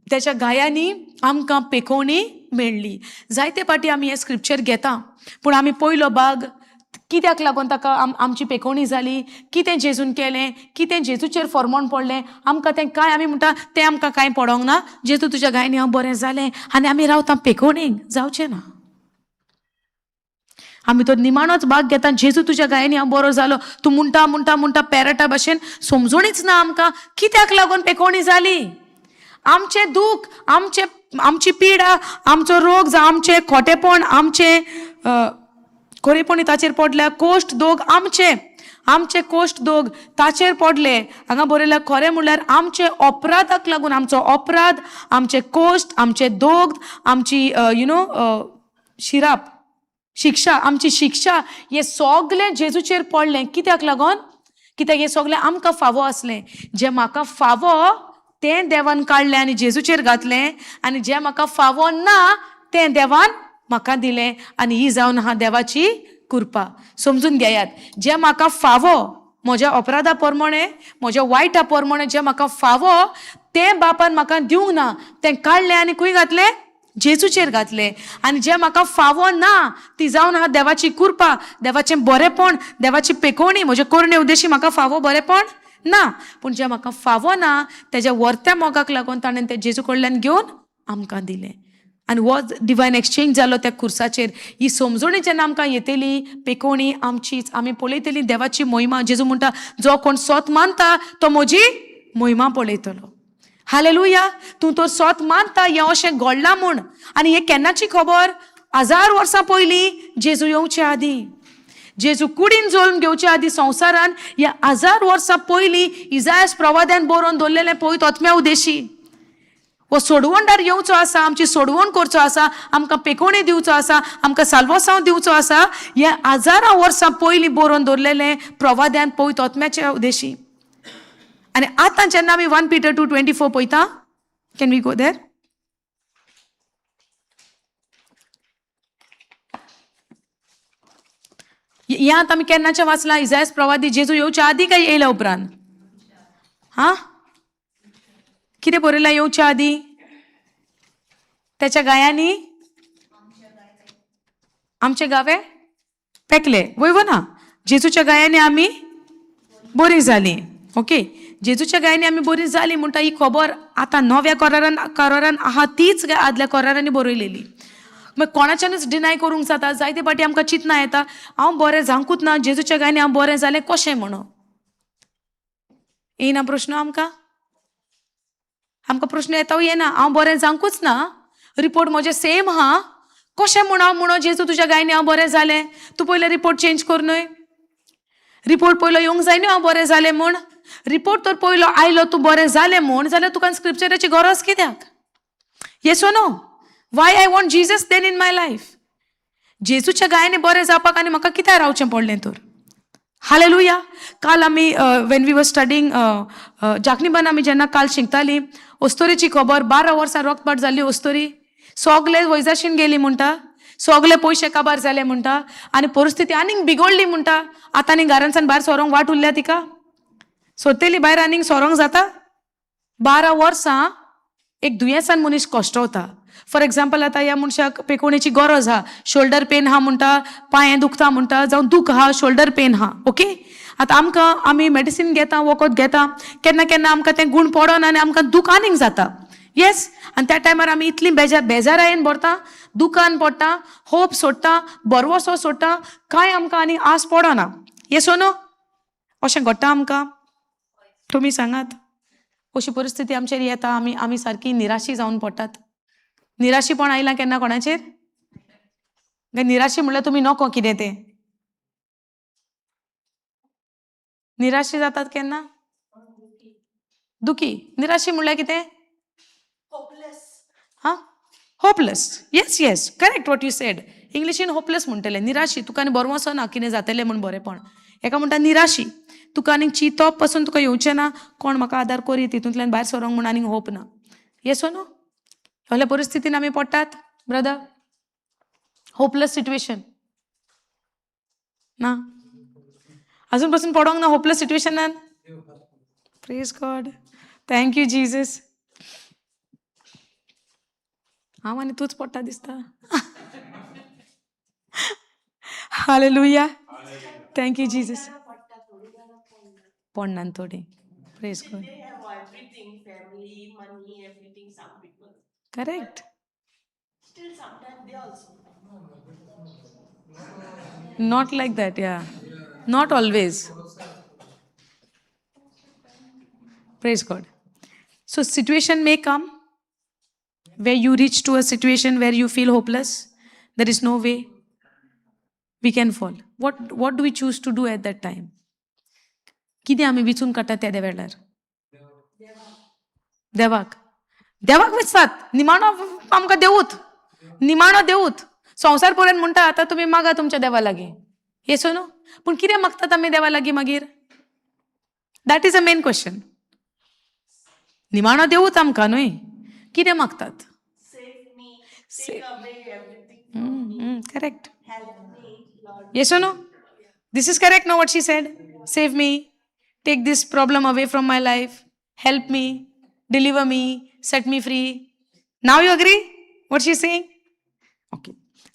त्याच्या गायांनी आमकां पेकोवणी मेळ्ळी. जायते फावटी आमी हें स्क्रिप्चर घेता, पूण आमी पयलो भाग कित्याक लागून ताका आमची पेकोवणी जाली, कितें जेजून केलें, कितें जेजूचेर फॉर्मोण पडलें आमकां, तें कांय आमी म्हणटा तें आमकां कांय पडोंक ना. जेजू तुज्या गायनी हांव बरें जालें आनी आमी रावता पेकोवणेक, जावचें ना. आमी तो निमाणोच भाग घेता, जेजू तुज्या गायनी हांव बरो जालो. तूं म्हणटा म्हणटा म्हणटा पॅरटा भाशेन समजूनच ना आमकां कित्याक लागून पेकोवणी जाली. आमचें दूख, आमचें आमची पिडा, आमचो रोग, जावं आमचें खोटेपण, आमचें कोरेपणी ताचेर पडल्या. कोश्ट दोग आमचे, आमचे कोश्ट दोग ताचेर पडले. हांगा बरयल्या खरें म्हणल्यार आमचे अपराधाक लागून, आमचो अपराध, आमचे कोश्ट, आमचे दोग, आमची you know शिराप शिक्षा, आमची शिक्षा, हें सगलें जेजूचेर पडलें. कित्याक लागून? कित्याक हें सगलें आमकां फावो आसलें. जें म्हाका फावो तें देवान काडलें आनी जेजूचेर घातलें, आनी जें म्हाका फावो ना तें देवान म्हाका दिलें. आनी ही जावन आहा देवाची कृपा. समजून घेयात, जें म्हाका फावो म्हज्या अपराधा प्रमाणे, म्हज्या वायटा प्रमाणे जें म्हाका फावो तें बापान म्हाका दिवंक ना, तें काडलें आनी खंय घातलें? जेजूचेर घातलें. आनी जें म्हाका फावो ना ती जावन आहा देवाची कृपा, देवाचें बरेंपण, देवाची पेकोवणी. म्हजे करणे उद्देशी म्हाका फावो बरेंपण ना, पूण जें म्हाका फावो ना तेज्या वर्त्या मोगाक लागून ताणें तें जेजू कडल्यान घेवन आमकां दिलें. आनी हो डिवायन एक्सचेंज जालो त्या खुर्साचेर. ही समजणी जेन्ना आमकां येतली, पेकोवणी आमचीच, आमी पळयतली देवाची मोहिमा. जेजू म्हणटा जो कोण सोत मानता तो म्हजी मोहिमा पळयतलो. हालेलुया. तूं तर सोत मानता हें अशें घडलां म्हूण. आनी हें केन्नाची खबर? 1000 वर्सां पयलीं जेजू येवचे आदीं, जेजू कुडीन जल्म घेवचे आदीं संवसारान ह्या 1000 वर्सां पयलीं इजायस प्रवाद्यान बरोवन दवरलेलें पवित्र आत्म्या उदेशी. हो सोडवणदार येवचो आसा, आमची सोडवण करचो आसा, आमकां पेकोवणी दिवचो आसा, आमकां साल्वोसांव दिवचो आसा. ह्या हजारां वर्सां पयलीं बरोवन दवरलेलें प्रवाद्यान पवित्र आत्म्याच्या उदेशी. आनी आतां जेन्ना आमी 1 Peter 2:24 पळयता, can we go there? हें आतां आमी केन्नाचें वाचलां? इजायस प्रवादी जेजू येवच्या आदीं काय येयल्या उपरांत? हां, कितें बरयलां येवच्या आदीं? त्याच्या गायांनी आमचे गावे पेकले, वय वो ना? जेजूच्या गायांनी आमी बरी जाली. ओके, जेजूच्या गायांनी आमी बरी जाली म्हणटा ही खबर आतां नव्या करारान आहा तीच काय आदल्या करारांनी बरयलेली. मागीर कोणाच्यानूच डिनाय करूंक जाता? जायते फावटी आमकां चिंतना येता, हांव बरें जावंकूच ना, जेजूच्या गायांनी हांव बरें जालें कशें म्हणून? येयना प्रश्न आमकां? आमकां प्रश्न येता येना, हांव बरें जावंकूच ना, रिपोर्ट म्हजें सेम आहा, कशें म्हूण हांव म्हणो जेजू तुज्या गायनी हांव बरें जालें? तूं पयलें रिपोर्ट चेंज कर न्हय, रिपोर्ट पयलो येवंक जाय न्हय हांव बरें जालें म्हूण. रिपोर्ट तर पयलो आयलो तूं बरें जालें म्हूण, जाल्यार तुका स्क्रिप्चराची गरज कित्याक? Yes or no? Why I want Jesus then in my life? जेजूच्या गायनी बरें जावपाक आनी म्हाका कित्याक रावचें पडलें तर? हालेलुया. काल आमी when we were studying जाकनीबान, आमी जेन्ना काल शिकतालीं अस्तोरीची खबर, 12 वर्सां रक्तपाट जाल्ली अस्तोरी, सगले वैजाशीन गेली म्हणटा, सगले पयशे काबार जाले म्हणटा, आनी परिस्थिती आनीक बिगडली म्हणटा. आतां आनी घरांसान भायर सोरोंक वाट उरल्या तिका? सोदतली भायर आनीक सोरोंक जाता? 12 वर्सां एक दुयेंसान मनीस कश्टवता. फॉर एग्जाम्पल आतां ह्या मनशाक पेकोवणेची गरज आहा, शोल्डर पेन आहा म्हणटा, पांये दुखता म्हणटा, जावं दूख आहा, शोल्डर पेन आहा. ओके, आतां आमकां आमी मेडिसीन घेता, वखद घेता, केन्ना केन्ना आमकां तें गूण पडना आनी आमकां दूख आनीक जाता. येस, आनी त्या टायमार आमी इतली बेजारायेन भरता, दुखान पडटा, होप सोडटा, बरवसो सोडटा, कांय आमकां आनी आस पडना. येस नो? अशें घडटा आमकां? तुमी सांगात, अशी परिस्थिती आमचेर येता, आमी आमी सारकी निराशी जावन पडटात. निराशीपण आयलां केन्ना कोणाचेर? काय निराशी म्हणल्यार तुमी नको कितें तें? निराशी जातात केन्ना? दुखी. निराशी म्हणल्यार कितें? होपलेस. हां, hopeless. Yes yes, correct what you said. इंग्लिशीन hopeless म्हणटले. निराशी, तुका आनी बरो वचना कितें जातलें म्हूण बरेंपण. हेका म्हणटा निराशी, तुका आनीक चिंतप पसून तुका येवचें ना, कोण म्हाका आदार करीत तितूंतल्यान भायर सरोंक म्हूण आनीक होप ना. येस नो? असल्या परिस्थितीन आमी पडटात ब्रदर, होपलेस सिट्युएशन ना? अजून पसून पडोंक ना hopeless सिट्युएशनान? Praise God, thank you Jesus. हांव आनी तूंच पडटा दिसता. हालेलुया. Thank you Jesus. पडटा थोडी जाणां पडना. पडना थोडी. Praise God. They have everything, family, money, everything, some people. Correct. Still sometimes they also. Not like that, yeah. Not always. Praise God. So situation may come where you reach to a situation where you feel hopeless. There is no way we can fall. What do we choose to do at that time? कितें आमी विचून काडटा त्या वेळार? देवाक. देवाक विचतात. निमाणो आमकां देवूत, निमाणो देवूत. संवसार पर्यंत म्हणटा आतां तुमी मागा तुमच्या देवा लागीं. येस न्हू? पूण कितें मागतात आमी देवा लागीं मागीर? That is a main question. निमाणो देवूत आमकां न्हय, कितें मागतात? Save me, take away everything from me, correct. Help me, Lord. Yes or no? This is correct, no? What she said? Save me, take this problem away from my life, help me, deliver me, set me free. Now you agree what she's saying? Okay.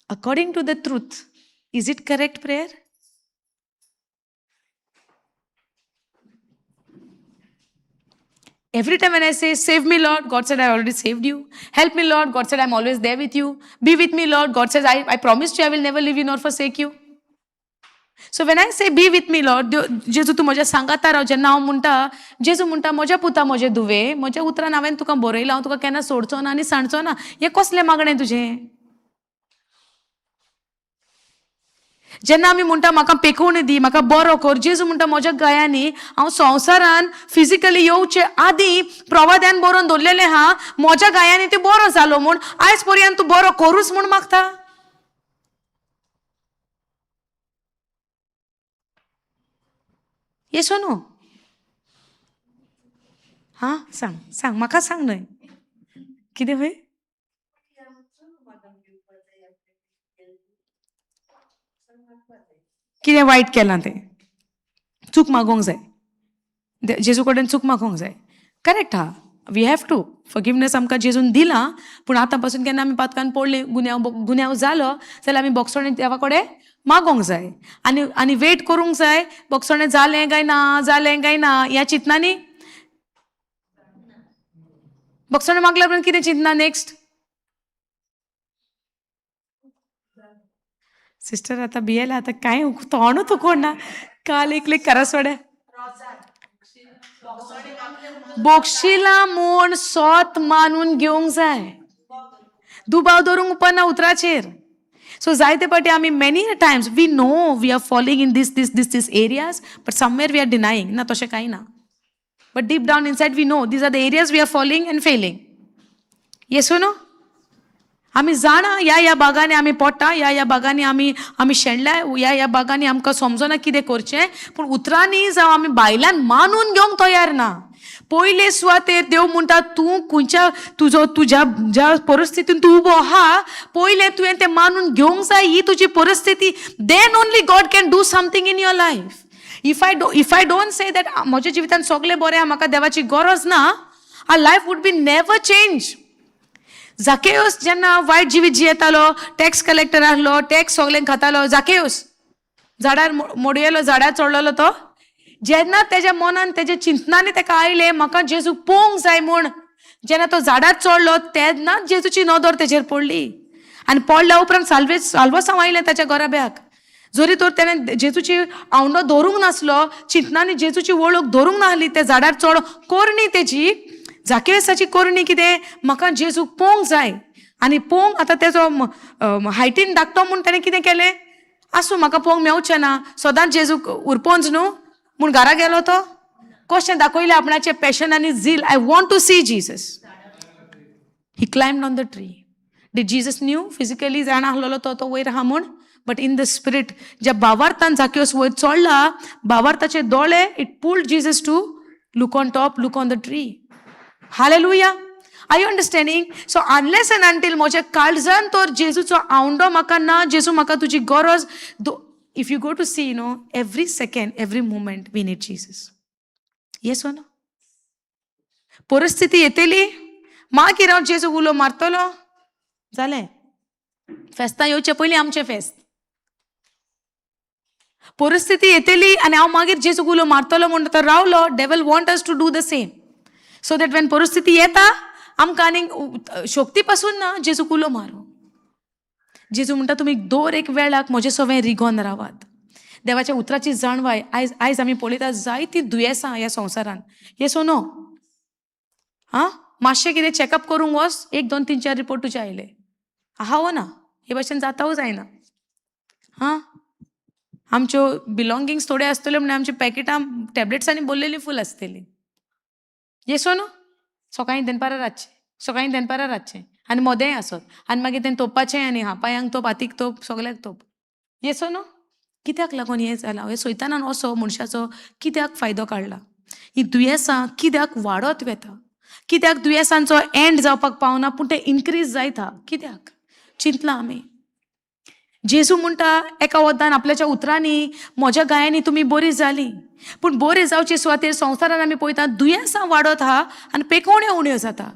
According to the truth, is it correct prayer? Every time when I say, "Save me, Lord," God said, "I already saved you." "Help me, Lord," God said, "I'm always there with you." "Be with me, Lord," God says, I promised you I will never leave you nor forsake you." So when I say, "Be with me, Lord," जेजू तूं म्हज्या सांगाता राव, जेन्ना हांव म्हणटा, जेजू म्हणटा, म्हज्या पुता, म्हजे धुवे, म्हज्या उतरान हांवें तुका बरयलां, हांव तुका केन्ना सोडचो ना आनी सांडचो ना. हें कसलें मागणें तुजें? जेन्ना आमी म्हणटा, म्हाका पेखोवणी दी, म्हाका बरो कर, जेजू म्हणटा, म्हज्या गयांनी हांव संवसारान फिजिकली येवचे आदीं प्रवाद्यान बरोवन दवरलेलें आहा, म्हज्या गायांनी तूं बरो जालो म्हूण. आयज पर्यंत तूं बरो करूच म्हूण मागता? येस न्हू? हां, सांग सांग, म्हाका सांग न्हय कितें खंय. कितें वायट केलां तें चूक मागोंक जाय, जेजू कडेन चूक मागोंक जाय. करेक्ट आहा. We have to forgiveness. आमकां जेजून दिलां, पूण आतां पासून केन्ना आमी पातकान पडली, गुन्यांव गुन्यांव जालो जाल्यार आमी बोगसोणे देवा कडेन मागोंक जाय आनी वेट करूंक जाय, बोगसोणे जालें काय ना, जालें काय ना ह्या चिंतनांनी. बोगसोणे मागल्या उपरांत कितें चिंतना नेक्स्ट? सिस्टर, आतां भियेला आतां, कांय तोंडूच उकोण ना. काल एकले करासवाड्या बोगशिला म्हूण सोत मानून घेवंक जाय, दुबाव दवरूंक उपरना उतराचेर. सो जायते फावटी आमी, many times we know we are falling in this, this, this, this areas, but somewhere we are denying, ना तशें कांय ना. But deep down inside we know these are the areas we are falling and failing. Yes, no? आमी जाणा, ह्या ह्या भागांनी आमी पोडटा, ह्या ह्या भागांनी आमी शेणल्या, ह्या ह्या भागांनी आमकां समजना कितें करचें, पूण उतरांनी जावं आमी बायलान मानून घेवंक तयार ना. पयले सुवातेर देव म्हणटा, तूं खंयच्या तुजो तुज्या ज्या परिस्थितीन तूं उबो आहा, पयलें तुवें तें मानून घेवंक जाय, ही तुजी परिस्थिती. Then only God can do something in your life. If I don't say that म्हज्या जिवितान सगळें बरें आहा, म्हाका देवाची गरज ना, our life would be never change. जाकेयोस जेन्ना वायट जिवीत जियेतालो, टॅक्स कलेक्टर आहलो, टॅक्स सगळ्यांक खातालो जाकेयोस, झाडार मोडयेलो, झाडार चडलेलो तो, जेन्ना तेज्या मनान, तेज्या चिंतनांनी तेका आयलें, म्हाका जेजूक पळोवंक जाय म्हूण, जेन्ना तो झाडार चडलो तेन्नाच जेजूची नदर तेजेर पडली. आनी पडल्या उपरांत साल्वे साल्वसांव आयलें ताच्या घराब्याक. जरी तर तेणें जेजूची आवंडो धरूंक नासलो, चिंतनांनी जेजूची वळख धरूंक नासली, त्या झाडार चड कोरणी तेजी, जाकेसाची कोरणी कितें? म्हाका जेजूक पळोवंक जाय. आनी पळोवंक आतां तेजो हायटीन धाकटो म्हूण तेणें कितें केलें? आसूं, म्हाका पळोवंक मेवचें ना, सदांच जेजूक उरपोंच न्हू म्हूण घरा गेलो तो. कशें दाखयलें आपणाचें पॅशन आनी zeal? I want to see Jesus. He climbed on the tree. Did Jesus knew physically जाणा आसलेलो तो तो वयर आहा म्हूण? बट इन the spirit, ज्या भावार्थान जाकियोस वयर चडला, भावार्थाचे दोळे, it pulled Jesus to look on top, look on the tree. Hallelujah. Are you understanding? So unless and until म्हज्या काळजान तर जेजूचो आवंडो म्हाका ना, जेजू म्हाका तुजी गरज, if you go to see, every second, every moment we need Jesus. Yes no? परिस्थिती येतली, मागीर हांव जेजू उलो मारतलो, जालें. फेस्तां येवचे पयलीं आमचें फेस्त. परिस्थिती येतली आनी हांव मागीर जेजूक उलो मारतलो म्हणटा तो रावलो. Devil want us to do the same, so that when परिस्थिती येता आमकां आनीक शक्ती पासून ना जेजूक उलो मारूं. जेजू म्हणटा तुमी दर एक वेळाक म्हजे सवें रिगोन रावात. देवाच्या उतराची जाणवाय. आयज आयज आमी पळयता जायतीं दुयेंसां ह्या संवसारान. येस नो? आं, मातशें कितें चॅकअप करूंक वच, एक दोन तीन चार रिपोर्ट तुजे आयले. आहा वो ना? हे भाशेन जातावू जायना. हां, आमच्यो बिलोंगिंग्स थोड्यो आसतल्यो म्हणल्यार आमची पॅकेटां टॅबलेट्सांनी भरलेलीं फूल आसतलीं. येस न्हू? सकाळीं दनपारां रातचें, सकाळीं दनपारां रातचें, आनी मोदेंय आसत, आनी मागीर तें तोपपाचें, आनी हा पांयांक तोप, हातीक तोप, सगल्याक तोप. येस न्हू? कित्याक लागून हें जालां? हें सैतानान असो मनशाचो कित्याक फायदो काडला? ही दुयेंसां कित्याक वाडत वता? कित्याक दुयेंसांचो एंड जावपाक पावना पूण ते इनक्रीज जायता कित्याक? चिंतलां आमी? जेजू म्हणटा एका वद्दान आपल्याच्या उतरांनी, म्हज्या गायांनी तुमी बरी जाली. पूण बरी जावचे सुवातेर संवसारान आमी पळयता दुयेंसां वाडत आहा आनी पेकोण्यो उण्यो जाता.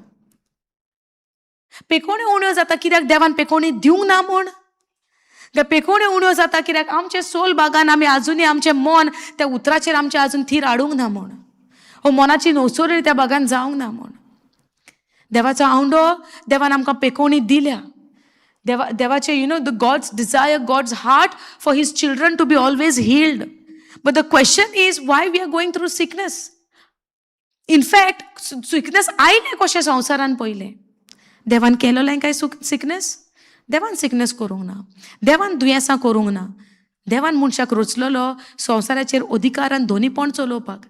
पेकोण्यो उण्यो जाता कित्याक? देवान पेकोणी दिवंक ना म्हूण? त्या पेकोण्यो उण्यो जाता कित्याक आमचे सोल बागान आमी आजुनूय आमचें मन त्या उतराचेर आमचें आजून थीर हाडूंक ना म्हूण, हो मनाची नवसोरी त्या बागान जावंक ना म्हूण. देवाचो आवंडो, देवान आमकां पेकोणी दिल्या. देवाचे, the God's desire, God's heart for his children to be always healed. But the question is, why we are going through sickness? In fact, sickness आयलें कशें संवसारान पयलें? देवान केलेलें काय सिकनेस? देवान सिकनेस करूंक ना, देवान दुयेंसां करूंक ना. देवान मनशाक रचलेलो संवसाराचेर अधिकारान दोनीपण चलोवपाक.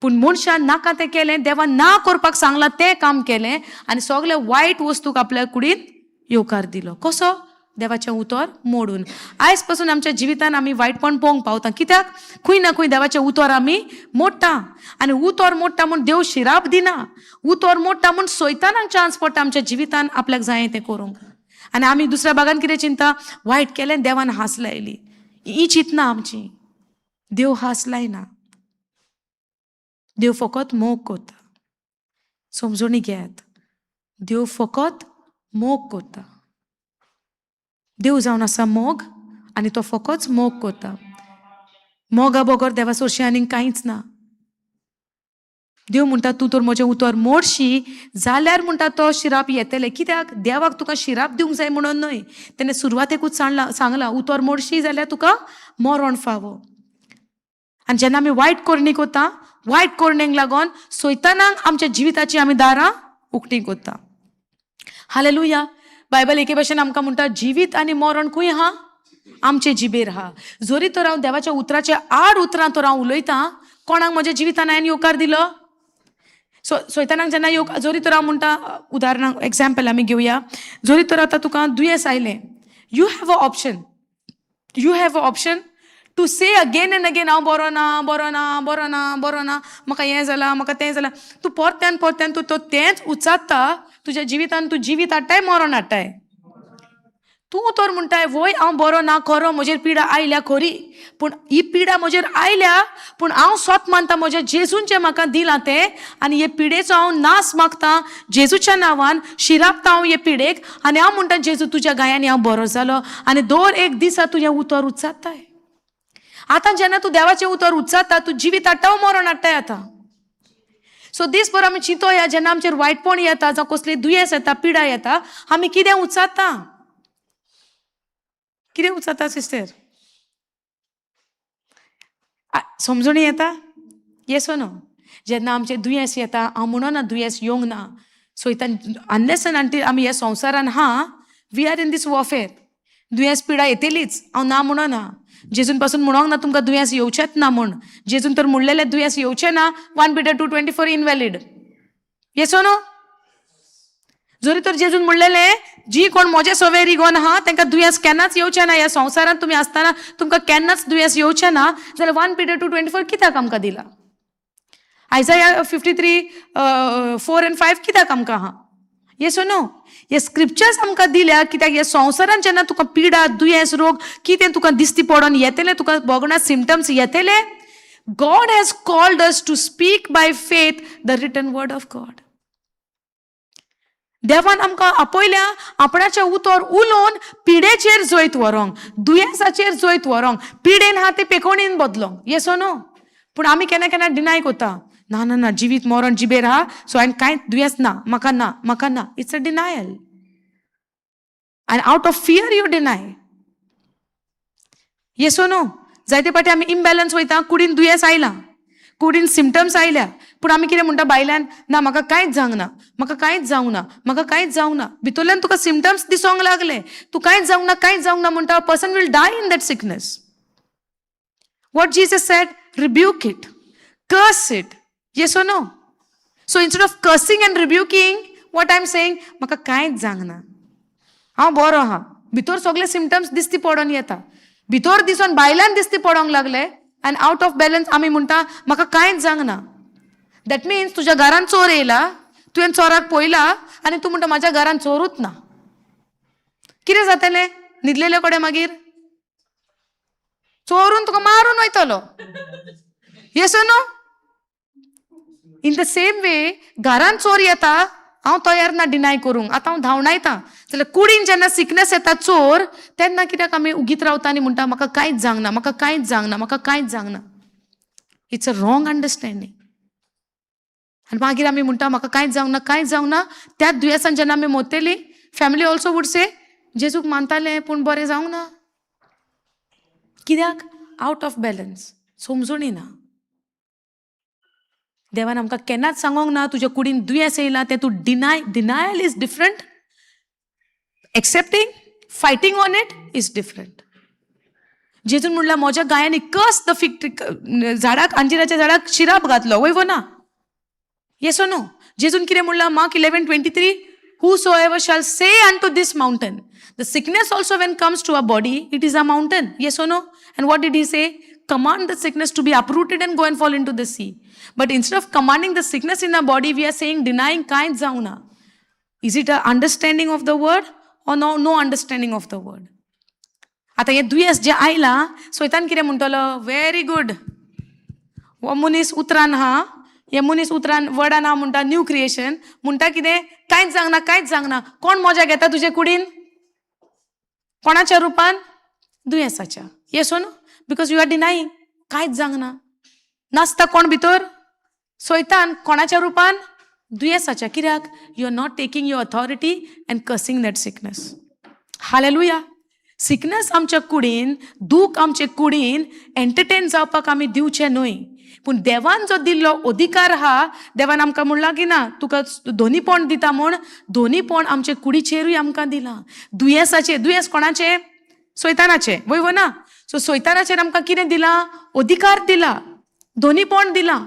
पूण मनशान नाका तें केलें, देवान ना करपाक सांगलां तें काम केलें आनी सगळे वायट वस्तूक आपल्या कुडीन येवकार दिलो. कसो? देवाचें उतर मोडून. आयज पासून आमच्या जिवितान आमी वायटपण पळोवंक पावता. कित्याक? खंय ना खंय देवाचें उतर आमी मोडटा. आनी उतर मोडटा म्हूण देव शिराप दिना. उतर मोडटा म्हूण सैतानाक चान्स पडटा आमच्या जिवितान आपल्याक जाय तें करूंक. आनी आमी दुसऱ्या भागान कितें चिंता? वायट केलें, देवान हास लायली. ही चिंतना आमची. देव हास लायना, देव फकत मोग करता. समजोणी घेयात, देव फकत मोग करता. देव जावन आसा मोग आनी तो फकत मोग करता. मोगा बगर देवा सरशी आनीक कांयच ना. देव म्हणटा, तूं तर म्हजें उतर मोडशी जाल्यार म्हणटा तो शिराप येतले. कित्याक? देवाक तुका शिराप दिवंक जाय म्हणून न्हय. तेणें सुरवातेकूच सांगलां, उतर मोडशी जाल्यार तुका मरण फावो. आनी जेन्ना आमी वायट करणी करता, वायट करणेक लागून सैतानाक आमच्या जिविताची आमी दारां उकती करता. हालेलुया. बायबल एके भाशेन आमकां म्हणटा, जिवीत आनी मरण खंय आहा? आमचे जिबेर आहा. जरी तर हांव देवाच्या उतराचे आड उतरां तर हांव उलयतां, कोणाक म्हज्या जिवितान हांवें येवकार दिलो? सो सैतानाक जेन्ना येवकार, जरी तर हांव म्हणटा, उदाहरणाक एग्जाम्पल आमी घेवया, जरी तर आतां तुका दुयेंस आयलें, you have a option. You have a option to say again and again, हांव बरो ना, बरो ना, बरो ना, बरो ना, म्हाका हें जालां, म्हाका तें जालां. तूं परत्यान परत्यान तूं तो तेंच उचारता. तुज्या जिवितान तूं जिवीत हाडटाय, मरण हाडटाय. तूं तर म्हणटाय, वय हांव बरो ना खरो, म्हजेर पिडा आयल्या खरी, पूण ही पिडा म्हजेर आयल्या पूण हांव सोत मानता म्हज्या जेजून जें म्हाका दिलां तें, आनी हे पिडेचो हांव नास मागता जेजूच्या नांवान. शिरापता हांव हे पिडेक आनी हांव म्हणटा, जेजू, तुज्या गायांनी हांव बरो जालो. आनी दर एक दिसा तुजें उतर उच्चारताय. आतां जेन्ना तूं देवाचें उतर उच्चारता, तूं जिवीत हाडटा मरण हाडटाय आतां? सो दीसभर आमी चिंतोया, जेन्ना आमचेर वायटपण येता, जावं कसली दुयेंस येता, पिडा येता, आमी कितें उच्चारता? कितें उच्चारता सिस्टर? समजून येता? येस नो? जेन्ना आमचें दुयेंस येता, हांव म्हणना दुयेंस येवंक ना. सो अनलेस आनी आमी ह्या संवसारान हा, we are in this warfare. दुयेंस पिडा येतलीच, हांव ना म्हणना. जेजून पासून म्हणोंक ना तुमकां दुयेंस येवचेंच ना म्हूण. जेजून तर म्हणलेलें दुयेंस येवचें ना, 1 Peter 2:24 invalid. Yes no? जरी तर जेजून म्हणलेलें, जी कोण म्हजे सवे रिगोन आहा तांकां दुयेंस केन्नाच येवचें ना, ह्या संवसारांत तुमी आसतना तुमकां केन्नाच दुयेंस येवचें ना, जाल्यार 1 Peter 2:24 कित्याक आमकां दिला? Isaiah 53:4 and 5 कित्याक आमकां आहा? येस नो? हे स्क्रिप्चर्स आमकां दिल्या कित्याक? हे संवसारान जेन्ना तुका पिडा, दुयेंस, रोग कितें तुका दिसती पडोन येतलें, तुका भोगणा सिमटम्स येतले, God has called us to speak by faith the written word of God. देवान आमकां आपयल्या आपणाचें उतर उलोवन पिडेचेर जैत व्हरोंक, दुयेंसाचेर जैत व्हरोंक. पिडेन आहा ते पेकोणीन बदलोंक. येस नो? पूण आमी केन्ना केन्ना डिनाय कोता. ना ना ना, जिवीत मरण जिबेर आहा, सो हांवें कांयच दुयेंस ना, म्हाका ना, म्हाका ना. It's a denial आनी out of fear you deny. Yes no? जायते फावटी आमी इम्बॅलन्स वयता, कुडीन दुयेंस आयलां, कुडीन सिमटम्स आयल्या, पूण आमी कितें म्हणटा भायल्यान? ना, म्हाका कांयच जावंक ना, म्हाका कांयच जावंक ना, म्हाका कांयच जावंक ना. भितरल्यान तुका सिमटम्स दिसोंक लागले, तूं कांयच जावंक ना, कांयच जावंक ना म्हणटा. Person will die in that sickness. What Jesus said? Rebuke it, curse it. Yes or no? So instead of cursing and rebuking, what I am saying? म्हाका कांयच जावंक ना, हांव बरो आहा. भितर सगळे सिमटम्स दिसती पडोन येता, भितर दिसून भायल्यान दिसती पडोंक लागले आनी आवट ऑफ बॅलन्स आमी म्हणटा म्हाका कांयच जावंक ना. That means तुज्या घरान चोर येयला, तुवें चोराक पळयला आनी तूं म्हणटा म्हाज्या घरान चोरूच ना. कितें जातलें न्हिदलेले कडेन? मागीर चोरून तुका मारून वयतलो. Yes no? In the same way, घरान चोर येता, हांव तयार ना डिनाय करूंक, आतां हांव धांवडायता. जाल्यार कुडीन जेन्ना सिकनेस येता, चोर, तेन्ना कित्याक आमी उगीत रावता आनी म्हणटा म्हाका कांयच जावंक ना, म्हाका कांयच जावंक ना, म्हाका कांयच जावंक ना? It's a wrong understanding. आनी मागीर आमी म्हणटा म्हाका कांयच जावंक ना, कांयच जावंक ना. त्याच दुयेंसान जेन्ना आमी मोत्तेली, फॅमिली ऑल्सो वूड से, जेजूक मानताले पूण बरें जावंक ना. कित्याक? आवट ऑफ बॅलन्स, समजूनी ना. देवान आमकां केन्नाच सांगोंक ना तुज्या कुडीन दुयेंस येयलां तें तूं deny. Denial is different, accepting, fighting on it is different. जेजून म्हणल्यार म्हज्या गायांनी कर्स the fig tree, झाडाक, अंजिराच्या झाडाक शिराप घातलो. वय वो ना? Yes no? जेजून कितें म्हणलां? Mark 11:23, "Whosoever shall say unto this mountain." The sickness also, when comes to a body, it is a mountain. Yes or no? And what did he say? Command the sickness to be uprooted and go and fall into the sea. But instead of commanding the sickness in our body, we are saying, denying, कांयच जावं ना. Is it a understanding of the word or no, no understanding of the word? आतां हें दुयेंस जें आयलां, स्वतान कितें म्हणटलो? व्हेरी गुड, हो मनीस उतरान हा, हे मनीस उतरान वर्डान हा म्हणटा, न्यू क्रिएशन म्हणटा. कितें? कांयच जावंक ना, कांयच जावंक ना. कोण मजा घेता तुजे कुडीन? कोणाच्या रुपान? दुयेंसाच्या. Yes no? Because you are denying, कांयच जावंक ना. नासता कोण भितर? सोयतान. कोणाच्या रुपान? दुयेंसाच्या. कित्याक? You are not taking your authority and cursing that sickness. Hallelujah. Sickness आमच्या कुडीन, दूख आमचे कुडीन एंटरटेन जावपाक आमी दिवचें न्हय. पूण देवान जो दिल्लो अधिकार आहा, देवान आमकां म्हणलां की ना, तुका दोनीपण दिता म्हूण, दोनीपण आमचे कुडीचेरूय आमकां दिलां. दुयेंसाचेर, दुयेंस कोणाचें? सोयतानाचें. वय वो ना? सो सोयतानाचेर आमकां कितें दिलां? अधिकार दिला, दोनीपण दिलां.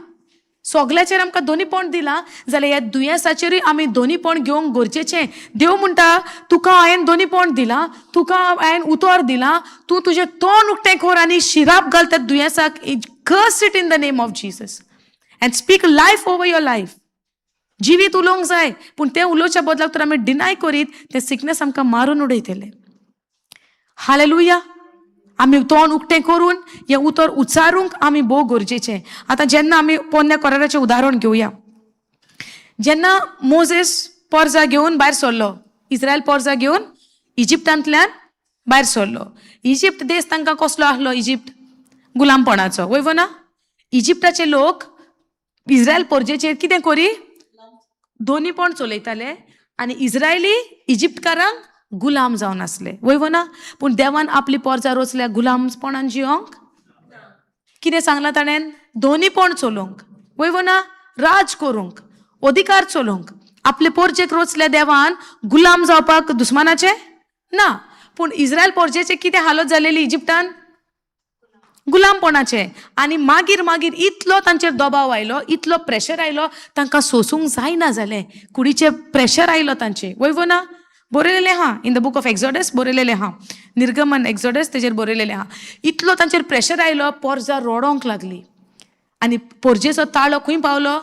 सगल्याचेर आमकां दोनीपण दिलां जाल्यार ह्या दुयेंसाचेरूय आमी दोनीपण घेवंक गरजेचें. देव म्हणटा, तुका हांवें दोनीपण दिलां, तुका हांवें उतर दिलां, तूं तुजें तोंड उक्तें कर आनी शिराप घाल त्या दुयेंसाक. Curse it in the name of Jesus and speak life over your life. जिवीत उलोवंक जाय, पूण तें उलोवच्या बदलाक तर आमी डिनाय करीत, तें सिकनेस आमकां मारून उडयतलें. हालेलुया. आमी तोंड उक्तें करून हें उतर उच्चारूंक आमी भोव गरजेचें. आतां जेन्ना आमी पोन्न्या कराराचें उदाहरण घेवया, जेन्ना मोजेस पोरजा घेवन भायर सरलो, इस्रायल पोरजा घेवन इजिप्तांतल्यान भायर सरलो, इजिप्त देश तांकां कसलो आसलो? इजिप्त गुलामपणाचो. वय वो ना? इजिप्ताचे लोक इस्रायल पोरजेचेर कितें करी? दोनीपण चलयताले आनी इस्रायली इजिप्तकारांक गुलाम जावन आसले. वय वो ना? पूण देवान आपली पोरजा रोचल्या गुलामपणान जियोंक? कितें सांगलां ताणें? दोनीपण चलोवंक. वय वो ना? राज करूंक, अधिकार चलोवंक. आपले पोरजेक रोचल्या देवान गुलाम जावपाक दुस्मानाचे? ना. पूण इस्रायल पोरजेचे कितें हालत जालेली इजिप्तान? गुलामपणाचे. आनी मागीर मागीर इतलो तांचेर दबाव आयलो, इतलो प्रेशर आयलो, तांकां सोसूंक जायना जालें. कुडीचेर प्रेशर आयलो तांचे. वय वो ना? बरयलेलें आहा in the book of Exodus, बरयलेलें आहा, निर्गमन, एक्झॉडस, तेजेर बरयलेलें आहा. इतलो तांचेर प्रेशर आयलो, पोरजा रोडोंक लागली आनी पोरजेचो ताळो खंय पावलो?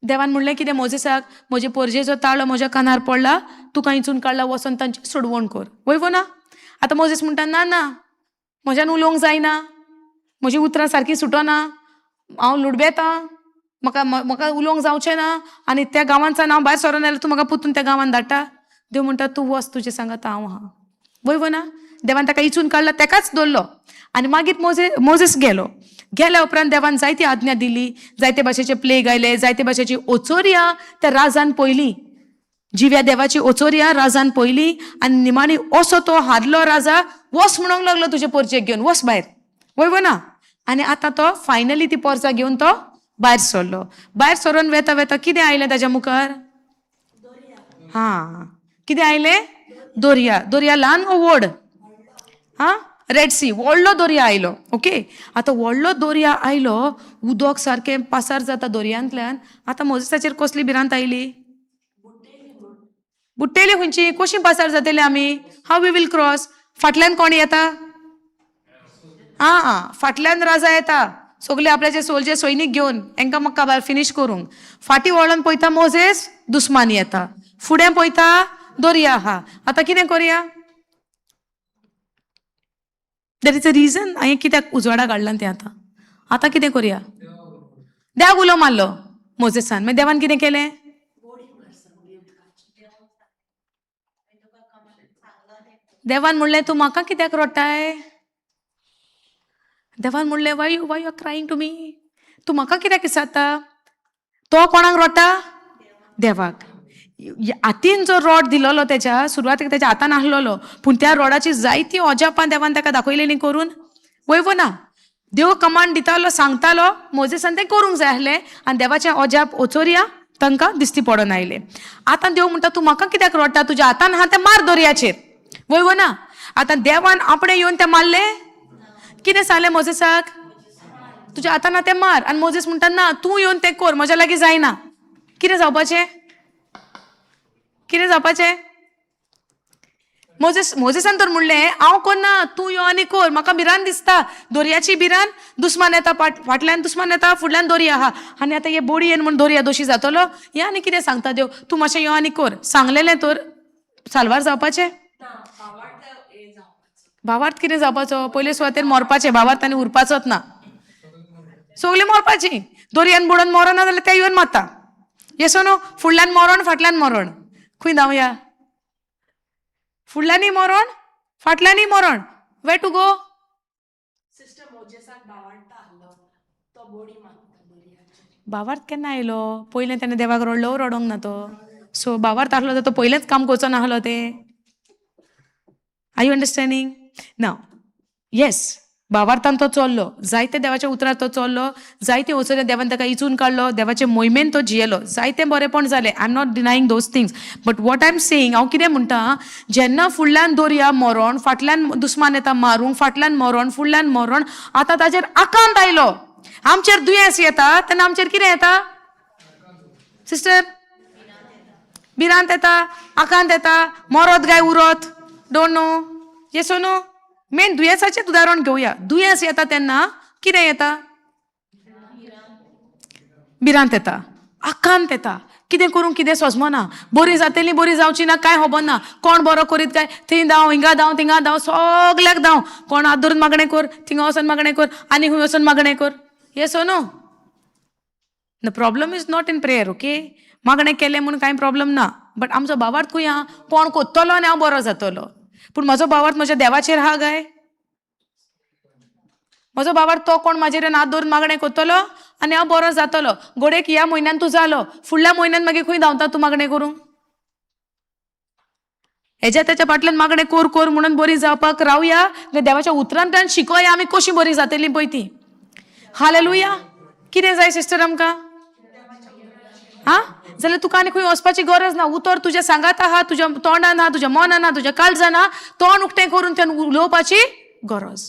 देवान म्हणलें कितें मोजेसाक? म्हजे पोरजेचो ताळो म्हज्या कानार पडला, तुका हिचून काडला, वचोन तांची सोडवण कर. वय वो ना? आतां मोजेस म्हणटा, ना ना, म्हज्यान उलोवंक जायना, म्हजी उतरां सारकीं सुटना, हांव लुडबेतां. म्हाका म्हाका उलोवंक जावचें ना आनी त्या गांवांतल्यान हांव भायर सरोन जाल्यार तूं म्हाका पुतून त्या गांवांत धाडटा. देव म्हणटा तूं वच, तुजें सांगाता हांव आहा. वय वो ना? देवान ताका इचून काडलो, तेकाच दवरलो. आनी मागीर मोजेस गेलो. गेल्या उपरांत देवान जायती आज्ञा दिली, जायते भाशेचे प्लेग आयले, जायते भाशेची ओचोरया त्या राजान पयली, जिव्या देवाची ओचोरया राजान पयली. आनी निमाणी असो तो हारलो राजा, वस म्हणूंक लागलो तुजे पोरचेक घेवन वस भायर. वय वो ना? आनी आतां तो फायनली ती पोरसां घेवन तो भायर सरलो. भायर सरून वेता वेता कितें आयलें ताज्या मुखार? हां, कितें आयलें? दर्या. दर्या ल्हान वो व्हड? हां, रेड सी, व्हडलो दर्या आयलो. ओके, आतां व्हडलो दर्या आयलो, उदक सारकें पासार जाता दर्यांतल्यान. आतां मोजेसाचेर कसली भिरांत आयली? बुडटेली खंयची, कशी पासार जातली आमी? How we will cross? फाटल्यान कोण येता? आं आं, फाटल्यान राजा येता, सगळे आपल्याचे सोलचे सैनीक घेवन हेंकां म्हाका भायर फिनीश करूंक. फाटीं वळोन पळयता मोजेस, दुस्मान येता. फुडें पळयता दर्या आहा. आतां कितें करुया? There is a reason हांवें कित्याक उजवाडा काडला तें. आतां आतां कितें करुया? देवाक उलो मारलो मोजेसान. मागीर देवान कितें केलें? देवान म्हणलें तूं म्हाका कित्याक रडटाय? देवान म्हणलें why you are crying to me? तूं म्हाका कित्याक विचारता? तो कोणाक रडटा? देवाक. हातीन जो रोड दिलोलो तेच्या सुरवातेक तेच्या हातान आहलोलो, पूण त्या रोडाची जायती अजापां देवान ताका दाखयलेली करून. वय वो ना? देव कमांड दितालो, सांगतालो, मोजेसान तें करूंक जाय आसलें आनी देवाचें अजाप ओचोरया तांकां दिश्टी पडोन आयलें. आतां देव म्हणटा तूं म्हाका कित्याक रडटा? तुज्या हातान आहा तें मार दर्याचेर. वय वो ना? आतां देवान आपणें येवन तें मारलें. कितें सांगलें मोजेसाक? तुज्या हातान आहा तें मार. आनी मोजेस म्हणटा ना, तूं येवन तें कर, म्हज्या लागीं जायना. कितें जावपाचें? कितें जावपाचें? मोजेसान तर म्हणलें हांव कोन्ना, तूं यो आनी कर, म्हाका भिरांत दिसता, दर्याची भिरांत, दुस्मान येता, फाटल्यान दुस्मान येता, फुडल्यान दर्या आहा, आनी आतां हे बोडी येन म्हूण दर्या दोशी जातलो. हे आनी कितें सांगता देव, तूं मातशें यो आनी कर. सांगलेलें तर साल्वार जावपाचें? भावार्थ कितें जावपाचो? पयले सुवातेर मरपाचें. भावार्थ आनी उरपाचोच ना, सगळीं मरपाचीं. दर्यान बुडोन मरना जाल्यार ते येवन मारता. येसो न्हू? फुडल्यान मरण, फाटल्यान मरण, खंय धांवया? फुडल्यानूय मरण, फाटल्यानूय मरण. Where to go? Sister, मोजेसाक भावार्थ आहलो, तो बोडी मागता दर्याचेर. भावार्थ केन्ना आयलो? पयलें तेणें देवाक रडलो, रडोंक ना तो. सो भावार्थ आहलो तर तो पयलेंच काम करचो नाहलो तें. Are you understanding ना? येस, भावार्थान तो चल्लो, जायते देवाच्या उतरार तो चल्लो, जायते वचोन देवान ताका इचून काडलो, देवाचे मोहिमेन तो जियेलो, जायते बरेपण जालें. I am not denying those things, but what I am saying, हांव कितें म्हणटा, जेन्ना फुडल्यान दर्या मरोण, फाटल्यान दुस्मान येता मारूंक, फाटल्यान मरोण, फुडल्यान मरोण, आतां ताजेर आकांत आयलो. आमचेर दुयेंस येता तेन्ना आमचेर कितें येता सिस्टर? भिरांत येता, आकांत येता, मरत काय उरत, don't know. Yes no? Main दुयेंसाचें उदाहरण घेवया. दुयेंस येता तेन्ना कितें येता? भिरांत येता, आकांत येता, कितें करूंक कितें सोजमना, बरी जातली बरी जावची ना कांय खबर ना, कोण बरो करीत काय, थंय धांव, हिंगा धांव, थिंगा धांव, सगल्याक धांव, कोण हात धरून मागणें कर, थिंगा वचोन मागणें कर, आनी खंय वचोन मागणें कर. Yes no? The problem is not in prayer, okay? मागणें केलें म्हूण कांय प्रॉब्लम ना, बट आमचो भावार्थ खंय आहा? कोण कोत्तलो आनी हांव बरो जातलो. पूण म्हजो भावार्थ म्हज्या देवाचेर आहा काय? म्हजो भावार्थ तो कोण म्हाजेर हात दवरून मागणें करतलो आनी हांव बरो जातलो. घडयेक ह्या म्हयन्यान तूं जालो, फुडल्या म्हयन्यान मागीर खंय धांवता तूं मागणें करूंक? हेज्या तेच्या फाटल्यान मागणें कोर कोर म्हणून बरी जावपाक रावया काय देवाच्या उतरांतल्यान शिकोया आमी कशी बरी जातली पळय ती? हालेलुया. कितें जाय सिस्टर आमकां? आं, जाल्यार तुका आनी खंय वचपाची गरज ना. उतर तुज्या सांगात आहा, तुज्या तोंडान आहा, तुज्या मनान आहा, तुज्या काळजान आहा. तोंड उक्तें करून तें उलोवपाची गरज.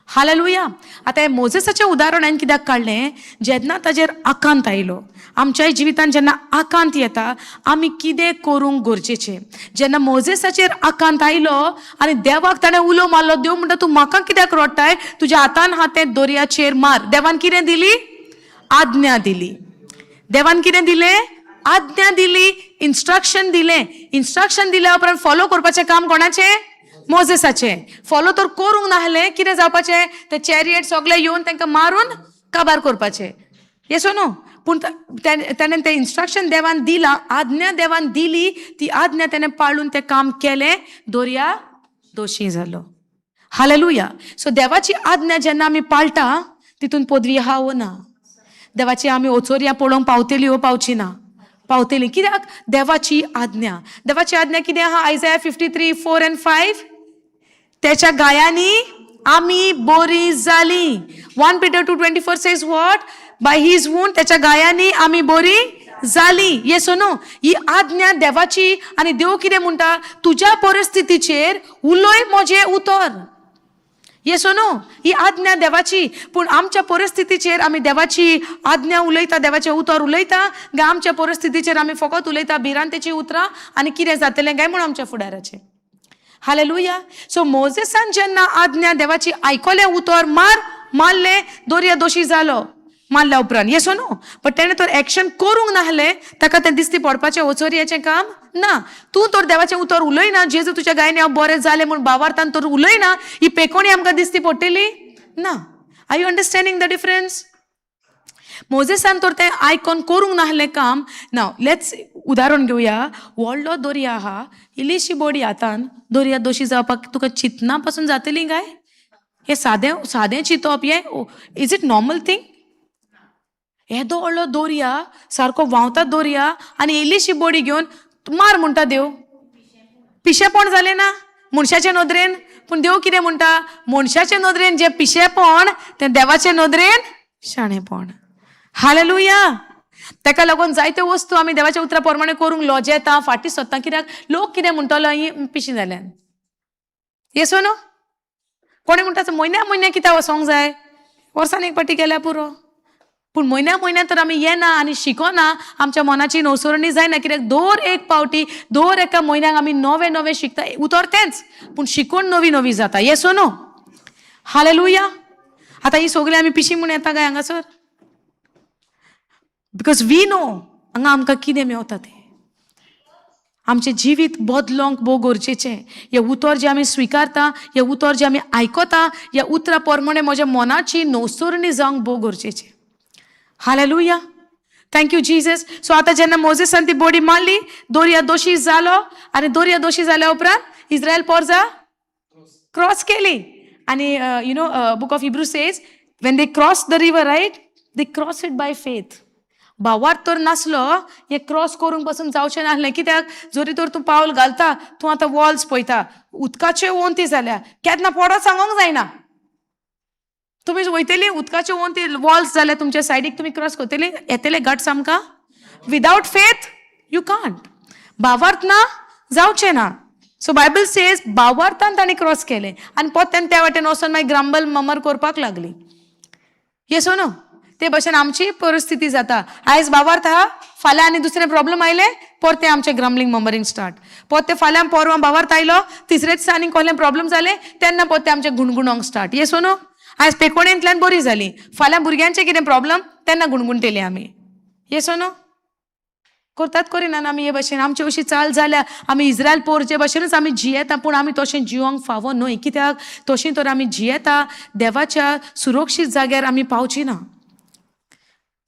हालेलुया. आतां हें मोजेसाचें उदाहरण हांवें कित्याक काडलें? जेन्ना ताजेर आकांत आयलो, आमच्याय जिवितान जेन्ना आकांत येता आमी कितें करूंक गरजेचें. जेन्ना मोजेसाचेर आकांत आयलो आनी देवाक ताणें उलो मारलो, देव म्हणटा तूं म्हाका कित्याक रडटाय? तुज्या हातान आहा तें दर्याचेर मार. देवान कितें दिली? आज्ञा दिली. देवान कितें दिलें? आज्ञा दिली, इन्स्ट्रक्शन दिलें. इन्स्ट्रक्शन दिल्या उपरांत फॉलो करपाचें काम कोणाचें? मोजेसाचें. फॉलो तर करूंक नासलें कितें जावपाचें? ते चॅरियट सगळे येवन तांकां मारून काबार करपाचें. येसो न्हू? पूण तेणें तें इन्स्ट्रक्शन देवान दिलां, आज्ञा देवान दिली, ती आज्ञा तेणें पाळून तें काम केलें, दर्या दोशी जालो. हालेलुया. सो देवाची आज्ञा जेन्ना आमी पाळटा तितून पदवी आहा वो ना? देवाची आमी ओचोरया पळोवंक पावतली वो पावची ना? पावतली. कित्याक? देवाची आज्ञा. देवाची आज्ञा कितें आहा? Isaiah 53:4 and 5. त्याच्या गायांनी आमी बोरी जाली. 1 Peter 2:24 says what? By his wound, त्याच्या गायांनी आमी बोरी जाली. येस नो? ही आज्ञा देवाची. आनी देव कितें म्हणटा? तुज्या परिस्थितीचेर उलय म्हजें उतर. येस नो? ही आज्ञा देवाची. पूण आमच्या परिस्थितीचेर आमी देवाची आज्ञा उलयता, देवाचें उतर उलयता काय आमच्या परिस्थितीचेर आमी फकत उलयता भिरांतेची उतरां आनी कितें जातलें काय म्हूण आमच्या फुडाराचें? हालेलुया. सो मोजेसान जेन्ना आज्ञा देवाची आयकलें, उतर मार, मारलें, दर्या दोशी जालो मारल्या उपरांत. येस नो? बट तेणें तर एक्शन करूंक नासलें, ताका तें दिसती पडपाचें ओचोरयाचें काम ना. तूं तर देवाचें उतर उलयना, जेजू तुज्या गायनी हांव बरें जालें म्हूण भावार्थान तर उलयना, ही पेकोणी आमकां दिसती पडटली ना. Are you understanding the difference? मोजेसान तर तें आयकोन करूंक नासलें काम. नाव let's उदाहरण घेवया. व्हडलो दर्या आहा, इल्लीशी बोडी हातान, दर्या दोशी जावपाक तुका चिंतना पासून जातली काय? हें सादें सादें चिंतप हें, is it normal thing? येदो व्हडलो दर्या, सारको व्हांवता दर्या आनी इल्लीशी बोडी घेवन मार म्हणटा देव. पिशेपण जालें ना मनशाचे नदरेन? पूण देव कितें म्हणटा? मनशाचे नदरेन जें पिशेपण तें देवाचे नदरेन शाणेपण. हालेलुया. ताका लागून जायत्यो वस्तू आमी देवाच्या उतरा प्रमाणे करूंक लजेता, फाटीं सोदता. कित्याक? लोक कितें म्हणटलो, ही पिशी जाल्यान. येस न्हू? कोणी म्हणटा म्हयन्या म्हयन्या कित्याक वचोंक जाय, वर्सान एक पाटी गेल्यार पुरो. पूण म्हयन्या म्हयन्या तर आमी येना आनी शिकना, आमच्या मनाची नवसरणी जायना. कित्याक? दर एक पावटी, दर एका म्हयन्याक आमी नवें नवें शिकता. उतर तेंच, पूण शिकवण नवी नवी जाता. येस न्हू? हालेलुया. आतां ही सगळीं आमी पिशी म्हूण येता काय हांगासर? Because we know हांगा आमकां कितें मेवता तें. आमचें जिवीत बदलोंक भोव गरजेचें. हें उतर जें आमी स्विकारता, हें उतर जें आमी आयकता, ह्या उतरा प्रमाणे म्हज्या मनाची नवसरणी जावंक भोव गरजेचें. Hallelujah. Thank you Jesus. So आतां जेन्ना मोजेसान ती बोडी मारली, दर्या दोशी जालो. आनी दर्या दोशी जाल्या उपरांत इस्रायल पोरजा क्रॉस केली. आनी book of Hebrew says, when they cross the river, right, they cross it by faith. भावार्थ तर नासलो, हें क्रॉस करूंक पासून जावचें नासलें. कित्याक? जरी तर तूं पावल घालता, तूं आतां वॉल्स पळयता, उदकाच्यो वोंती जाल्या, केन्ना पडत सांगोंक जायना. तुमी वयतली, उदकाच्यो वोंती, वॉल्स जाल्या तुमच्या सायडीक, तुमी क्रॉस करतली? येतले गट्स आमकां? Without faith you can't. भावार्थ ना, जावचें ना. सो बायबल सेज, भावार्थान ताणें क्रॉस केलें आनी पोत्यान त्या वाटेन वचोन मागीर ग्रांबल ममर करपाक लागली. येस न्हू? ते भशेन आमची परिस्थिती जाता. आयज भावार्थ आहा, फाल्यां आनी दुसरें प्रॉब्लम आयलें, परतें आमचें ग्रम्बलिंग ममरींग स्टार्ट. परतें फाल्यां परवां भावार्थ आयलो, तिसरे दिसा आनी कसलें प्रॉब्लम जालें, तेन्ना परतें आमचें गुणगुणोंक स्टार्ट. येस न्हू? आयज पेकोणेंतल्यान बरी जाली, फाल्यां भुरग्यांचें कितें प्रॉब्लम, तेन्ना गुणगुणटेली आमी. येस न्हू? करतात करिना आमी हे भशेन? आमची अशी चाल जाल्या. आमी इस्रायल पोरचे भशेनूच आमी जियेता. पूण आमी तशें जिवंक फावो न्हय. कित्याक? तशें तर आमी जियेता, देवाच्या सुरक्षीत जाग्यार आमी पावची ना.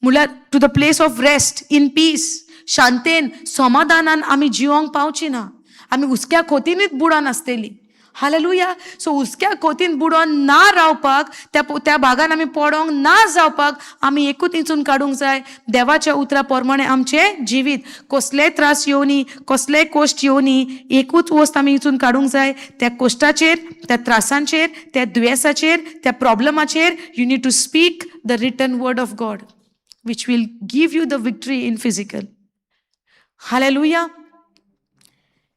म्हणल्यार to the place of rest in peace, शांतेन समाधानान आमी जिवंक पावची ना. आमी हुस्क्या खोतीनूच बुडोन आसतली. हालेलुया. सो हुस्क्या खोतीन बुडोन ना रावपाक, त्या त्या भागान आमी पडोंक ना जावपाक, आमी एकूच इंचून काडूंक जाय, देवाच्या उतरा प्रमाणे आमचें जिवीत. कसलेय त्रास येवनी, कसलेय कोश्ट येवनी, एकूच वस्त आमी इंचून काडूंक जाय. त्या कोश्टाचेर, त्या त्रासांचेर, त्या दुयेंसाचेर, त्या प्रॉब्लमाचेर you need to speak the written word of God, which will give you the victory in physical. Hallelujah.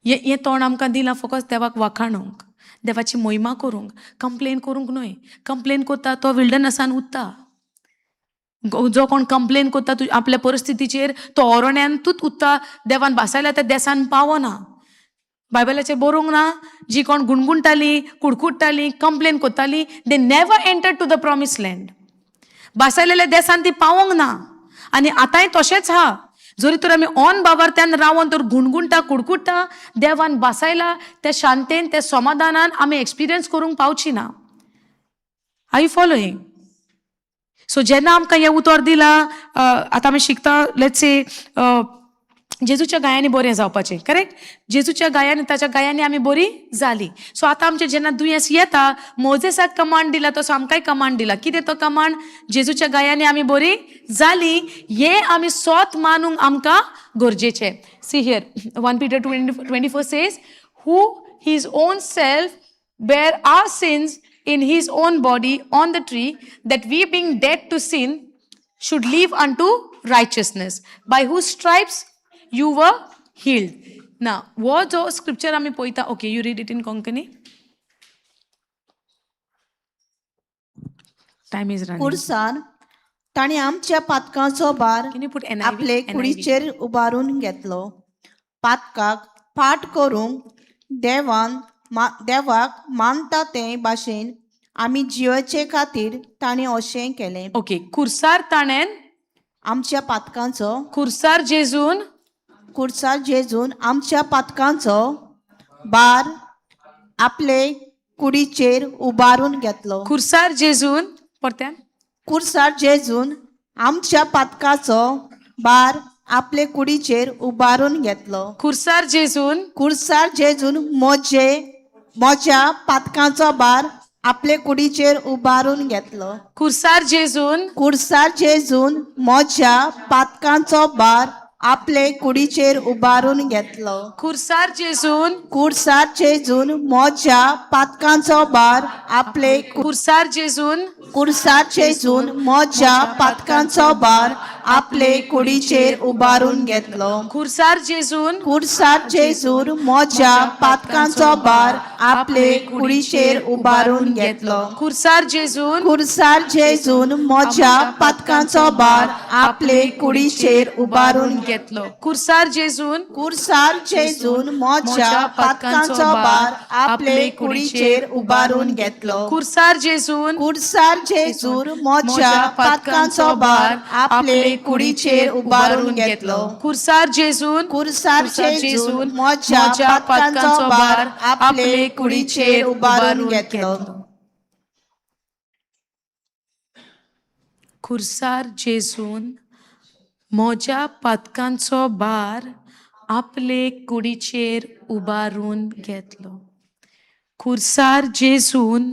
हें हें तोंड आमकां दिलां फकत देवाक वाखाणूंक, देवाची मोहिमा करूंक, कंप्लेन करूंक न्हय. कंप्लेन करता तो विल्डरनसान उत्ता. जो कोण कंप्लेन करता तूं आपल्या परिस्थितीचेर, तो ओरण्यातूच उत्ता. देवान भासायल्या त्या देसान पावना. बायबलाचेर बरोवंक ना, जी कोण गुणगुणटाली, कुडकुडटाली, कंप्लेन करताली, they never enter to the promise land. भासायलेल्या देसान ती पावोंक ना. आनी आतांय तशेंच आहा. जरी तर आमी ऑन बाबार रावोन तर गुणगुणटा, कुडकुडटा, देवान भासायला त्या शांतेन, त्या समाधानान आमी एक्सपिरियन्स करूंक पावची ना. Are you following? सो जेन्ना आमकां हें उतर दिलां, आतां आमी शिकता, let's say जेजूच्या गायांनी बरें जावपाचें, करेक्ट? जेजूच्या गायांनी, ताच्या गायांनी आमी बरी जाली. सो आतां आमचें जेन्ना दुयेंस येता, मोजेसाक कमांड दिला तसो आमकांय कमांड दिला. कितें तो कमांड? जेजूच्या गायांनी आमी बरी जाली. हें आमी सोत मानूंक आमकां गरजेचें. See here, 1 Peter 24 says, who his own self bare our sins in his own body on the tree, that we being dead to sin should live unto righteousness, by whose stripes you were healed. Now, हो जो scripture आमी पळयता, okay, you read it in Konkani. Time is running. कुर्सार ताणें आमच्या पातकांचो भार Can you put NIV? आपले NIV. कुडीचेर उबारून घेतलो. पातकाक फाट करूंक देवान देवाक मानता ते भाशेन आमी जियोचे खातीर ताणें अशें केलें. Okay, कुर्सार ताणें आमच्या पातकांचो कुर्सार जेजून कुर्सार जेजून आमच्या पातकांचो भार आपले कुडीचेर उबारून घेतलो. कुर्सार जेजून, परत्यान. कुर्सार जेजून आमच्या पातकाचो भार आपले कुडीचेर उबारून घेतलो. कुर्सार जेजून कुर्सार जेजून म्हजे म्हज्या पातकांचो भार आपले कुडीचेर उबारून घेतलो. कुर्सार जेजून कुर्सार जेजून म्हज्या पातकांचो भार आपले कुडीचेर उबारून घेतलो. कुर्सार जेजून कुर्सार जेजून म्हज्या पातकांचो भार आपले कुर्सार जेजून कुर्सार जेजून म्हज्या पातकांचो भार आपले कुडीचेर उबारून घेतलो. कुर्सार जेजून कुर्सार जेजून म्हज्या पातकांचो भार आपले कुडीचेर उबारून घेतलो. कुर्सार जेजून कुर्सार जेजून म्हज्या पातकांचो भार आपले कुडीचेर उबारून घेतलो. कुर्सार जेजून कुर्सार जेजून म्हज्या पातकांचो भार आपले कुडीचेर उबारून घेतलो. कुर्सार जेजून कुर्सार जेजून म्हज्या पातकांचो भार आपले कुडीचेर उबारून घेतलो. कुर्सार जेजून कुर्सार जेजून म्हज्या पातकांचो भार आपले कुडीचेर उबारून घेतलो. कुर्सार जेजून म्हज्या पातकांचो भार आपले कुडीचेर उबारून घेतलो. कुर्सार जेजून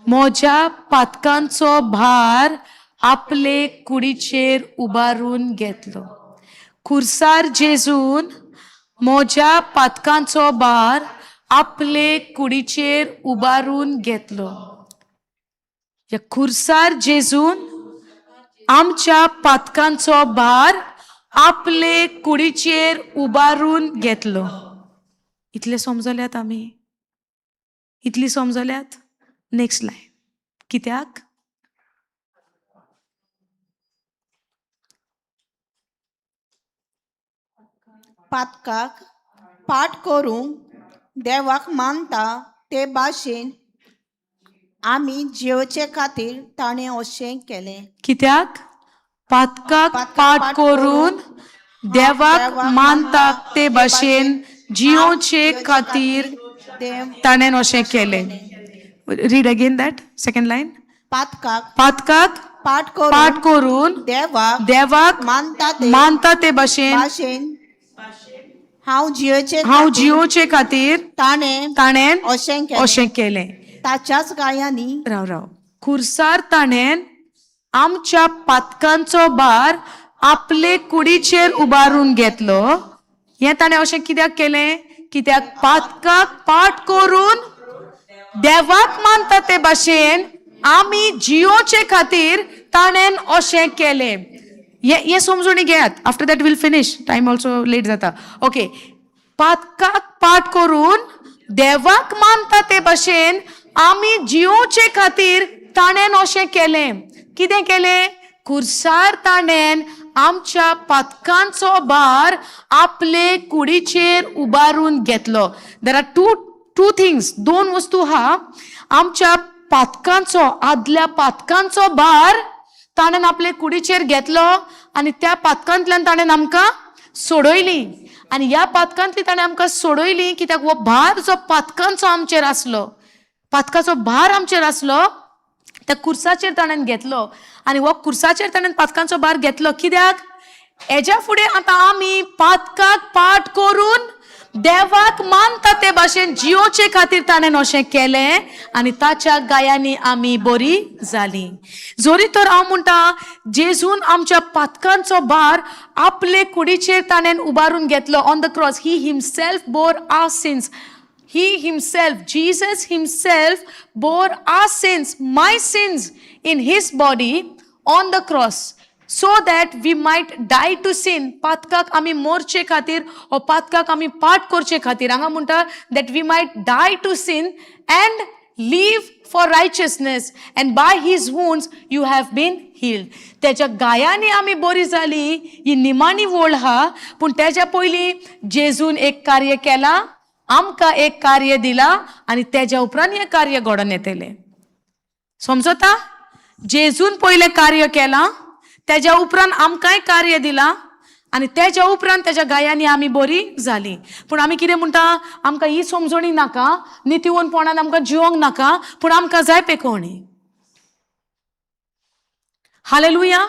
म्हज्या पातकांचो भार आपले कुडीचेर उबारून घेतलो. कुर्सार जेजून म्हज्या पातकांचो भार आपले कुडीचेर उबारून घेतलो. ह्या खुर्सार जेजून आमच्या पातकांचो भार आपले कुडीचेर उबारून घेतलो. इतले समजल्यात आमी? इतली समजल्यात? नेक्स्ट लायन, कित्याक? पातकाक पाठ करूंक देवाक मानता ते भाशेन आमी जियोचे खातीर ताणें अशें केलें. कित्याक? पातकाक पातकाक पाठ पाठ करून देवाक देवाक मानता ते भाशेन जियोचे खातीर देव ताणें अशें केलें. Read again that second line. पातकाक पातकाक पाठ करून पाठ करून देवाक देवाक मानता ते मानता ते भाशेन भाशेन हांव जियोचे हांव खातीर जियोचे खातीर ताणें ताणें अशें केलें. अशें केलें. ताच्याच गायांनी राव राव. खुर्सार ताणें आमच्या पातकांचो भार आपले कुडीचेर उबारून घेतलो. हें ताणें अशें कित्याक केलें? कित्याक? पातकाक पाठ करून देवाक मानता ते भाशेन आमी जियोचे खातीर ताणें अशें केलें. हें हें समजून घेयात. After that we'll finish, time also late जाता. ओके, पातकाक पाठ करून देवाक मानता ते भाशेन आमी जियोचे खातीर ताणें अशें केलें. कितें केलें? कुर्सार ताणें आमच्या पातकांचो भार आपले कुडीचेर उबारून घेतलो. There are two things, दोन वस्तू हा. आमच्या पातकांचो, आदल्या पातकांचो भार ताणें आपले कुडीचेर घेतलो आनी त्या पातकांतल्यान ताणें आमकां सोडयली. आनी ह्या पातकांतली ताणें आमकां सोडयली कित्याक हो भार जो पातकांचो आमचेर आसलो, पातकाचो भार आमचेर आसलो, त्या कुर्साचेर ताणें घेतलो आनी हो कुर्साचेर ताणें पातकांचो भार घेतलो. कित्याक? हेज्या फुडें आतां आमी पातकाक पाठ करून देवाक मानता ते भाशेन जियोचे खातीर ताणें अशें केलें आनी ताच्या गायांनी आमी बरी जाली. जरी तर हांव म्हणटा, जेजून आमच्या पातकांचो भार आपले कुडीचेर ताणें उबारून घेतलो. On the cross he himself bore our sins. He himself, Jesus himself, bore our sins, my sins, in his body on the cross so that we might die to sin. पातकाक आमी मोरचे खातीर ओ पातकाक आमी पाठ करचे खातीर. हांगा म्हणटा that we might die to sin and live for righteousness, and by his wounds you have been healed. त्याच्या गायांनी आमी बरी जाली ही निमाणी वळ आहा, पूण तेज्या पयलीं जेजून एक कार्य केलां, आमकां एक कार्य दिलां आनी तेज्या उपरांत हें कार्य घडोवन येतलें. समजता? जेजून पयलें कार्य केलां, तेज्या उपरांत आमकांय कार्य दिलां आनी तेज्या उपरांत तेज्या गायांनी आमी बरी जाली. पूण आमी कितें म्हणटा? आमकां ही समजणी नाका, नितीवनपणान आमकां जिवंक नाका, पूण आमकां जाय पेकोवणी. हालेलुया.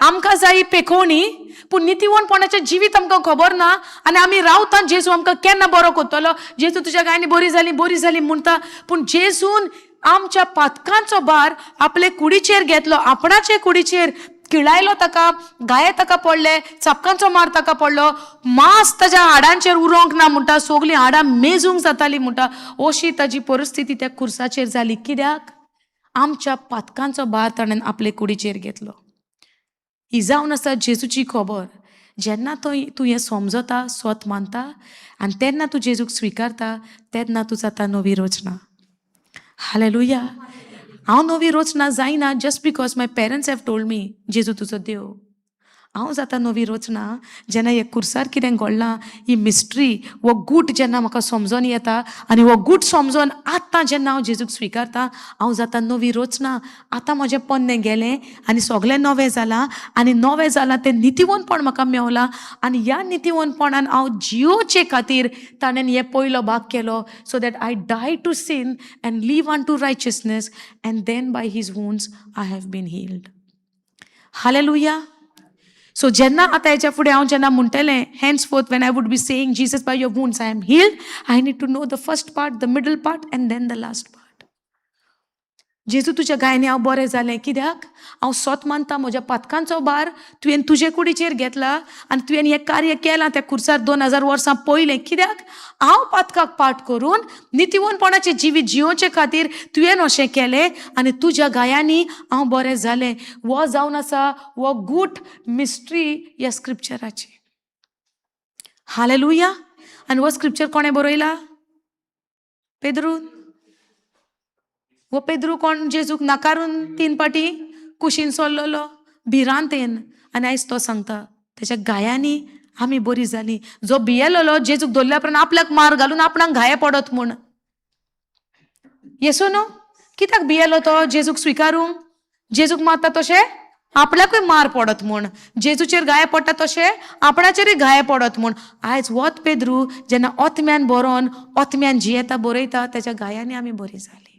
आमकां जाय ही पेकोवणी, पूण नितीवनपणाचें जिवीत आमकां खबर ना आनी आमी रावता, जेजू आमकां केन्ना बरो करतलो, जेजू तुज्या गायांनी बरी जाली, बरी जाली म्हणटा. पूण जेजून आमच्या पातकांचो भार आपले कुडीचेर घेतलो, आपणाचे कुडीचेर किळायलो ताका, गाये ताका पडले, चापकांचो मार ताका पडलो, मांस ताज्या हाडांचेर उरोंक ना म्हणटा, सगलीं हाडां मेजूंक जातालीं म्हणटा, अशी ताजी परिस्थिती त्या कुर्साचेर जाली. कित्याक? आमच्या पातकांचो भार ताणें आपले कुडीचेर घेतलो. ही जावन आसा जेजूची खबर. जेन्ना तो तूं हें समजता, स्वत मानता आनी तेन्ना तूं जेजूक स्विकारता, तेन्ना तूं जाता नवी रचना. हालेलुया. हांव नवी रचना जायना just because my parents have told me जेजू तुजो देव. हांव जाता नवी रचना जेन्ना हे कुर्सार कितें घडलां, ही मिस्ट्री, हो गूट जेन्ना म्हाका समजोन येता आनी हो गूट समजोन आतां जेन्ना हांव जेजूक स्विकारता, हांव जाता नवी रचना. आतां म्हजें पोन्नें गेलें आनी सगळें नवें जालां आनी नवें जालां तें नितीवनपण म्हाका मेवलां आनी ह्या नितीवनपणान हांव जियोचे खातीर ताणें हे पयलो भाग केलो, so that I die to sin and live unto righteousness, and then by his wounds I have been healed. Hallelujah. So जेन्ना आतां हेच्या फुडें हांव जेन्ना म्हणटलें, henceforth when I would be saying, "Jesus, by your wounds I am healed," I need to know the first part, the middle part and then the last part. जेजू तुज्या गायनी हांव बरें जालें. कित्याक? हांव सोत मानता, म्हज्या पातकांचो भार तुवें तुजे कुडीचेर घेतला आनी तुवें हें कार्य केलां त्या कुर्सार 2000 वर्सां पयलें. कित्याक? हांव पातकाक पाठ करून नितीवनपणाचें जिवीत जियोवचे खातीर तुवें अशें केलें आनी तुज्या गायांनी हांव बरें जालें. हो जावन आसा हो गूट, मिस्ट्री ह्या स्क्रिप्चराची. हालेलुया. आनी हो स्क्रिप्चर कोणें बरयला? पेद्रून. हो पेद्रू कोण? जेजूक नाकारून तीन पाटी कुशीन सोल्लोलो भिरांतेन. आनी आयज तो सांगता, तेच्या गायांनी आमी बरी जाली. जो भियेलोलो जेजूक धरल्या उपरांत आपल्याक मार घालून आपणाक घाये पडत म्हूण. येसो न्हू? कित्याक भियेलो तो जेजूक स्विकारूंक? जेजूक मारता तशें आपल्याकूय मार पडत म्हूण, जेजूचेर घाये पडटा तशें आपणाचेरूय घाये पडत म्हूण. आयज वत पेद्रू जेन्ना ओतम्यान बरोवन ओतम्यान जियेता, बरयता, तेच्या गायांनी आमी बरी जाली.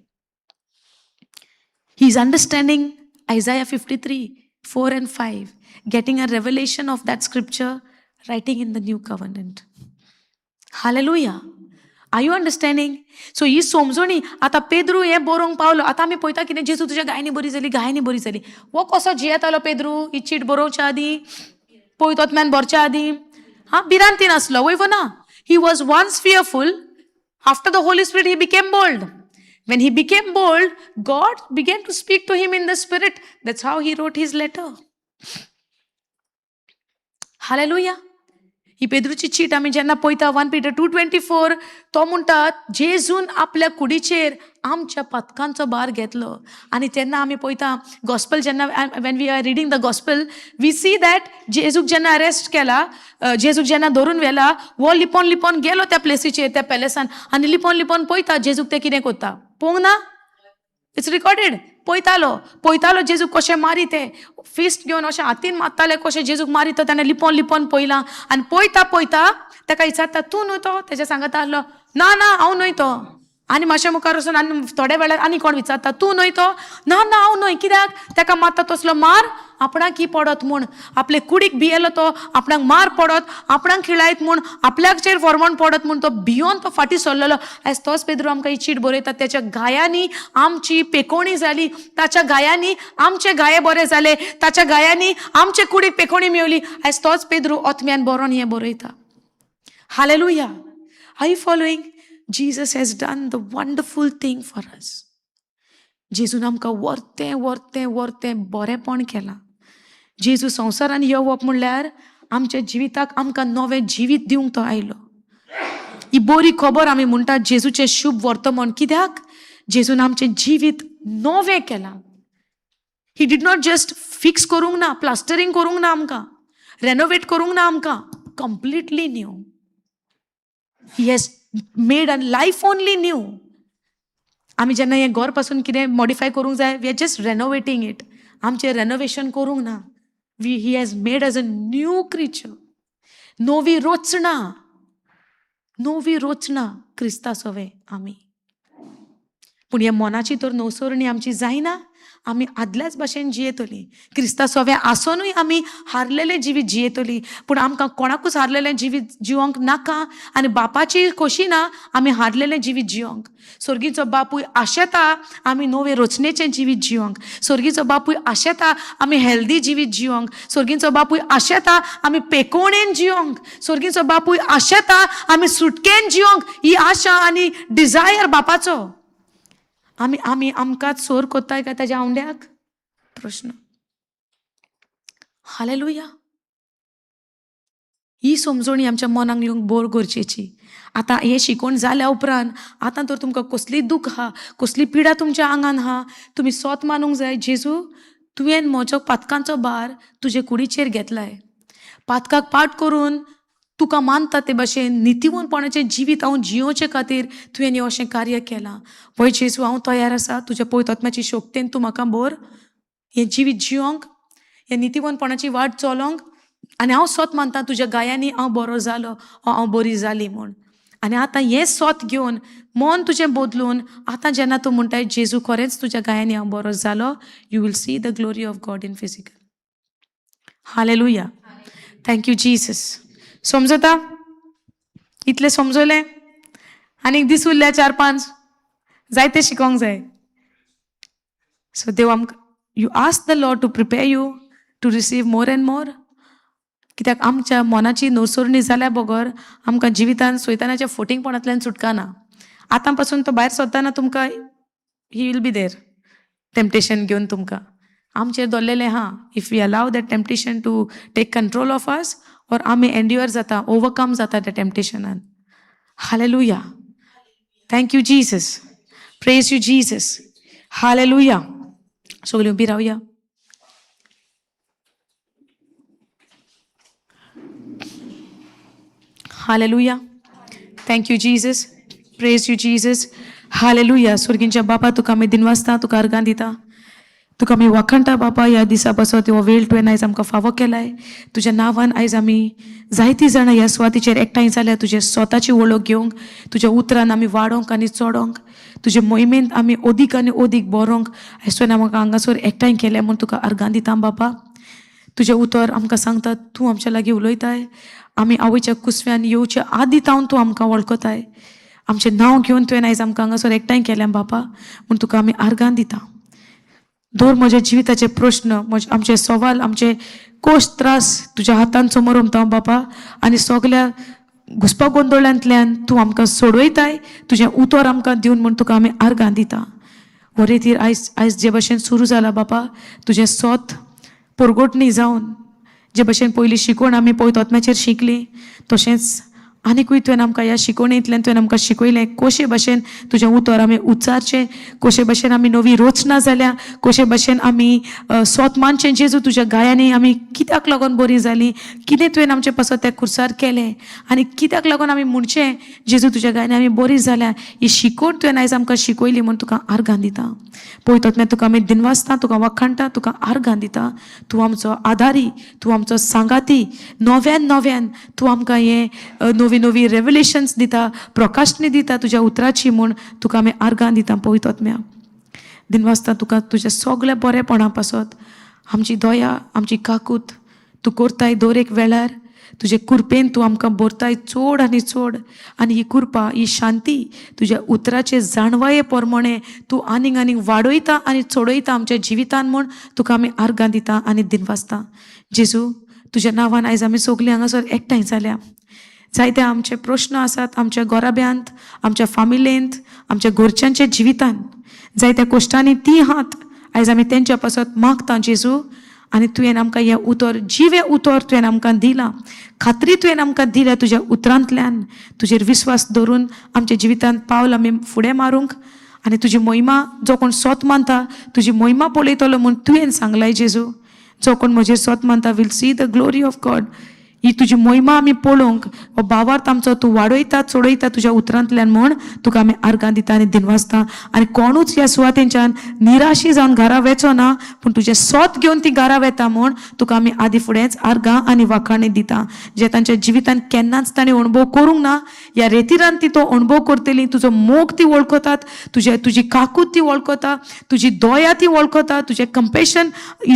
He is understanding Isaiah 53:4 and 5, getting a revelation of that scripture, writing in the new covenant. Hallelujah. Are you understanding? So ही समजणी आतां पेद्रू हें बरोवंक पावलो. आतां आमी पळयता कितें? जेजू तुज्या गायनी बरी जाली, गायनी बरी जाली. हो कसो जियेतालो पेद्रू ही चीट बरोवच्या आदीं, पयतोतम्यान भरच्या आदीं? हा, भिरांतीन आसलो, वय ना? He was once fearful. After the Holy Spirit, he became bold. When he became bold, God began to speak to him in the spirit. That's how he wrote his letter. Hallelujah. ही पेद्रूची चीट आमी जेन्ना पळयता, 1 Peter 2:24, तो म्हणटा, जेजून आपल्या कुडीचेर आमच्या पातकांचो भार घेतलो. आनी तेन्ना आमी पळयता गॉस्पल जेन्ना, when we are reading the gospel, we see that जेजूक जेन्ना अरेस्ट केला, जेजूक जेन्ना धरून व्हेला, हो लिपोन लिपोन गेलो त्या प्लेसीचेर, त्या पॅलेसान, आनी लिपोन लिपोन पळयता जेजूक ते कितें करता. पळोवंक ना? It's recorded. पळयतालो, पळयतालो जेजूक कशें मारी ते, फिस्ट घेवन अशें हातीन मारताले, कशें जेजूक मारीत तो ताणें लिपोन लिपोन पळयलां. आनी पळयता पळयता ताका विचारता, "तूं न्हू तो?" तेज्या सांगता आहलो, "ना ना, हांव न्हय तो." आनी मातशें मुखार वचून आनी थोड्या वेळार आनी कोण विचारता, तूं न्हय तो? ना ना हांव न्हय. कित्याक? ताका मारता तसलो मार आपणाक ही पडत म्हूण, आपले कुडीक भियेलो तो आपणाक मार पडत, आपणाक खिळायत म्हूण, आपल्याचेर फॉर्मोन पडत म्हूण तो भियोन तो फाटीं सरलेलो. आयज तोच पेद्रू आमकां ही चीट बरयता, त्याच्या घायांनी आमची पेकोणी जाली, ताच्या घायांनी आमचे घाये बरे जाले, ताच्या घायांनी आमचे कुडीक पेकोणी मेवली. आयज तोच पेद्रू ओतम्यान बरोवन हें बरयता. Hallelujah. Are you following? Jesus has done the wonderful thing for us. जेजून आमकां वर्तें वर्तें वर्तें बरेंपण केलां. जेजू संवसारान येवप म्हणल्यार आमच्या जिविताक आमकां नवें जिवीत दिवंक तो आयलो. ही बरी खबर आमी म्हणटात, जेजूचें शुभ वर्तमान. कित्याक? जेजून आमचें जिवीत नवें केलां. He did not just fix करूंक ना, प्लास्टरींग करूंक ना, आमकां रेनोवेट करूंक ना, आमकां completely new. He has made a life only new. आमी जेन्ना हें घर पासून कितें मॉडिफाय करूंक जाय, we are just renovating it. आमचें रेनोवेशन करूंक ना. We he has made us a new creature. नवी रचना, नवी रचना क्रिस्ता सवें आमी. पूण ह्या मनाची तर नवसरणी आमची जायना, आमी आदल्याच भाशेन जियेतली. क्रिस्ता सवें आसोनूय आमी हारलेलें जिवीत जियेतली. पूण आमकां कोणाकूच हारलेलें जिवीत जिवंक नाका आनी बापाची खोशी ना आमी हारलेलें जिवीत जिवंक. स्वर्गीचो बापूय आशेता आमी नवे रचनेचें जिवीत जिवंक. स्वर्गीचो बापूय आशेता आमी हेल्दी जिवीत जिवंक. स्वर्गीचो बापूय आशेता आमी पेकोणेन जिवंक. स्वर्गीचो बापूय आशेता आमी सुटकेन जिवंक. ही आशा आनी डिजायर बापाचो. आमी आमी आमकांच सोर कोत्ताय काय ताज्या आवंड्याक? प्रश्न. हालेलुया. ही समजणी आमच्या मनाक येवंक बोर गरजेची. आतां हें शिकोवन जाल्या उपरांत आतां तर तुमकां कसली दूख आहा, कसली पिडा तुमच्या आंगान आहा, तुमी सोत मानूंक जाय, जेजू तुवें म्हजो पातकांचो भार तुजे कुडीचेर घेतलाय. पातकाक पाठ करून तुका मानता ते भाशेन नितीवंतपणाचें जिवीत हांव जियोवचे खातीर तुवें हें अशें कार्य केलां. वय जेजू, हांव तयार आसा. तुज्या पवित्र शक्तेन तूं म्हाका बोर हें जिवीत जियोंक, हें नितीवंतपणाची वाट चलोंक आनी हांव सोत मानता तुज्या गायांनी हांव बरो जालो, हांव बरी जाली म्हूण. आनी आतां हें सोत घेवन मन तुजें बदलून आतां जेन्ना तूं म्हणटाय, जेजू खरेंच तुज्या गायांनी हांव बरो जालो, you will see the glory of God in physical. Hallelujah. Thank you Jesus. समजता? इतलें समजलें? आनीक दीस उरल्या चार पांच, जायते शिकोंक जाय. सो देव आमकां, you ask the Lord to prepare you to receive more and more. कित्याक आमच्या मनाची नवसरणी जाल्या बगर आमकां जिवितान सैतानाच्या फोटिंगपणांतल्यान सुटका ना. आतां पासून तो भायर सरतना तुमकां he will be there temptation घेवन तुमकां आमचेर दवरलेलें आहा. If we allow that temptation to take control of us or आमी एन्ड्युअर जाता, ओवरकम जाता त्या टेम्पटेशनान. Hallelujah. Thank you Jesus. Praise you Jesus. Hallelujah. सगळीं उबी रावया. Hallelujah. Thank you Jesus. Praise you Jesus. Hallelujah. स्वर्गींच्या बापा, तुका आमी दिनवासता, तुका अर्गां दिता, तुका आमी वाखाणटा बापा. ह्या दिसा पासत हो वेळ तुवें आयज आमकां फावो केलाय. तुज्या नांवान आयज आमी जायतीं जाणां ह्या सुवातीचेर एकठांय जाल्या, तुजे स्वताची वळख घेवंक, तुज्या उतरान आमी वाडोवंक आनी चडोवंक, तुजे मोहिमेंत आमी अदीक आनी अदीक बरोवंक. आयज तुवें आमकां हांगासर एकठांय केल्या म्हूण तुका अर्गां दिता बापा. तुजें उतर आमकां सांगता, तूं आमच्या लागीं उलयताय. आमी आवयच्या कुसव्यान येवचे आदी तावन तूं आमकां वळखताय. आमचें नांव घेवन तुवें आयज आमकां हांगासर एकठांय केल्या बापा, म्हूण तुका आमी आर्गां दिता. दवर म्हज्या जिविताचे प्रश्न, म्हजे आमचे सवाल, आमचे कोश त्रास तुज्या हातान समोर उमता बापा आनी सगल्या घुसपा गोंदळांतल्यान तूं आमकां सोडयताय तुजें उतर आमकां दिवन, म्हूण तुका आमी आर्गां दिता. वरेतीर आयज आयज जे भशेन सुरू जाला बापा, तुजें सोत परगटणी जावन, जे भशेन पयलीं शिकवण आमी पवित्र आत्म्याचेर शिकली, तशेंच आनिकूय तुवें आमकां ह्या शिकवणेंतल्यान तुवें आमकां शिकयलें कशे भशेन तुजें उतर आमी उच्चारचें, कशे भशेन आमी नवी रचना जाल्या, कशे भशेन आमी सोत मानचें जेजू तुज्या गायांनी आमी कित्याक लागून बरी जाली, कितें तुवें आमचे पासत त्या खुर्सार केलें आनी कित्याक लागून आमी म्हणचें जेजू तुज्या गायांनी आमी बरी जाल्या. ही शिकवण तुवें आयज आमकां शिकयली म्हूण तुका आर्गां दिता. पवित्र आत्म्या, तुका आमी दिनवासता, तुका वाखाणटा, तुका आर्गां दिता. तूं आमचो आदारी, तूं आमचो सांगाती. नव्यान नव्यान तूं आमकां हें नवी नवी नवी रेवलेशन्स दिता, प्रकाशनी दिता तुज्या उतराची म्हूण तुका आमी आर्गां दिता पवित्र आत्म्या. दिनवासता तुका तुज्या सगल्या बरेपणा पासत. आमची दया, आमची काकूत तूं करताय दर एक वेळार. तुजे कुरपेन तूं आमकां भरताय चड आनी चड, आनी ही कुरपा, ही शांती तुज्या उतराचे जाणवाये प्रमाणे तूं आनीक आनीक वाडयता आनी चडयता आमच्या जिवितान म्हूण तुका आमी आर्गां दिता आनी दिनवासता. जेजू, तुज्या नांवान आयज आमी सगलीं हांगासर एकठांय जाल्या. जायते आमचे प्रश्न आसात आमच्या घराब्यांत, आमच्या फामिलेंत, आमच्या घरच्यांच्या जिवितान, जायत्या कोश्टांनी ती हात आयज आमी तेंच्या पासत मागता जेजू. आनी तुवें आमकां हें उतर, जिवें उतर तुवें आमकां दिलां, खात्री तुवें आमकां दिल्या. तुज्या उतरांतल्यान तुजेर विस्वास दवरून आमच्या जिवितांत पावल आमी फुडें मारूंक आनी तुजी मोहिमा, जो कोण सोत मानता तुजी मोहिमा पळयतलो म्हूण तुवें सांगलाय जेजू. जो कोण म्हजेर सोत मानता will see the glory of God. ही तुजी मोहिमा आमी पळोवंक हो भावार्थ आमचो तूं वाडयता, चडयता तुज्या उतरांतल्यान म्हूण तुका आमी आर्गां दिता आनी दिनवासता. आनी कोणूच ह्या सुवातेंच्यान निराशी जावन घरा वेचो ना, पूण तुजें सोत घेवन ती घरा वेता म्हूण तुका आमी आदी फुडेंच आर्गां आनी वाखाणी दिता. जे तांच्या जिवितान केन्नाच तांणी अणभव करूंक ना, ह्या रेतिरान ती तो अणभव करतली. तुजो मोग ती वळखतात, तुजे तुजी काकूत ती वळखता, तुजी दया ती वळखता, तुजें कंपेशन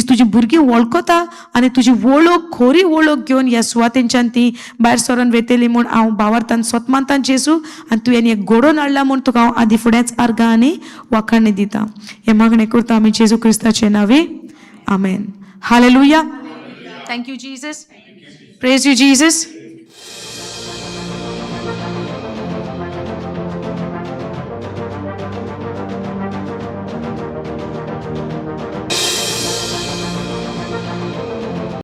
तुजी भुरगीं वळखता आनी तुजी वळख, खरी वळख घेवन ह्या सुवातेंच्यान ती भायर सरोन वेतली म्हूण हांव भावार्थान सोत मानता जेजू. आनी तुवें एक घडोवन हाडला म्हूण तुका हांव आदी फुडेंच आर्गां आनी वाखाणी दिता. हें मागणें करता आमी जेजू क्रिस्ताचे नांवे, आमेन. Hallelujah. Thank you Jesus. Praise you Jesus.